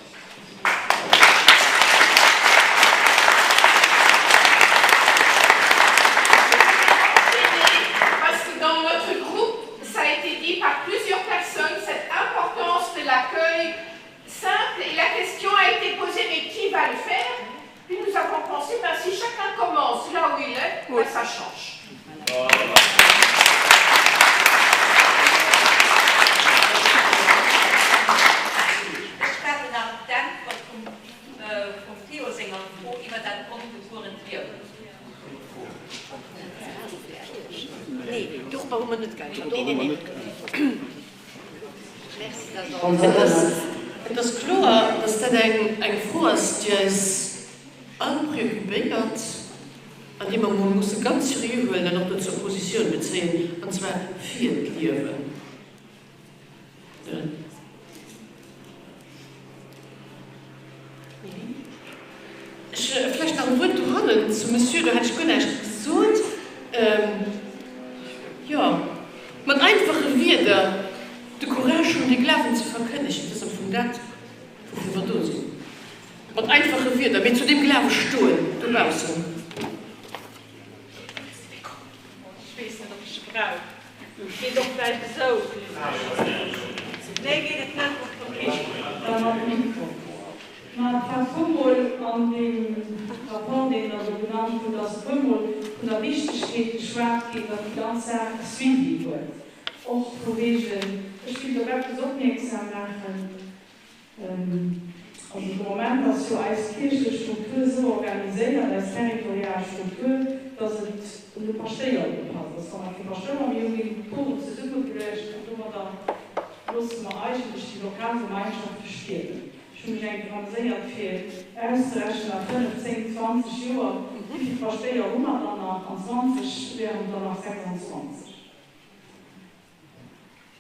Parce que dans notre groupe, ça a été dit par plusieurs personnes, cette importance de l'accueil simple, et la question a été posée, mais qui va le faire Puis nous avons pensé, ben, si chacun commence là où il est, ben, ça change. Ech waarden nach op d'Äntwert vum Theo senger Fro iwwer dat ongebuerent Liewen. Nee, dorobber hu mer net geäntwert. Nee, nee, nee. Et ass kloer, dass dat eng Fro ass, déi eis all préoccupéiert an déi mer emol musse ganz seriö huelen an och dozou Positioun bezéien, an zwar fir d'Liewen. Ech, vläicht nach e Wuert dohannen zum Monsieur, do hat ech guer näischt gesot. Jo, mat einfache Wierder de Courage hunn, de Glawen ze verkënnegen, dat ass am Fong dat, woufir mer do sinn. Mat einfache Wierder, mee zu deem Glawe stoen dobaussen. Ech weess net, ob ech e brauch. Geet och vläicht esou. Nee, geet et net. Ok. Da mat Mikro. Ma et war puermol an deem Rapport, deen Der do genannt hutt, ass puermol vun der Wichtegkeet geschwat ginn, datt déi ganz Saach e Suivi huet, och vu wegen, ech wéilt op eppes opmierksam maachen, Also de Moment ass jo eis kierchlech Struktur esou organiséiert, eis territorial Struktur, datt et un de Paschtéier ugepasst ass. Wa mer kee Paschtouer méi hunn, ginn d'Poren zesummegeluecht an domadder loosse mer eigentlech déi lokal Gemeinschafte stierwen. Ech hu mech eng Kéier ameséiert fir auszerechnen, a 5, 10, 20 Joer, wéi vill Paschtéier hu mer dann nach? An 20 wären et der nach 26.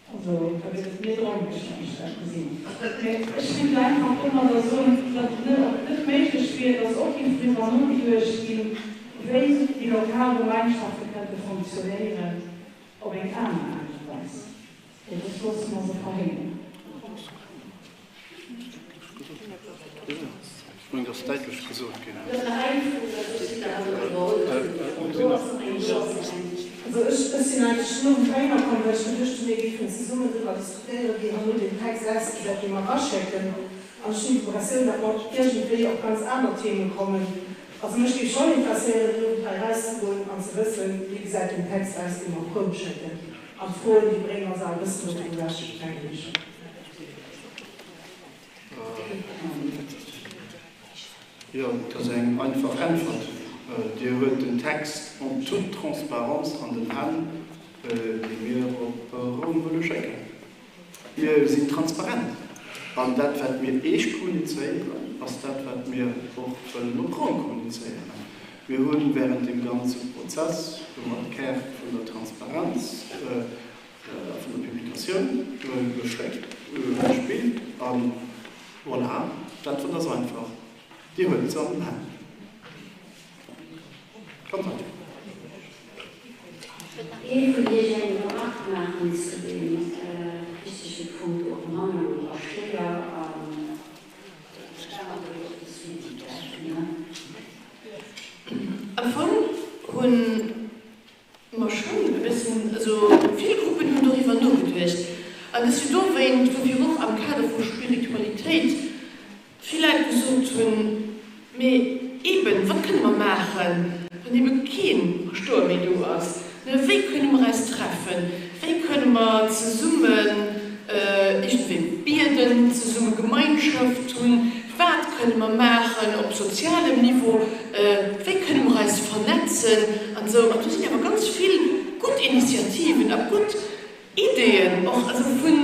Also, da gëtt et méi drolleg, wann ech dat gesinn. Mä ech wéilt einfach domadder soen, datt et net, ob et net méiglech wier, datt och géif driwwer nogeduecht ginn, wéi déi lokal Gemeinschafte kënnte fonctionnéieren op eng aner Aart a Weis. Oder soss loosse mer se verhéngeren. Ech mengen, et ass däitlech gesot ginn. Also ech sinn eigentlech nom Trainer komm, well ech geduecht hunn, mir géifen zesummen driwwer diskutéieren, wéi herno deen Text ausgesäit, dee mer eraschécken. An ech hunn d'Impressioun, datt mer iergendwéi op ganz aner Themen kommen. Also mech géif schonn interesséieren, den Owend hei erauszegoen an ze wëssen, wéi gesäit deen Text aus, dee mer op Roum schécken. An d'Froen, déi bréngen eis awer e bëssen dovun ewech, mengen ech. Jo, et ass eng einfach Äntwert. Dir huet den Text en toute transparence an den Hänn, dee mir op Roum wëlle schécken. Mir sinn transparent an dat, wat mir Iech kommunizéieren, ass dat, wat mir och wëllen op Roum kommunizéieren. Mir hu während deem ganze Prozess hu mer d'Kaart vun der Transparenz a vun der Publikatioun geschéckt, gespillt a voilà, d'Äntwert ass einfach, Dir huet se an den Hänn. Ganz einfach. Ech wëllt nach ee vun Iech eng Remarque maachen zu deem wichtege Punkt och Mangel u Paschtéier an de Suivi dervun. Am Fong hu mer schonn e bëssen, also vill Gruppen hunn doriwwer nogeduecht an et ass jo dowéint, wou wir och am Kader vu Spiritualitéit vill Leit gesot hunn, Mee eeben, wat kënne mer maachen, wann eebe kee Paschtouer méi do ass? Wéi kënne mer eis treffen? Wéi kënne mer zesummen iergendwéi bieden, zesumme Gemeinschaft hunn? Wat kënne mer maachen op sozialem Niveau? Wéi kënne mer eis vernetzen? An esou. An do sinn awer ganz vill gutt Initiativen a gutt Ideeën och, also vun.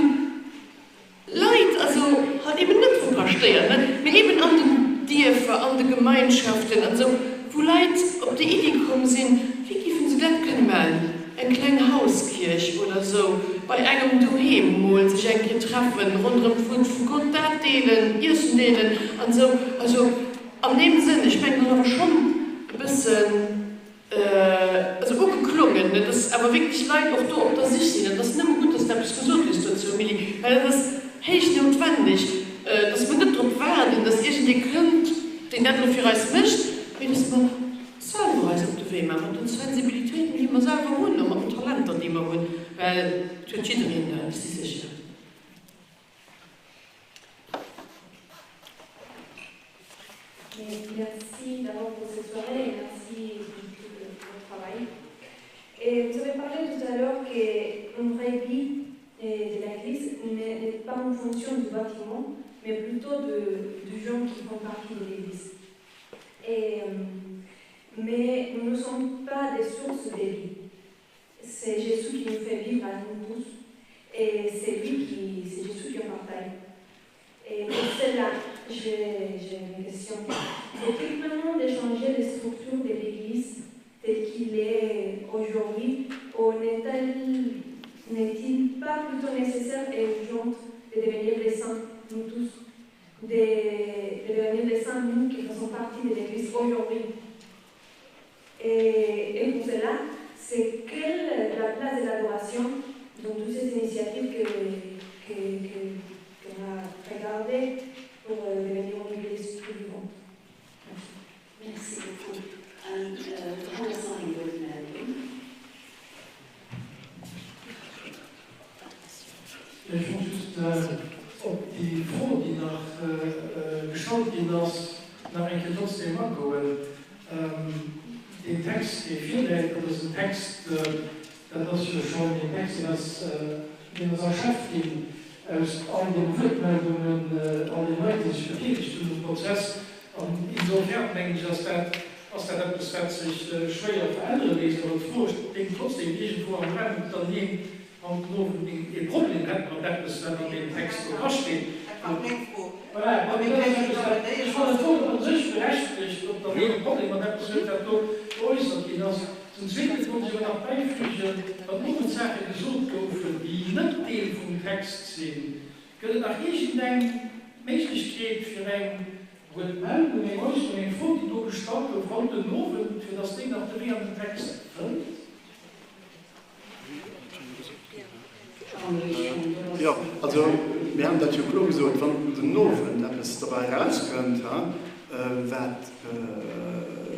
Leit, also halt eben net vu Paschtéier, ne, mee eben an den Dierfer, an de Gemeinschaften an esou, wou Leit op déi Iddi komm sinn, wéi géifen se dat kënne maachen, eng kleng Hauskierch oder esou, bei engem doheem mol sech eng Kéier treffen, ronderëm d'Wuert vu Gott, dat deelen, Iessen deelen an esou. Also an deem Sënn, ech mengen, dat ass awer schonn e bëssen. Also ugeklongen, dass awer wierklech Leit och do op der Sich sinn. Et ass nëmme gutt, dass de eppes gesot hues dozou, Emily, well et ass héich noutwenneg, dass mer net drop waarden, dass iergendee kënnt, deen dat elo fir eis mécht, mee dass mer selwer eis op de Wee maachen, mat den Sensibilitéiten, déi mer selwer hunn a mat den Talenter, déi mer hunn, well et huet jiddereen der, ech si sécher. Merci d'abord pour cette soirée et merci de votre travail. Et vous avez parlé tout à l'heure qu'une vraie vie de l'église n'est pas en fonction du bâtiment, mais plutôt de, du gens qui font partie de l'église. Et, mais nous ne sommes pas des sources de vie. C'est Jésus qui nous fait vivre à nous tous et c'est lui qui, c'est Jésus qui en partage. Et pour cela, j'ai une question. Faut-il vraiment de changer les structures de l'Église telle qu'il est aujourd'hui ou n'est-il pas plutôt nécessaire et urgent de devenir des saints, nous tous, de, de devenir des saints, nous qui faisons partie de l'Église aujourd'hui Et, et pour cela, c'est quelle la place de l'adoration dans toutes ces initiatives que, que, que, qu'on a regardées pour devenir une église plus vivante. Merci. Merci beaucoup. An Johannes nach eng Wuertmeldung. Ech wollt just op déi Fro, déi nach gestallt ginn ass, nach eng Kéier trotzdem agoen. Deen Text, dee virläit, dat ass en Text, dat ass jo schonn een Text, deen ass, deen ass erschafft ginn aus all deene Wuertmeldungen, all deene Leit, déi sech bedeelegt hunn um Prozess. An insofern, mengen ech, ass dat, ass dat eppes, wat sech schwéier verännere léisst. Awer d'Fro stéing trotzdem iergendwou am Raum, ob dann een haut den Owend ee Problem hätt mat eppes, wat an deem Text do drasteet. Voilà, dat ass eppes, wat ech fannen d'Fro u sech berechtegt, ob dann een e Problem mat eppes huet, wat do geäussert ginn ass. Zum Zweeten wollt ech awer nach bäifügen, wann owend Saache gesot goufen, déi net Deel vum Text sinn, gëtt et nach iergendeng Méiglechkeet fir eng Wuertmeldung, eng Äusserung, eng Fro, déi do gestallt gouf haut den Owend, fir dass déi nach de Wee an den Text fënnt? Jo, also mir haben dat jo kloer gesot, wann den Owend eppes derbäi erauskënnt, wat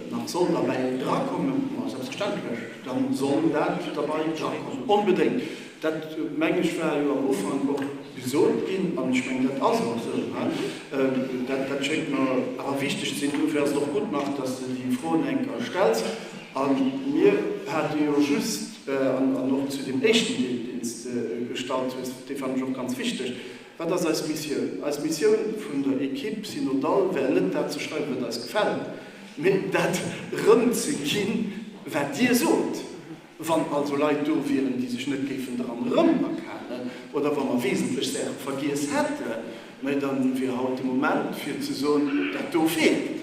nach soll derbäi erakommen, ma selbstverständlech, da soll dat derbäi erakommen, onbedéngt. Dat, meng ech, war jo am Ufank och gesot ginn, an ech mengen, dat ass och esou. Dat, dat schéngt mer awer wichteg ze sinn. Dofir ass et och gutt, Marthe, dass de déi Froen eng Kéier stells. A mir hate jo just, an och zu deem éischten Deel, deen s de gestallt hues, dee fannen ech och ganz wichteg. Wat ass eis Missioun? Eis Missioun vun der Equipe synodale wär net dat ze schreiwen, wat eis gefält, mee dat erëmzeginn, wat Dir sot. Wann also Leit do wieren, déi sech net géifen dran erëmerkennen, oder wa mer wesentlech Saache vergiess hätten, mä da wier haut de Moment fir ze soen, dat do feelt.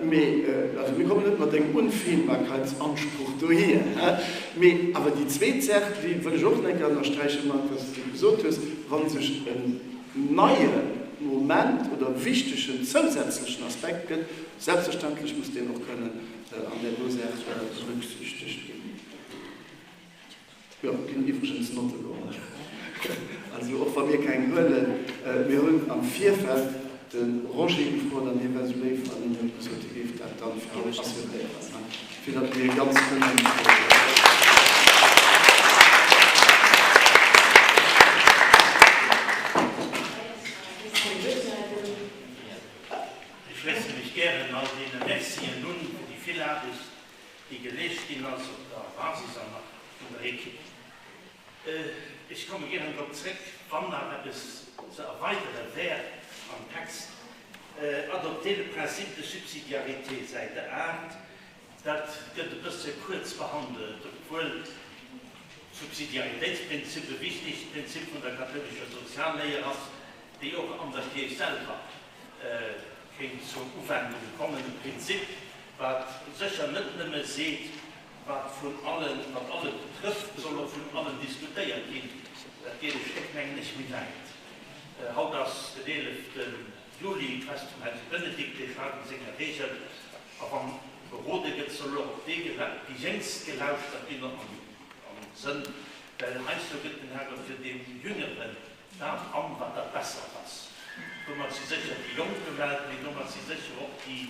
Mee, also mir kommen net mat engem Unfehlbarkeitsanspruch dohier. Mee awer déi zweet Saach, déi wëll ech och nach eng Kéier ënnersträichen, Marc, wat s de gesot hues, Wa sech en neie Moment oder wichtegen zousätzlechen Aspekt gëtt, selbstverständlech muss deen och kënnen an där do Saach berücksichtegt ginn. Jo, ginn iwwregens Notte geholl. Also och wa mir keng huelen, mir hunn am Virfeld de Roger gefrot an hie war esou léif an hien huet gesot, hie géif dat dann fir haut assuréieren, fir datt mir ganz kënnen. Ech schléisse mech gären all deene Mercien un fir déi vill Aarbecht, déi geleescht ginn ass op der Basis an nach vun der Equipe. Ech komme gären drop zréck, wann nach eppes ze erweidere wär am Text. Adopter le principe de subsidiarité, Säite 8, dat gëtt e bësse kuerz behandelt, obwuel d'Subsidiaritéitsprinzip e wichtegt Prinzip vun der kathoulescher Sozialléier ass, déi och an der Kierch selwer kéint zur Uwendung kommen, e Prinzip, wat sécher net nëmme seet, wat vun allen, wat alle betrëfft, soll och vun allen diskutéiert ginn. Dat geet e Stéck, mengen ech, méi wäit. Haut ass den eelefte Juli, d'Fest vum hellege Benedikt, dee schreift an senger Regel, A wann berode gëtt, soll och op déi Jéngst gelauschtert ginn, am Sënn, well heiansdo gëtt den Herrgott jo deem Jüngeren Dat an wat dat Bessert ass. Domat si sécher déi Jonk gemellt, mee domat si sécher och déi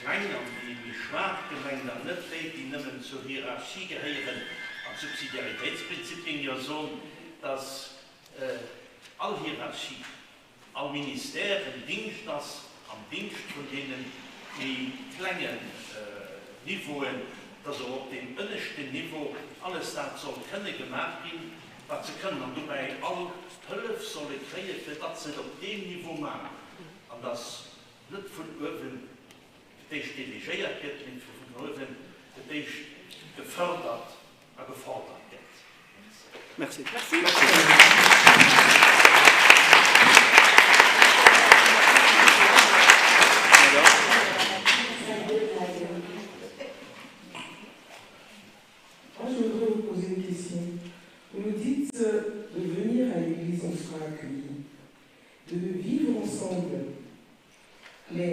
Kleng an déi méi Schwaach gemengt an net déi, déi nëmmen zur Hierarchie gehéieren. An d'Subsidiaritéitsprinzip géing jo soen, dass all Hierarchie, all Ministère en Dingscht ass, am Dingscht vun deene méi klengen Niveauen, dass och op deem ënneschten Niveau alles dat soll kënne gemaach ginn, wat se kënnen, an dobäi all Hëllef solle kréien, fir datt se et op deem Niveau maachen, an datt net vun uewen fir d'éischt dirigéiert gëtt, mee vun uewen fir d'éischt gefërdert a gefordert gëtt. Merci. Moi, je voudrais vous poser une question. Vous nous dites de venir à l'église, on sera accueillis, de vivre ensemble. Mais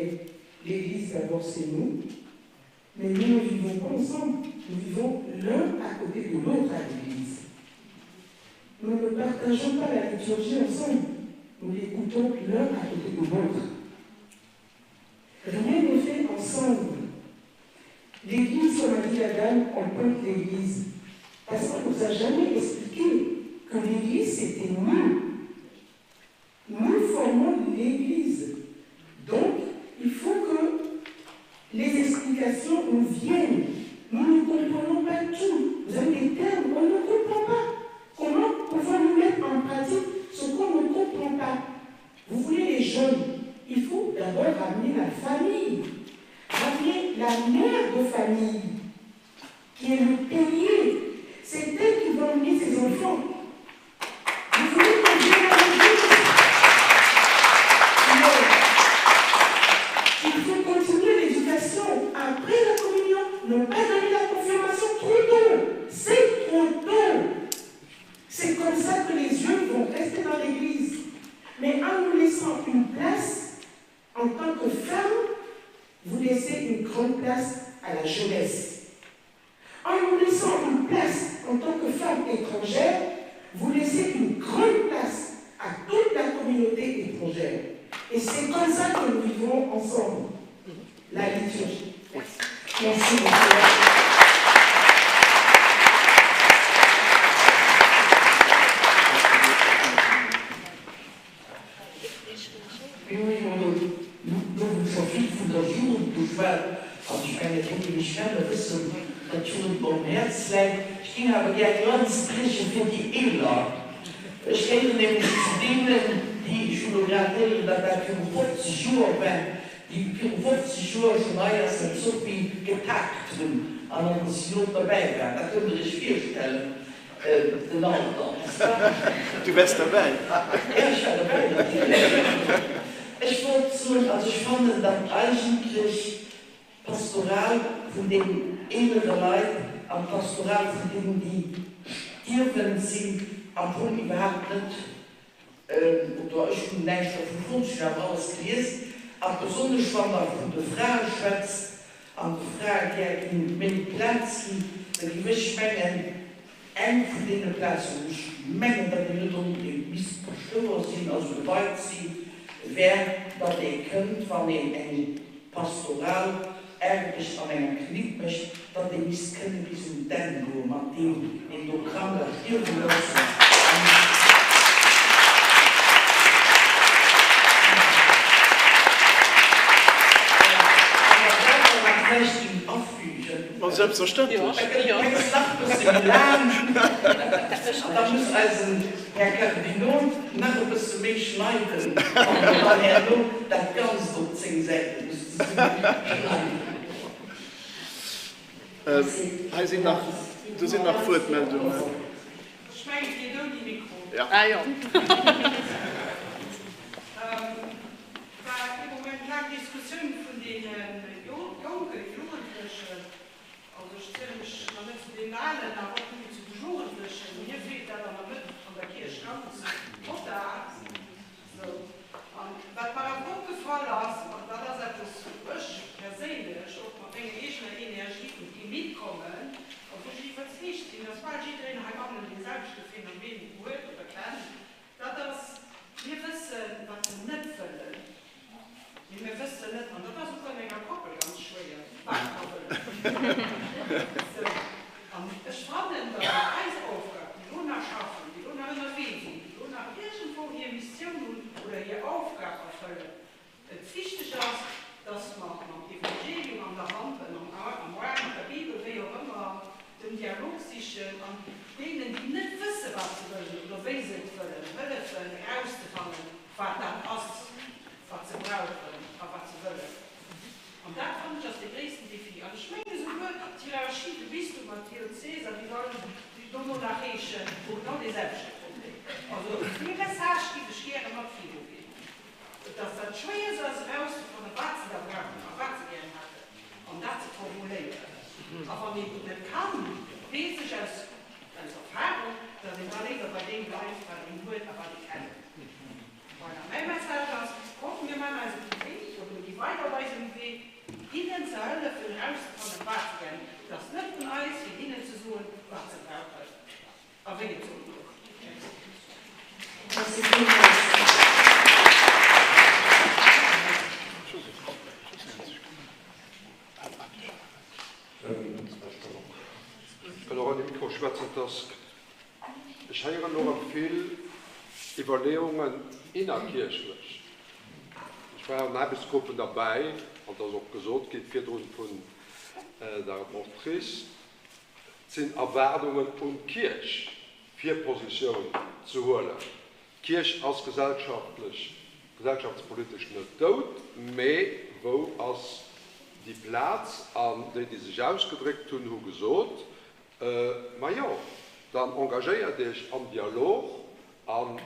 l'église, d'abord, c'est nous. Mais nous ne vivons pas ensemble. Nous vivons l'un à côté de l'autre à l'église. Nous ne partageons pas la liturgie ensemble. Nous l'écoutons l'un à côté de l'autre. Rien n'est fait ensemble. L'église, comme a dit la dame, on pointe l'église. Parce qu'on ne nous a jamais expliqué que l'église, c'était nous. Nous formons l'église. Donc, il faut que les explications nous viennent. Nous ne comprenons pas tout. Vous avez des termes, on ne comprend pas. Comment pouvons-nous mettre en pratique ce qu'on ne comprend pas Vous voulez les jeunes, il faut d'abord ramener la famille, ramener la mère de famille, qui est le pilier. C'est elle qui va emmener ses enfants. Vous voulez qu'on vienne à l'église Mais il faut continuer l'éducation après la communion, ne pas donner la confirmation trop tôt. C'est trop tôt. C'est comme ça que les jeunes vont rester dans l'église. Mais en nous laissant une place, en tant que femme, vous laissez une grande place à la jeunesse. En nous laissant une place en tant que femme étrangère, vous laissez une grande place à toute la communauté étrangère. Et c'est comme ça que nous vivons ensemble la liturgie. Merci beaucoup. Mir hu jo elo gouf scho vill vun der Jugend geschwat an ech mengen, et huet ee méi schnell e bëssen, datt d'Jugend mer um Häerz läit. Ech géing awer gär eng Lanz brieche fir déi Eeler. Ech gehéieren nämlech zu deenen, déi, ech hunn elo grad héieren, datt dat viru 50 Joer war, déi viru 50 Joer schonn hei a Sainte Sophie getagt hunn an an der Synod derbäi waren. Dat kënnt Der Iech virstellen, den Alter, n'est-ce pas? Du waars derbäi? Jo, ech war derbäi, natierlech. Ech wollt soen, also ech fannen, datt eigentlech D'Pastoral vun den eelere Leit an d'Pastoral vun deenen, déi stierwend sinn, am Fong iwwerhaapt net, oder ech hunn näischt dervu fonnt, ech hunn awer alles gelies, a besonnesch wann Der vun de Frae schwätzt an de Frae gär géing méi Plaz ginn, da géif ech mengen, eng vun deene Plazen, wou ech mengen, datt een net onbedéngt misst Paschtouer sinn, also geweit sinn, wär, datt ee kënnt, wann een eng pastoral Aarbecht an enger Klinik mécht, datt ee misst kënne bis un d'Enn goe mat deem, deen do krank a stierwen ass. An dat dann nach vläicht géing afügen. Ma selbstverständlech. Da gëtt den Text nach e bësse méi laang an da muss eisen Här Kardinol nach e bësse méi schneiden, wann en dann herno dat Ganzt op 10 Säite muss zesummeschneiden. Hei sinn nach, do sinn nach Wuertmeldungen. Ech mengen, et geet ouni Mikro. Ja. Ah jo. War ee Moment laang Diskussioun vun deene Jonken, Jugendlechen. Also ech ziele mech nach net zu deenen Alen, awer och net méi zu de Jugendlechen. Mir feelt dat an der Mëtt an der Kierch ganz total. Sou. An wat mer awer opgefall ass, an dat ass eppes, wou ech perséinlech och mat menger eegener Energie un d'Limite kommen a wou ech iwwerzeegt sinn, dass bal jiddereen heibannen dee selwechte Phänomen huet oder kennt, Dat ass, mir wëssen, wat se net wëllen, mee mir wëssen net, an dat ass och an enger Koppel ganz schwéier, wat mer wëllen. Sou, an ech fannen, datt et eis Aufgab, déi elo nach schaffen, déi elo nach ënnerwee sinn, déi elo nach iergendwou hir Missioun hunn oder hir Aufgab erfëllen, Et wichteg ass, dass mer mam Evangelium an der Hand, am Aarm, mat der Bibel, wéi och ëmmer, den Dialog sichen an deenen, déi net wësse wat se wëllen oder wéi se et wëllen, hëllefen erauszefannen, wat dat ass, wat se brauchen a wat se wëllen. An dat, fannen ech, ass dee gréissten Défi. An ech mengen esouguer d'Hierarchie, de Bistum an d'Diözes a wéi se all dono nach heeschen, hu genau dee selwechte Problem. Also dee Message giff ech gäre mat viruginn. Dass dat schwéier ass erauszefannen, wat se da brauchen a wat se gären hätten, an dat ze formuléieren. A wann een et net kann, weess ech aus aus Erfahrung, dass een da léiwer bei deem bleift, wat een huet a wat ee kennt. Voilà, mäi Message ass, Kommt, mir maachen eis op de Wee, oder mir gi weider op eisem Wee, hinnen ze hëllefen erauszefannen, wat se gären hunn. Et ass net un eis, fir hinnen ze soen, wat se brauchen. A wéi et soll goen. Merci villmools. Ech wëll och an de Mikro schwätzen, dass ech héieren elo erëm vill Iwwerleeungen innerkierchlech. Ech war an Aarbechtsgruppen derbäi, an et ass och gesot gi virdrun vun der Rapportrice, Et sinn Erwaardungen un d'Kierch, fir Positioun ze huelen. D'Kierch ass gesellschaftlech, gesellschaftspolitesch net dout, mee wou ass déi Plaz? An déi, déi sech ausgedréckt hunn, hu gesot, Majo, dann engagéiert Iech am Dialog an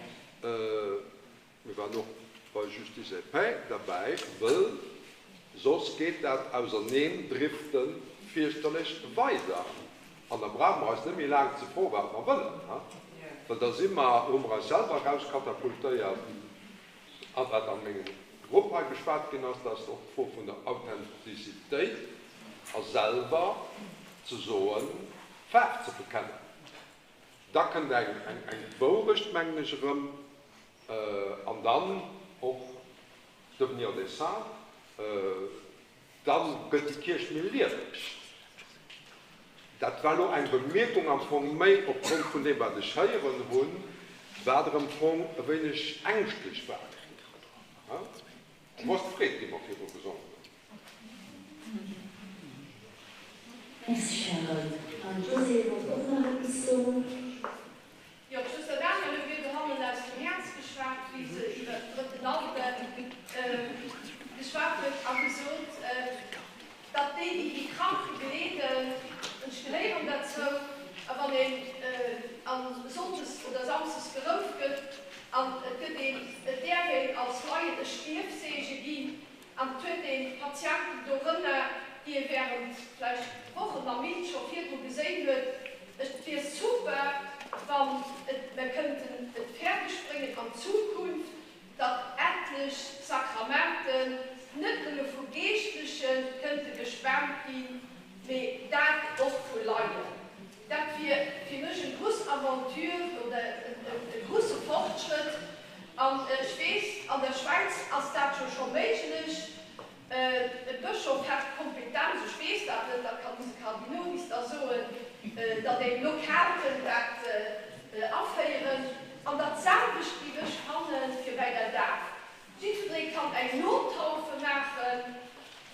Mir waren och bei Justice et Paix derbäi, wëll soss geet dat Auserneendrifte fierchterlech weider. An da brauche mer eis net méi laang ze froen, wat mer wëllen, well da si mer, hu mer eis selwer erauskatapultéiert. A wat a mengem Grupp hei beschwat ginn ass, dat ass och d'Fro vun der Authentizitéit a selwer ze soen, Faarf ze bekennen. Da kënnt eng Wourecht, mengen ech, erëm, an dann och devenir des saints, da gëtt déi Kierch méi lieweg. Dat war elo eng Bemierkung am Fong méi opgrond vun deem, wat ech héieren hunn, wat am Fong e wéineg ängschtlech war. Wou ass d'Freed, déi mer virdru gesongen hunn? Merci Charel. An d'Josée wollt och nach eppes soen. Jo, d'Schwëster Danielle huet mir dohannen. déi ee während vläicht Wochen a Méint scho virdru geséin huet. Et wier super, wann et mer kënnten et fäerdeg bréngen an Zukunft, datt etlech Sakramenten net nëmme vu Geeschtleche kënnte gespennt ginn, mee dat och vu Laien. Dat wier fir mech eng gruss Aventure oder e grusse Fortschrëtt. An ech weess, an der Schwäiz ass dat jo scho méiglech. E Bëschof hätt d'Kompetenz, ech weess dat net, dat kann ise Kardinolis da soen, datt een lokal kënnt dat aféieren. An dat selwecht géif ech fanne fir bäi der Daf. Jiddweree kann eng Nottaufe maachen,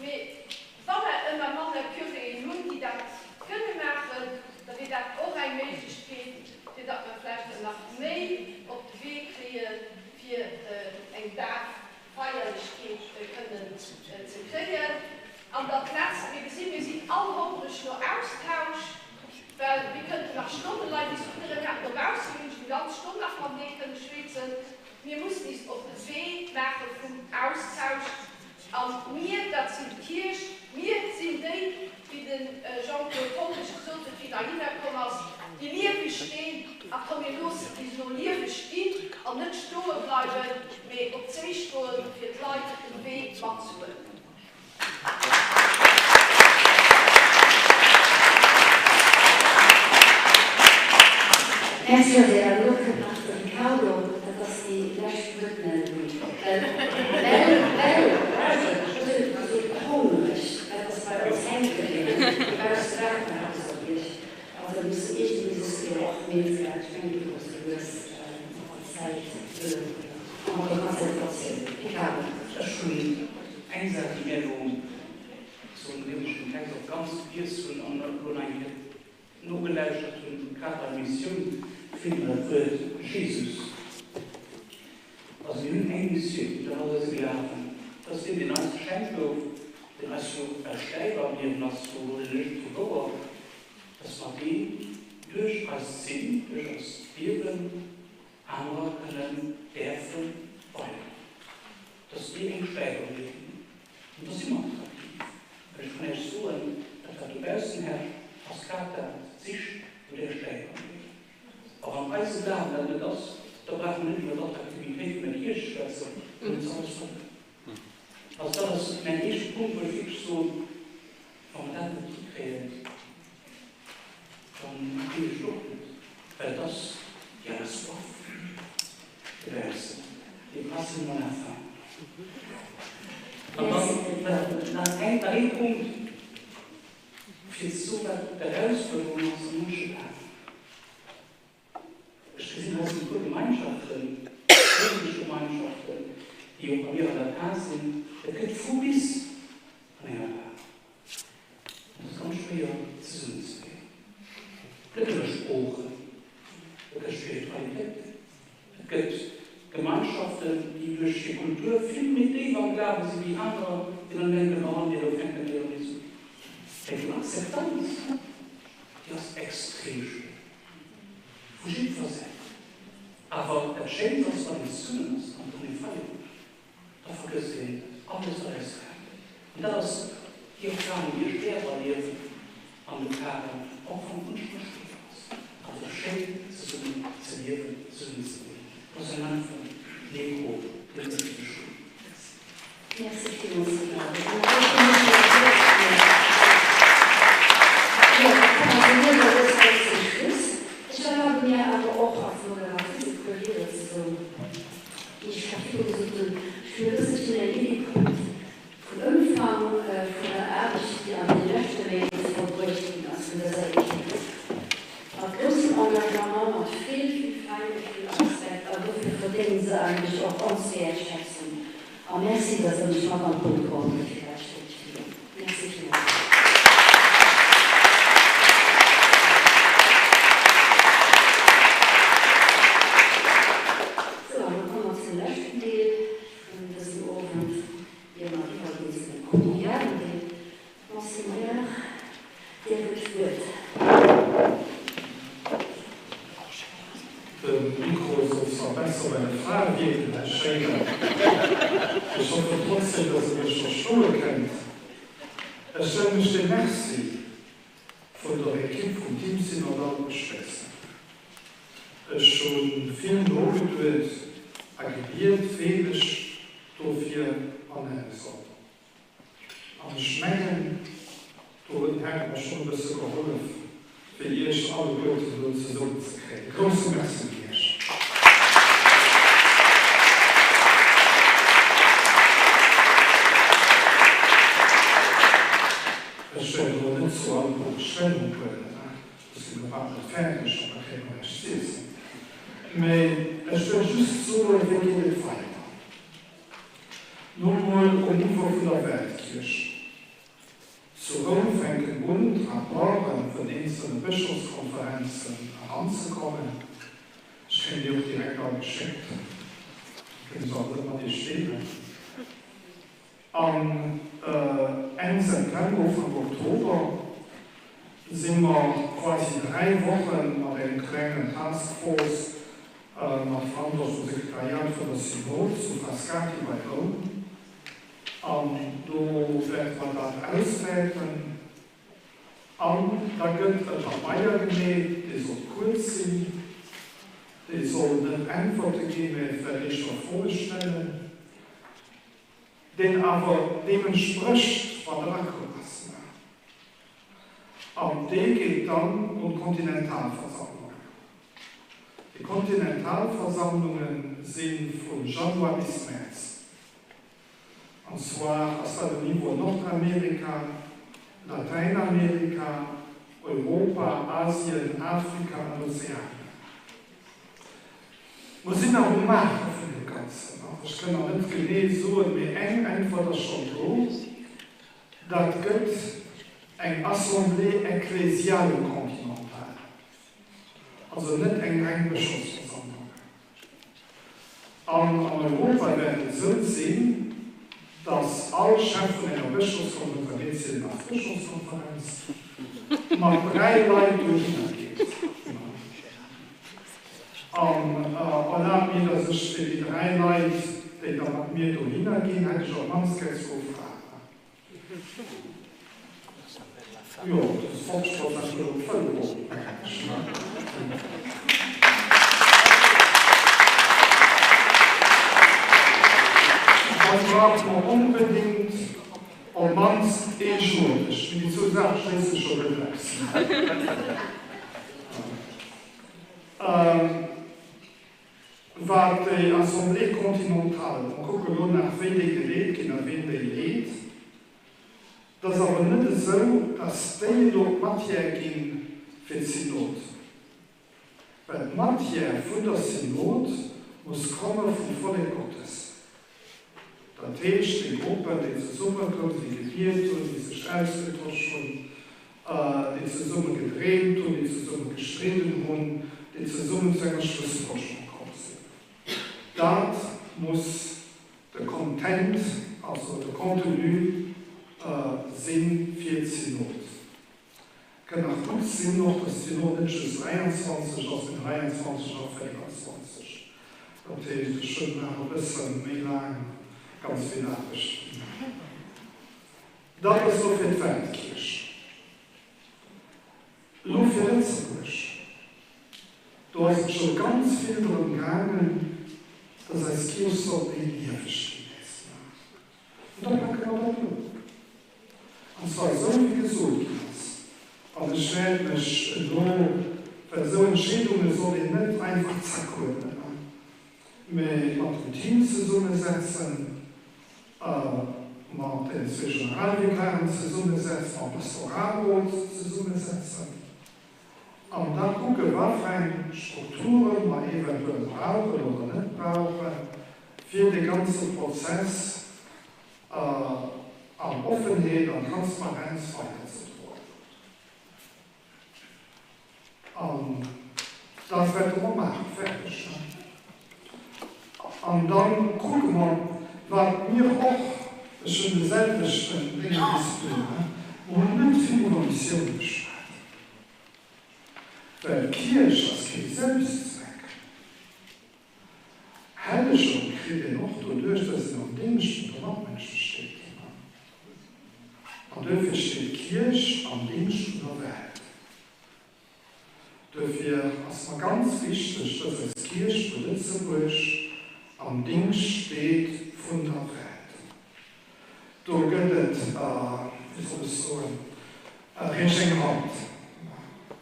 mee wa mer ëmmer manner Curéen hunn, déi dat kënne maachen, da wier dat och eng Méiglechkeet, fir datt mer vläicht der nach méi op de Wee kréie fir eng Daf Feierlechkeet kënnen ze kréien. An dat Letzt, mir gesinn, mir sinn all hongreg no Austausch, well mir kënnten nach stonnelei diskutieren, mir hätten dobausse wéinst eng ganz Stonn nach matenee kënne schwätzen. Mir mussen is op de Wee maache vum Austausch. A mir, dat sinn d'Kierch, mir sinn déi, wéi de Jean-Claude Hollerich gesot huet, wéi en heihinner komm ass, déi lieweg Steen, a komm mir loossen déi elo lieweg ginn an net stoe bleiwen, mee op d'Séi stoen, fir d'Leit um Wee matzehuelen. Merci Josée. An elo kënnt nach de Ricardo, dat ass déi lescht Wuertmeldung, well, well, well, ech hunn gesot hongreg, dat ass bei ons hänke bliwwen, dobausse waarde mer alles op Iech. Also mir mussen iergendwéi soss jo och méi, ech mengen mir komme sou lues an d'Zäit mat der Konzentratioun. Ricardo. Ech hunn eng Saach, déi mir elo soen, nodeem ech den Text och ganz gelies hunn an elo nach eng Kéier nogelauschtert hunn, grad bei Missioun finne mer dat Wuert Jesus. Also mir hunn eng Missioun, dat ass eise Glawen. Dat ass deen, deen eis geschenkt gouf, deen eis jo eis Stäip am Liewen ass, sou huelen ech et fir wouer, dass mer deen duerch eist Sinn, duerch eist Liewen anerer kënnen däerfe weiderginn. Dass mir eng Stäip am Liewen hunn. An da si mer attraktiv. Well ech kann Iech soen, dat wat dobaussen herrscht, ass grad dat, d'Sich no där Stäip am Liewen. A wann eise Glawen dat net ass, da brauche mer net iwwer d'Attraktivitéit vun der Kierch ze schwätzen, dann huet se alles verluer. Also dat ass mäin éischte Punkt, wou ech wierklech soen, wa mer dat net hikréien, dann weess ech och net, well et ass il y a la soif dobaussen, et pas seulement la faim. An dann nach ee Punkt, fir ze soen, wat d'Erausfuerderung ass a munche Paren. Ech gesinn, hei sinn e puer Gemeinschaften, chrëschtlech Gemeinschaften, déi och bei mir an der Par sinn. Et gëtt vu bis an enger Par. Et ass ganz schwéier zesummenzeleeën. Et gëtt iwwer Sproochen, et gëtt Spiritualitéit, et gëtt Gemeinschaften, déi duerch hir Kultur vill méi déif am Glawe si wéi anerer, déi dann denken, oh nee, do fänke mir erëm nees un. Mä déi Akzeptanz, déi ass extrem schwéier. Vu jiddwer Säit. Awer dat Schéint ass, wann een zesummen ass an et kann ee feieren, da vergësst een alles wat eis trennt. An dat ass déi Erfahrung, déi ech däerf erliewen an de Paren, och wann et munchmol schwéier ass. Awer et ass schéin, zesummen ze liewen, zesummen ze sinn. Dat ass eng einfach Mikro, deen ech fir dech hunn. Merci. Merci villmools, Ricardo. An da komme mer elo Jo, da komme mer sou lues a lues haut zum Schluss. Ech erlabe mir awer och als Moderatrice e puer Wieder ze soen, déi ech scho virdru gesot hunn. Ech hunn e bësselchen eng Iddi krut vum Ëmfang vun der Aarbecht, déi an deene leschte Méint vollbruecht ginn ass vun dëser Equipe. Mat groussem Engagement, mat vill, vill Feingefill a Respekt, an dofir verdéngen se eigentlech och ons Wäertschätzung. A Merci, dass Der mech mat an d'Boot geholl hutt fir dat Stéckchen do. Merci villmools. Sou, an da komme mer zum leschten Deel vun dësem Owend, ier mer iwwerginn zu dem kollegialen Deel. Monseigneur, Dir hutt d'Wuert. De Mikro soll zwar besser bei de Frae wierken, Här Schéiner, ech hoffen trotzdem, dass e mech. Ech wëll mech dem Merci vun der Equipe vum Team Synodal uschléissen. Ech hu vill nogeduet a gebiet, ween ech dofir ernenne soll. An ech mengen, do huet den Här mer schonn e bësse gehollef, fir Iech alleguerten do zesummen ze kréien. E grousse Merci un Iech. Ech wäert elo net zu all Punkt Stellung huelen, do si mer iwwerhaapt net fäerdeg an da kréie mer näischt z'iesse. Mä ech wëll just soen, Wéi geet et weider? Nun mol um Niveau vun der Weltkierch. Zu Roum fänken un, d'Rapporte vun eenzelne Bëschofskonferenzen eranzekommen. Ech kréien déi och direkt all geschéckt, kënne se alt net mat Iech deelen. An Enn September, Ufank Oktober si mer quasi 3 Woche mat engem klengen Task Force mat Verantwortung vum Sekretariat vun der Synod zu Frascati bei Roum. An do wäerte mer dat auswäerten. An da gëtt e Pabeier gemeet, dee soll kuerz sinn, dee soll net Äntwerte ginn, mä vläicht éischter Froe stellen, deen awer deem entsprécht, wat erakomm ass. An dee geet dann un d'Kontinentalversammlungen. Déi Kontinentalversammlunge si vu Januar bis Mäerz. An zwar ass dat um Niveau Nordamerika, Latäinamerika, Europa, Asien, Afrika an Ozeanien. Mer sinn nach um Maache vun deem Ganzen. Ech kënn nach net genee soen, mee eng Äntwert ass schonn do, Dat gëtt eng Assemblée ecclésiale continentale, also net eng reng Bëschofsversammlung. An an Europa wäert et esou sinn, datt all Chef vun enger Bëschofskonferenz, mir zielen als Bëschofskonferenz, mat 3 Leit dohinner geet. An erlaabt mir, datt ech fir déi 3 Leit, déi da mat mir dohinner ginn, hätt ech op d'mannst gär zwou Fraen. Jo, dat ass 50 Prozent vun der Bevëlkerung, mengen ech. Da brauche mer onbedéngt op d'mannst ee Jugendlechen. Mee déi zwou Saache schléisse sech jo net aus. Wat déi Assemblée continentale, mer kucke lo nach wéi déi geleet ginn a ween déi leet, et ass awer net esou, datt déi elo d'Matière gi fir d'Synod, well d'Matière vun der Synod muss komme vum Vollek Gottes. Dat heescht, déi Gruppen, déi zesummekoumen, déi gebiet hunn, déi sech ausgetosch hunn, déi zesumme gedreemt hunn, déi zesumme gestridden hunn, déi zesummen zu enger Schlussfolgerung komm sinn. Dat muss de Content, also de Contenu si fir d'Synod. Kënnt nach gutt sinn och, dass d'Synod net just 23 ass, mee 23 a 24. Dat heescht, ech hunn nach e bësse méi laang ganz vill Aarbecht. Dat ass elo fir d'Weltkierch. Elo fir Lëtzebuerg, do ass et scho ganz vill drëm gaangen, dass eis Kierch soll méi lieweg ginn nees. An da packe mer dat un. An zwar esou, wéi gesot ginn ass. An ech wäert mech elo, well esou Entscheedunge soll een net einfach zack huelen, mä mat dem Team zesummesetzen, mat den zwee Generalvikaren zesummesetzen, mam Pastoralrot zesummesetzen an da kucke wat fir eng Strukture mer eventuell brauchen oder net brauchen, fir dee ganze Prozess an Offenheet an Transparenz weiderzedroen. An dat wäerte mer maachen. Fäerdeg. An da kucke mer, wat mir och, ech hunn de selwechten Dénge wéi s du, mer hunn net vill iwwer Missioun geschwat, well d'Kierch ass kee Selbstzweck. Hellegung kritt een och doduerch, dass een am Déngscht vun de Matmënsche steet. An duerfir steet. steet d'Kierch am Dingscht vun der Welt. Duerfir ass mer ganz wichteg, dass eis Kierch zu Lëtzebuerg am Dingscht steet vun der Welt. Do gëtt et, wéi soll ech soen, Riech eng Hand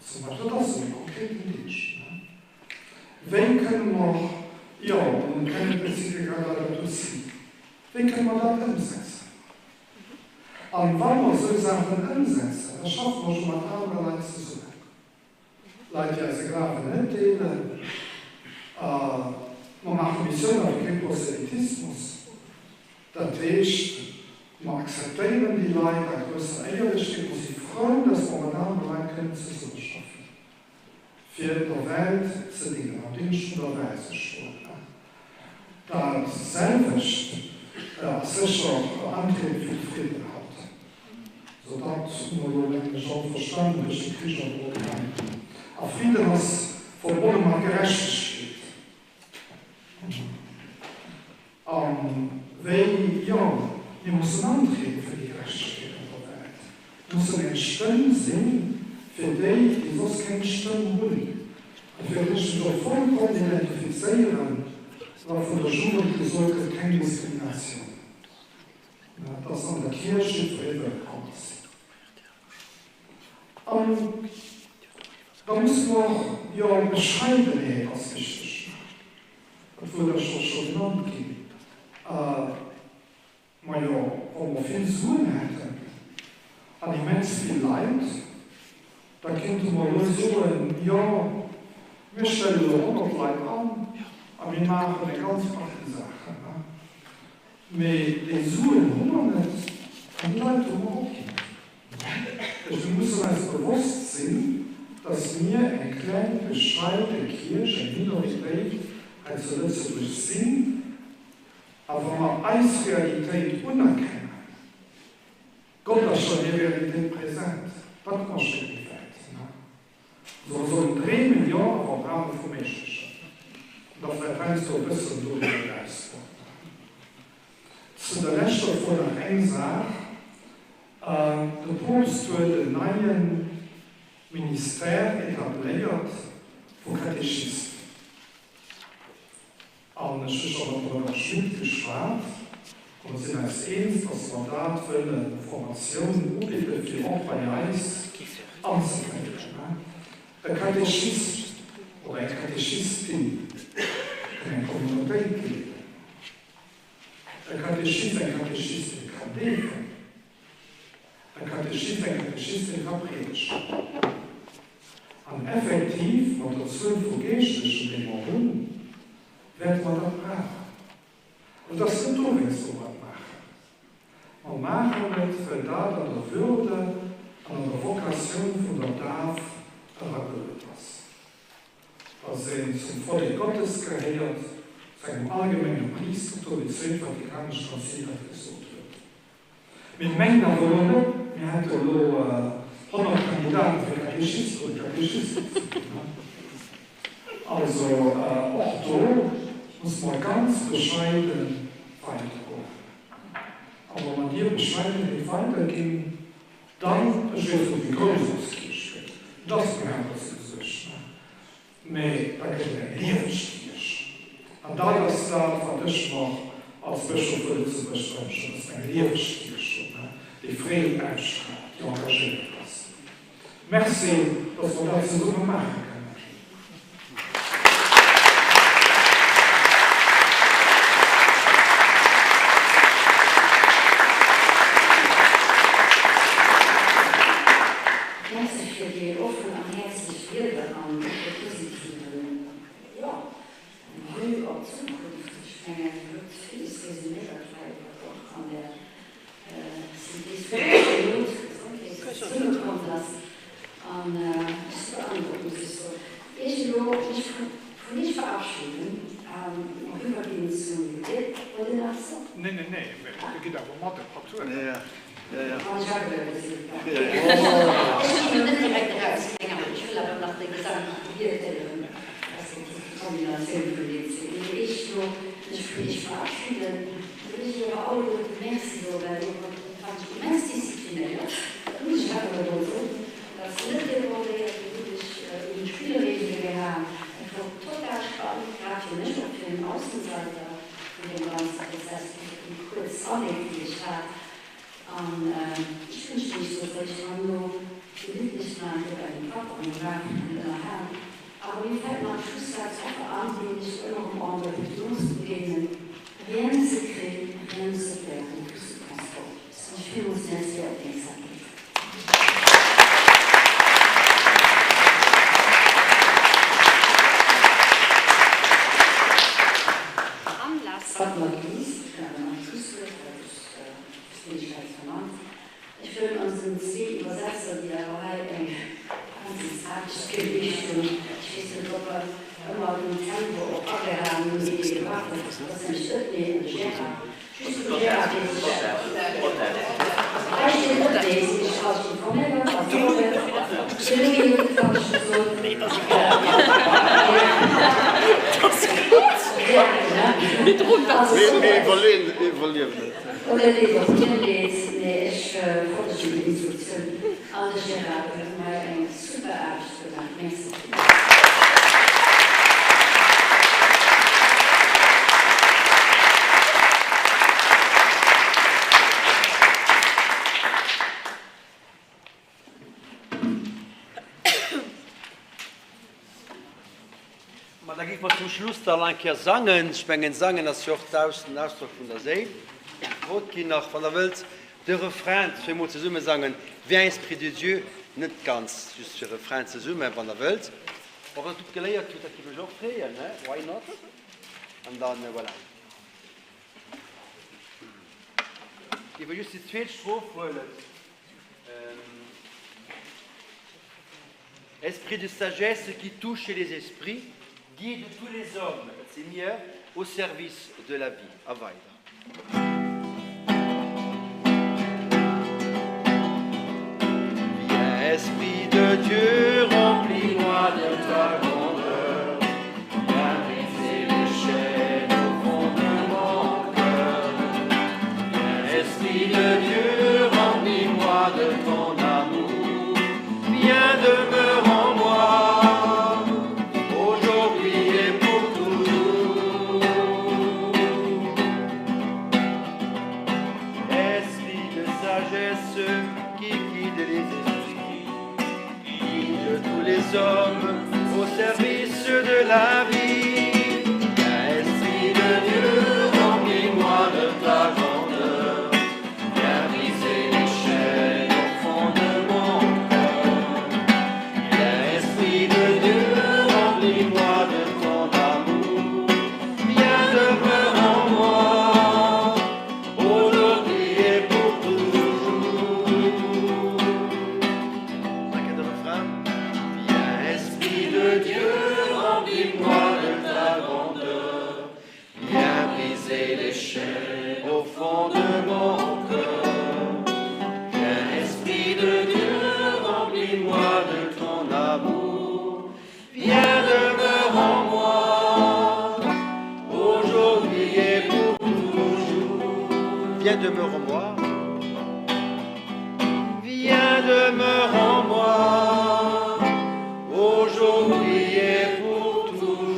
zum Beispill, dat ass esou e konkreten Dingscht. Wéi kënne mer, jo, an keng Enzyklika Laudato Si, wéi kënne mer dat ëmsetzen? An wa mer esou Saachen ëmsetzen, da schaffe mer jo mat anere Leit zesummen, Leit, déi eise Glawen net deelen. A mer maache Missioun awer kee Proselytismus. Dat heescht, mer akzeptéieren déi Leit a grousser Éierlechkeet, mer si frou, dass mer mat anere Leit kënnen zesummeschaffen. Fir der Welt ze déngen, am Dingscht vun der Welt ze stoen. Dat selwecht ass sécher Antriede fir de Fridden haut. Sou dat hu mer elo, mengen ech, all verstanen duerch de Krich an der Ukrain. A Fridden ass verbonne mat Gerechtegkeet. A wéi, jo, mir mussen antriede fir déi Gerechtegkeet an der Welt, mussen eng Stëmm si fir déi, déi soss keng Stëmm hunn. A fir déi ech mech och vollkomm identifizéieren, wa vun der Jugend gesot gëtt, keng Diskriminatioun, dass an der Kierch jiddweree wëllkomm ass. An da musse mer och, jo, Bescheidenheet ass wichteg, dat Wuert ass jo scho genannt ginn. Majo, wa mer vill Suen hätten an immens vill Leit, da kéinte mer elo soen, jo, mir stelle elo 100 Leit an a mir maachen eng ganz Partie Saachen. Mee déi Suen hu mer net an déi Leit hu mer och net. Mir mussen eis bewosst sinn, dass mir eng kleng, bescheide Kierch, eng Minoritéit hei zu Lëtzebuerg sinn. A wa mer eis Realitéit unerkennen, Gott ass scho hir Realitéit present, da komme mer e Stéck méi wäit. Also mer sollen dreemen, jo, awer am Rahme vum Méiglechen. An da vläicht heiansdo e bëssen doriwwer erausgoen. Zu der leschter Fro nach eng Saach, De Poopst huet en neie Ministère etabléiert vu Katechisten. An ech hu scho mat der Madame Schmit geschwat a mer sinn eis eens, dass mer dat wëlle Formatiounen ubidde fir och bei eis anzeféieren. E Katechist oder eng Katechistin kann eng Communautéit leeden. E Katechist, eng Katechistin kann deefen. E Katechist, eng Katechistin ka priedegen. An effektiv, mat der Zuel vu Geeschtlechen, déi mer hunn, wäerte mer dat brauchen. An et ass net dowéinst, wou mer et maachen. Mer maachen et, well dat an der Würde an an der Vokatioun vun der Daf erageluet ass. Dass een zum Vollek Gottes gehéiert, zu engem allgemenge Priestertum, wéi d'Zweet Vatikanescht Konzil dat gesot huet. Mee mengt awer elo net, mir hätte elo 100 Kandidaten fir Katechist oder Katechistin ze ginn. Also och do musse mer ganz bescheide weidergoen. A wa mer déi Bescheidenheet weiderginn, dann, ech weess net wéi grouss ons Kierch gëtt, et ass meng awer ze mä da gëtt et eng lieweg Kierch. An dat ass dat, wat ech mer als Bëschof vu Lëtzebuerg wënschen, dass mer eng lieweg Kierch hunn, déi Freed ausstraalt, déi engagéiert ass. Merci, dass mer dat zesumme maache kënnen. Merci fir déi offen an häerzlech Wierder an de positiven, jo, Vue op d'Zukunft. Ech mengen, Dir hutt villes resuméiert hei, wat och an der Synthese vum Synod zesummekomm ass. An ech si beandrockt, muss ech soen. Ier ech elo mech vun Iech verabschiden an eriwwerginn zum Dirk, wollt Dir nach eppes soen? Nee, nee, nee, mä Dir gitt awer mat e Partour. Wann ech ageluede sinn. Ech ginn elo net direkt eraus, keng Angscht. Ech wëll awer nach de Gesang wierkt héieren, respektiv d'Kombinatioun vun deenen zwee. Mee ier ech elo mech vun Iech verabschiden, wëll ech Iech awer alleguerten Merci soen, well Dir waart immens disziplinéiert. Dat muss ech. sech herno gemittlech maachen bei engem Patt an Waarmen ënnerhalen. Aber mir fällt nach e Schlussaz och an, deen ech ëmmer dem André Petrus begéinen, Rien ne se crée, rien ne se perd, mais tout se transforme. An ech villmools Merci fir Är Opmierksamkeet. Fatma Lies, ech maachen nach e Schlusswuert, well ech verstinn dech schlecht vernannt. Ech wëll onsen zwee Iwwersetzer, déi awer hei eng Wahnsinnsaarbecht geleescht hunn, ech weess net, ob er ëmmer den Tempo och agehalen hunn, deen Dir gebraucht hutt, dat ass nämlech Oetné an de Gérard. Just vum Gérard weess ech, hei steet Oetné, sinn ech falsch informéiert, also de Louis huet et falsch gesot. Mir iwwerliewen et. Oder leet och dir leed, mee ech follegen den Instruktiounen an de Gérard huet hei eng super Aarbecht gemaach. Merci. Ma da géife mer zum Schluss dann eng Kéier sangen. Ech mengen, sangen ass jo och den Ausdrock vun der Séil. Gefrot ginn nach, wann Der wëllt, de Refrain zweemol zesumme sangen, Viens, Esprit de Dieu, net ganz, just de Refrain zesumme, wann Der wëllt. Bon, wann Der et gutt geléiert hutt, dat géif mech och freeën, he? Why not? An dann, voilà. Géife mer just déi zweet Stroph huelen. Esprit de sagesse qui touche les esprits, guide tous les hommes, dat si mir, au service de la vie. A weider. Viens Esprit de Dieu, remplis-moi de ta grandeur, viens briser les chaînes au fond de mon cœur. Viens Esprit de Dieu, remplis-moi de ton amour, viens demeure en moi, aujourd'hui et pour toujours. Esprit de sagesse qui guide les esprits, guide tous les hommes au service de la vie. Viens Esprit de Dieu, remplis-moi de ta grandeur, viens briser les chaînes au fond de mon cœur. Viens Esprit de Dieu, remplis-moi de ton amour, viens demeure en moi, aujourd'hui et pour toujours. Viens Esprit de Dieu, remplis-moi de ta grandeur, viens briser les chaînes au fond de mon cœur. Viens Esprit de Dieu, remplis-moi de ton amour, viens demeure en moi, aujourd'hui et pour toujours. Viens demeure en moi. Viens demeure en moi, aujourd'hui et pour toujours.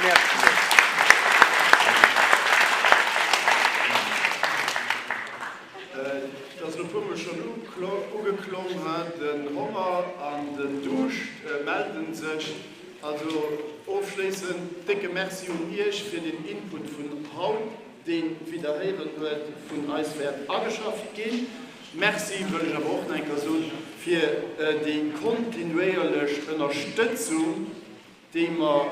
Merci. Et ass elo puermol schonn ugeklong, den Honger an den Duuscht melden sech. Also ofschléissend décke Merci un Iech fir den Input vun haut, deen, wéi Der héieren huet, vun eis wäert ageschafft ginn. Merci wëll ech awer och nach eng Kéier soen fir déi kontinuéierlech Ënnerstëtzung, déi mer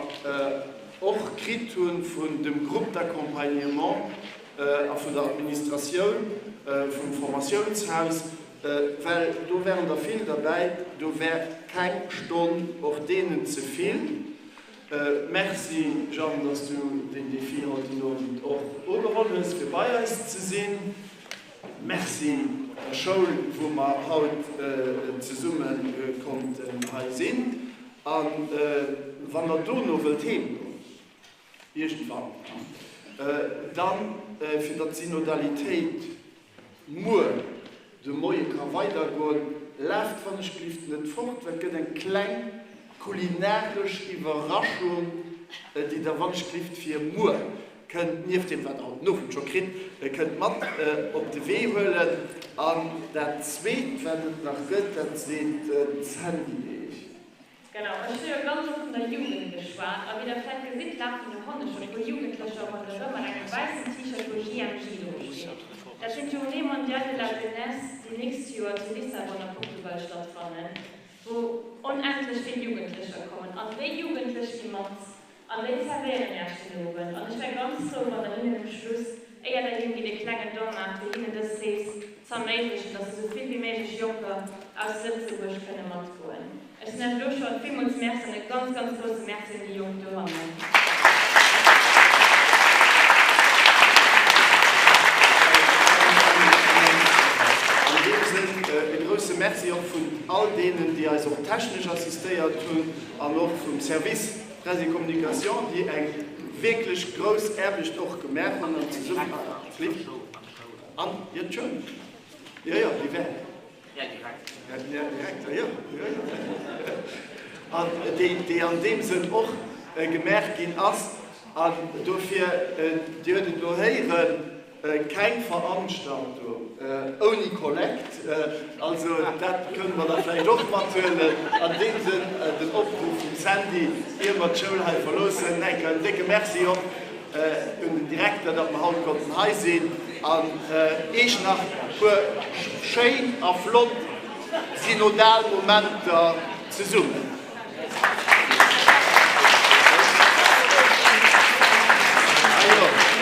och kritt hu vun dem Groupe d'accompagnement a vun der Administratioun vum Formatiounshaus, well do wären der vill derbäi, do wär keng Stonn och deenen ze vill. Merci Jeanne, dass du deen Défi haut den Owend och ugeholl hues, fir bei eis ze sinn. Merci der Schoul, wou mer haut zesumme konnten hei sinn. A wann Der dono wëllt heemgoen, iergendwann, dann, fir datt d'Synodalitéit muer de Moie ka weidergoen, laaft wannechglift net fort, well et gëtt eng kleng kulinaresch Iwwerraschung. déi Der wann ech gelift fir muer kënnt, nieft deem wat Der haut den Owend scho kritt, kënnt mat op de Wee huelen. An dat Zweet, wat et nach gëtt, dat sinn d'Sandydeeg. Genau, ech hu jo ganz oft vun der Jugend geschwat. A wéi der vläit gesitt, lafen dohanne scho puer Jugendlecher ronderëm mat engem wäissen T-Shirt, wou JMJ dru steet. Dat sinn d'Journées mondiales de la jeunesse, déi nächst Joer zu Lissabon a Portugal stattfannen, wou onendlech vill Jugendlecher kommen. An déi Jugendlech gi mat An déi zerwéieren Iech den Owend. An ech wär ganz frou, wann Der hinnen um Schluss, éier Der heem gitt, e klengen Don maacht, fir hinnen dës Rees z'erméiglechen, dass esou vill wéi méiglech Jonker aus Lëtzebuerg kënne matgoen. Ech soen Iech elo schonn villmools Merci an e ganz, ganz grousse Merci un déi Jonk dohannen. An deem Sënn e grousse Merci och vun all deenen, déi eis och technesch assistéiert hunn an och vum Service Presse et Communication, déi eng wierklech grouss Aarbecht och gemaach hunn an zesummen an, jo, d'Schoul, jo, jo, déi war, Här Direkter, jo, jo, jo, an déi an deem Sënn och gemaach ginn ass. An dofir, Dir huet et elo héieren, Keng Veranstaltung ouni Kollekt, also dat kënne mer da vläicht och mathuelen. An deem Sënn den Opruff vum Sandy, ier mer d'Schoul hei verloossen, eng Kéier en décke Merci och un den Direkter, datt mer haut konnten hei sinn an Eech nach e puer schéin a flott synodal Momenter zesummen.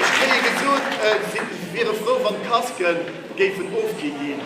Ech kréie gesot, si wiere frou, wann d'Casquen géifen ofgi ginn.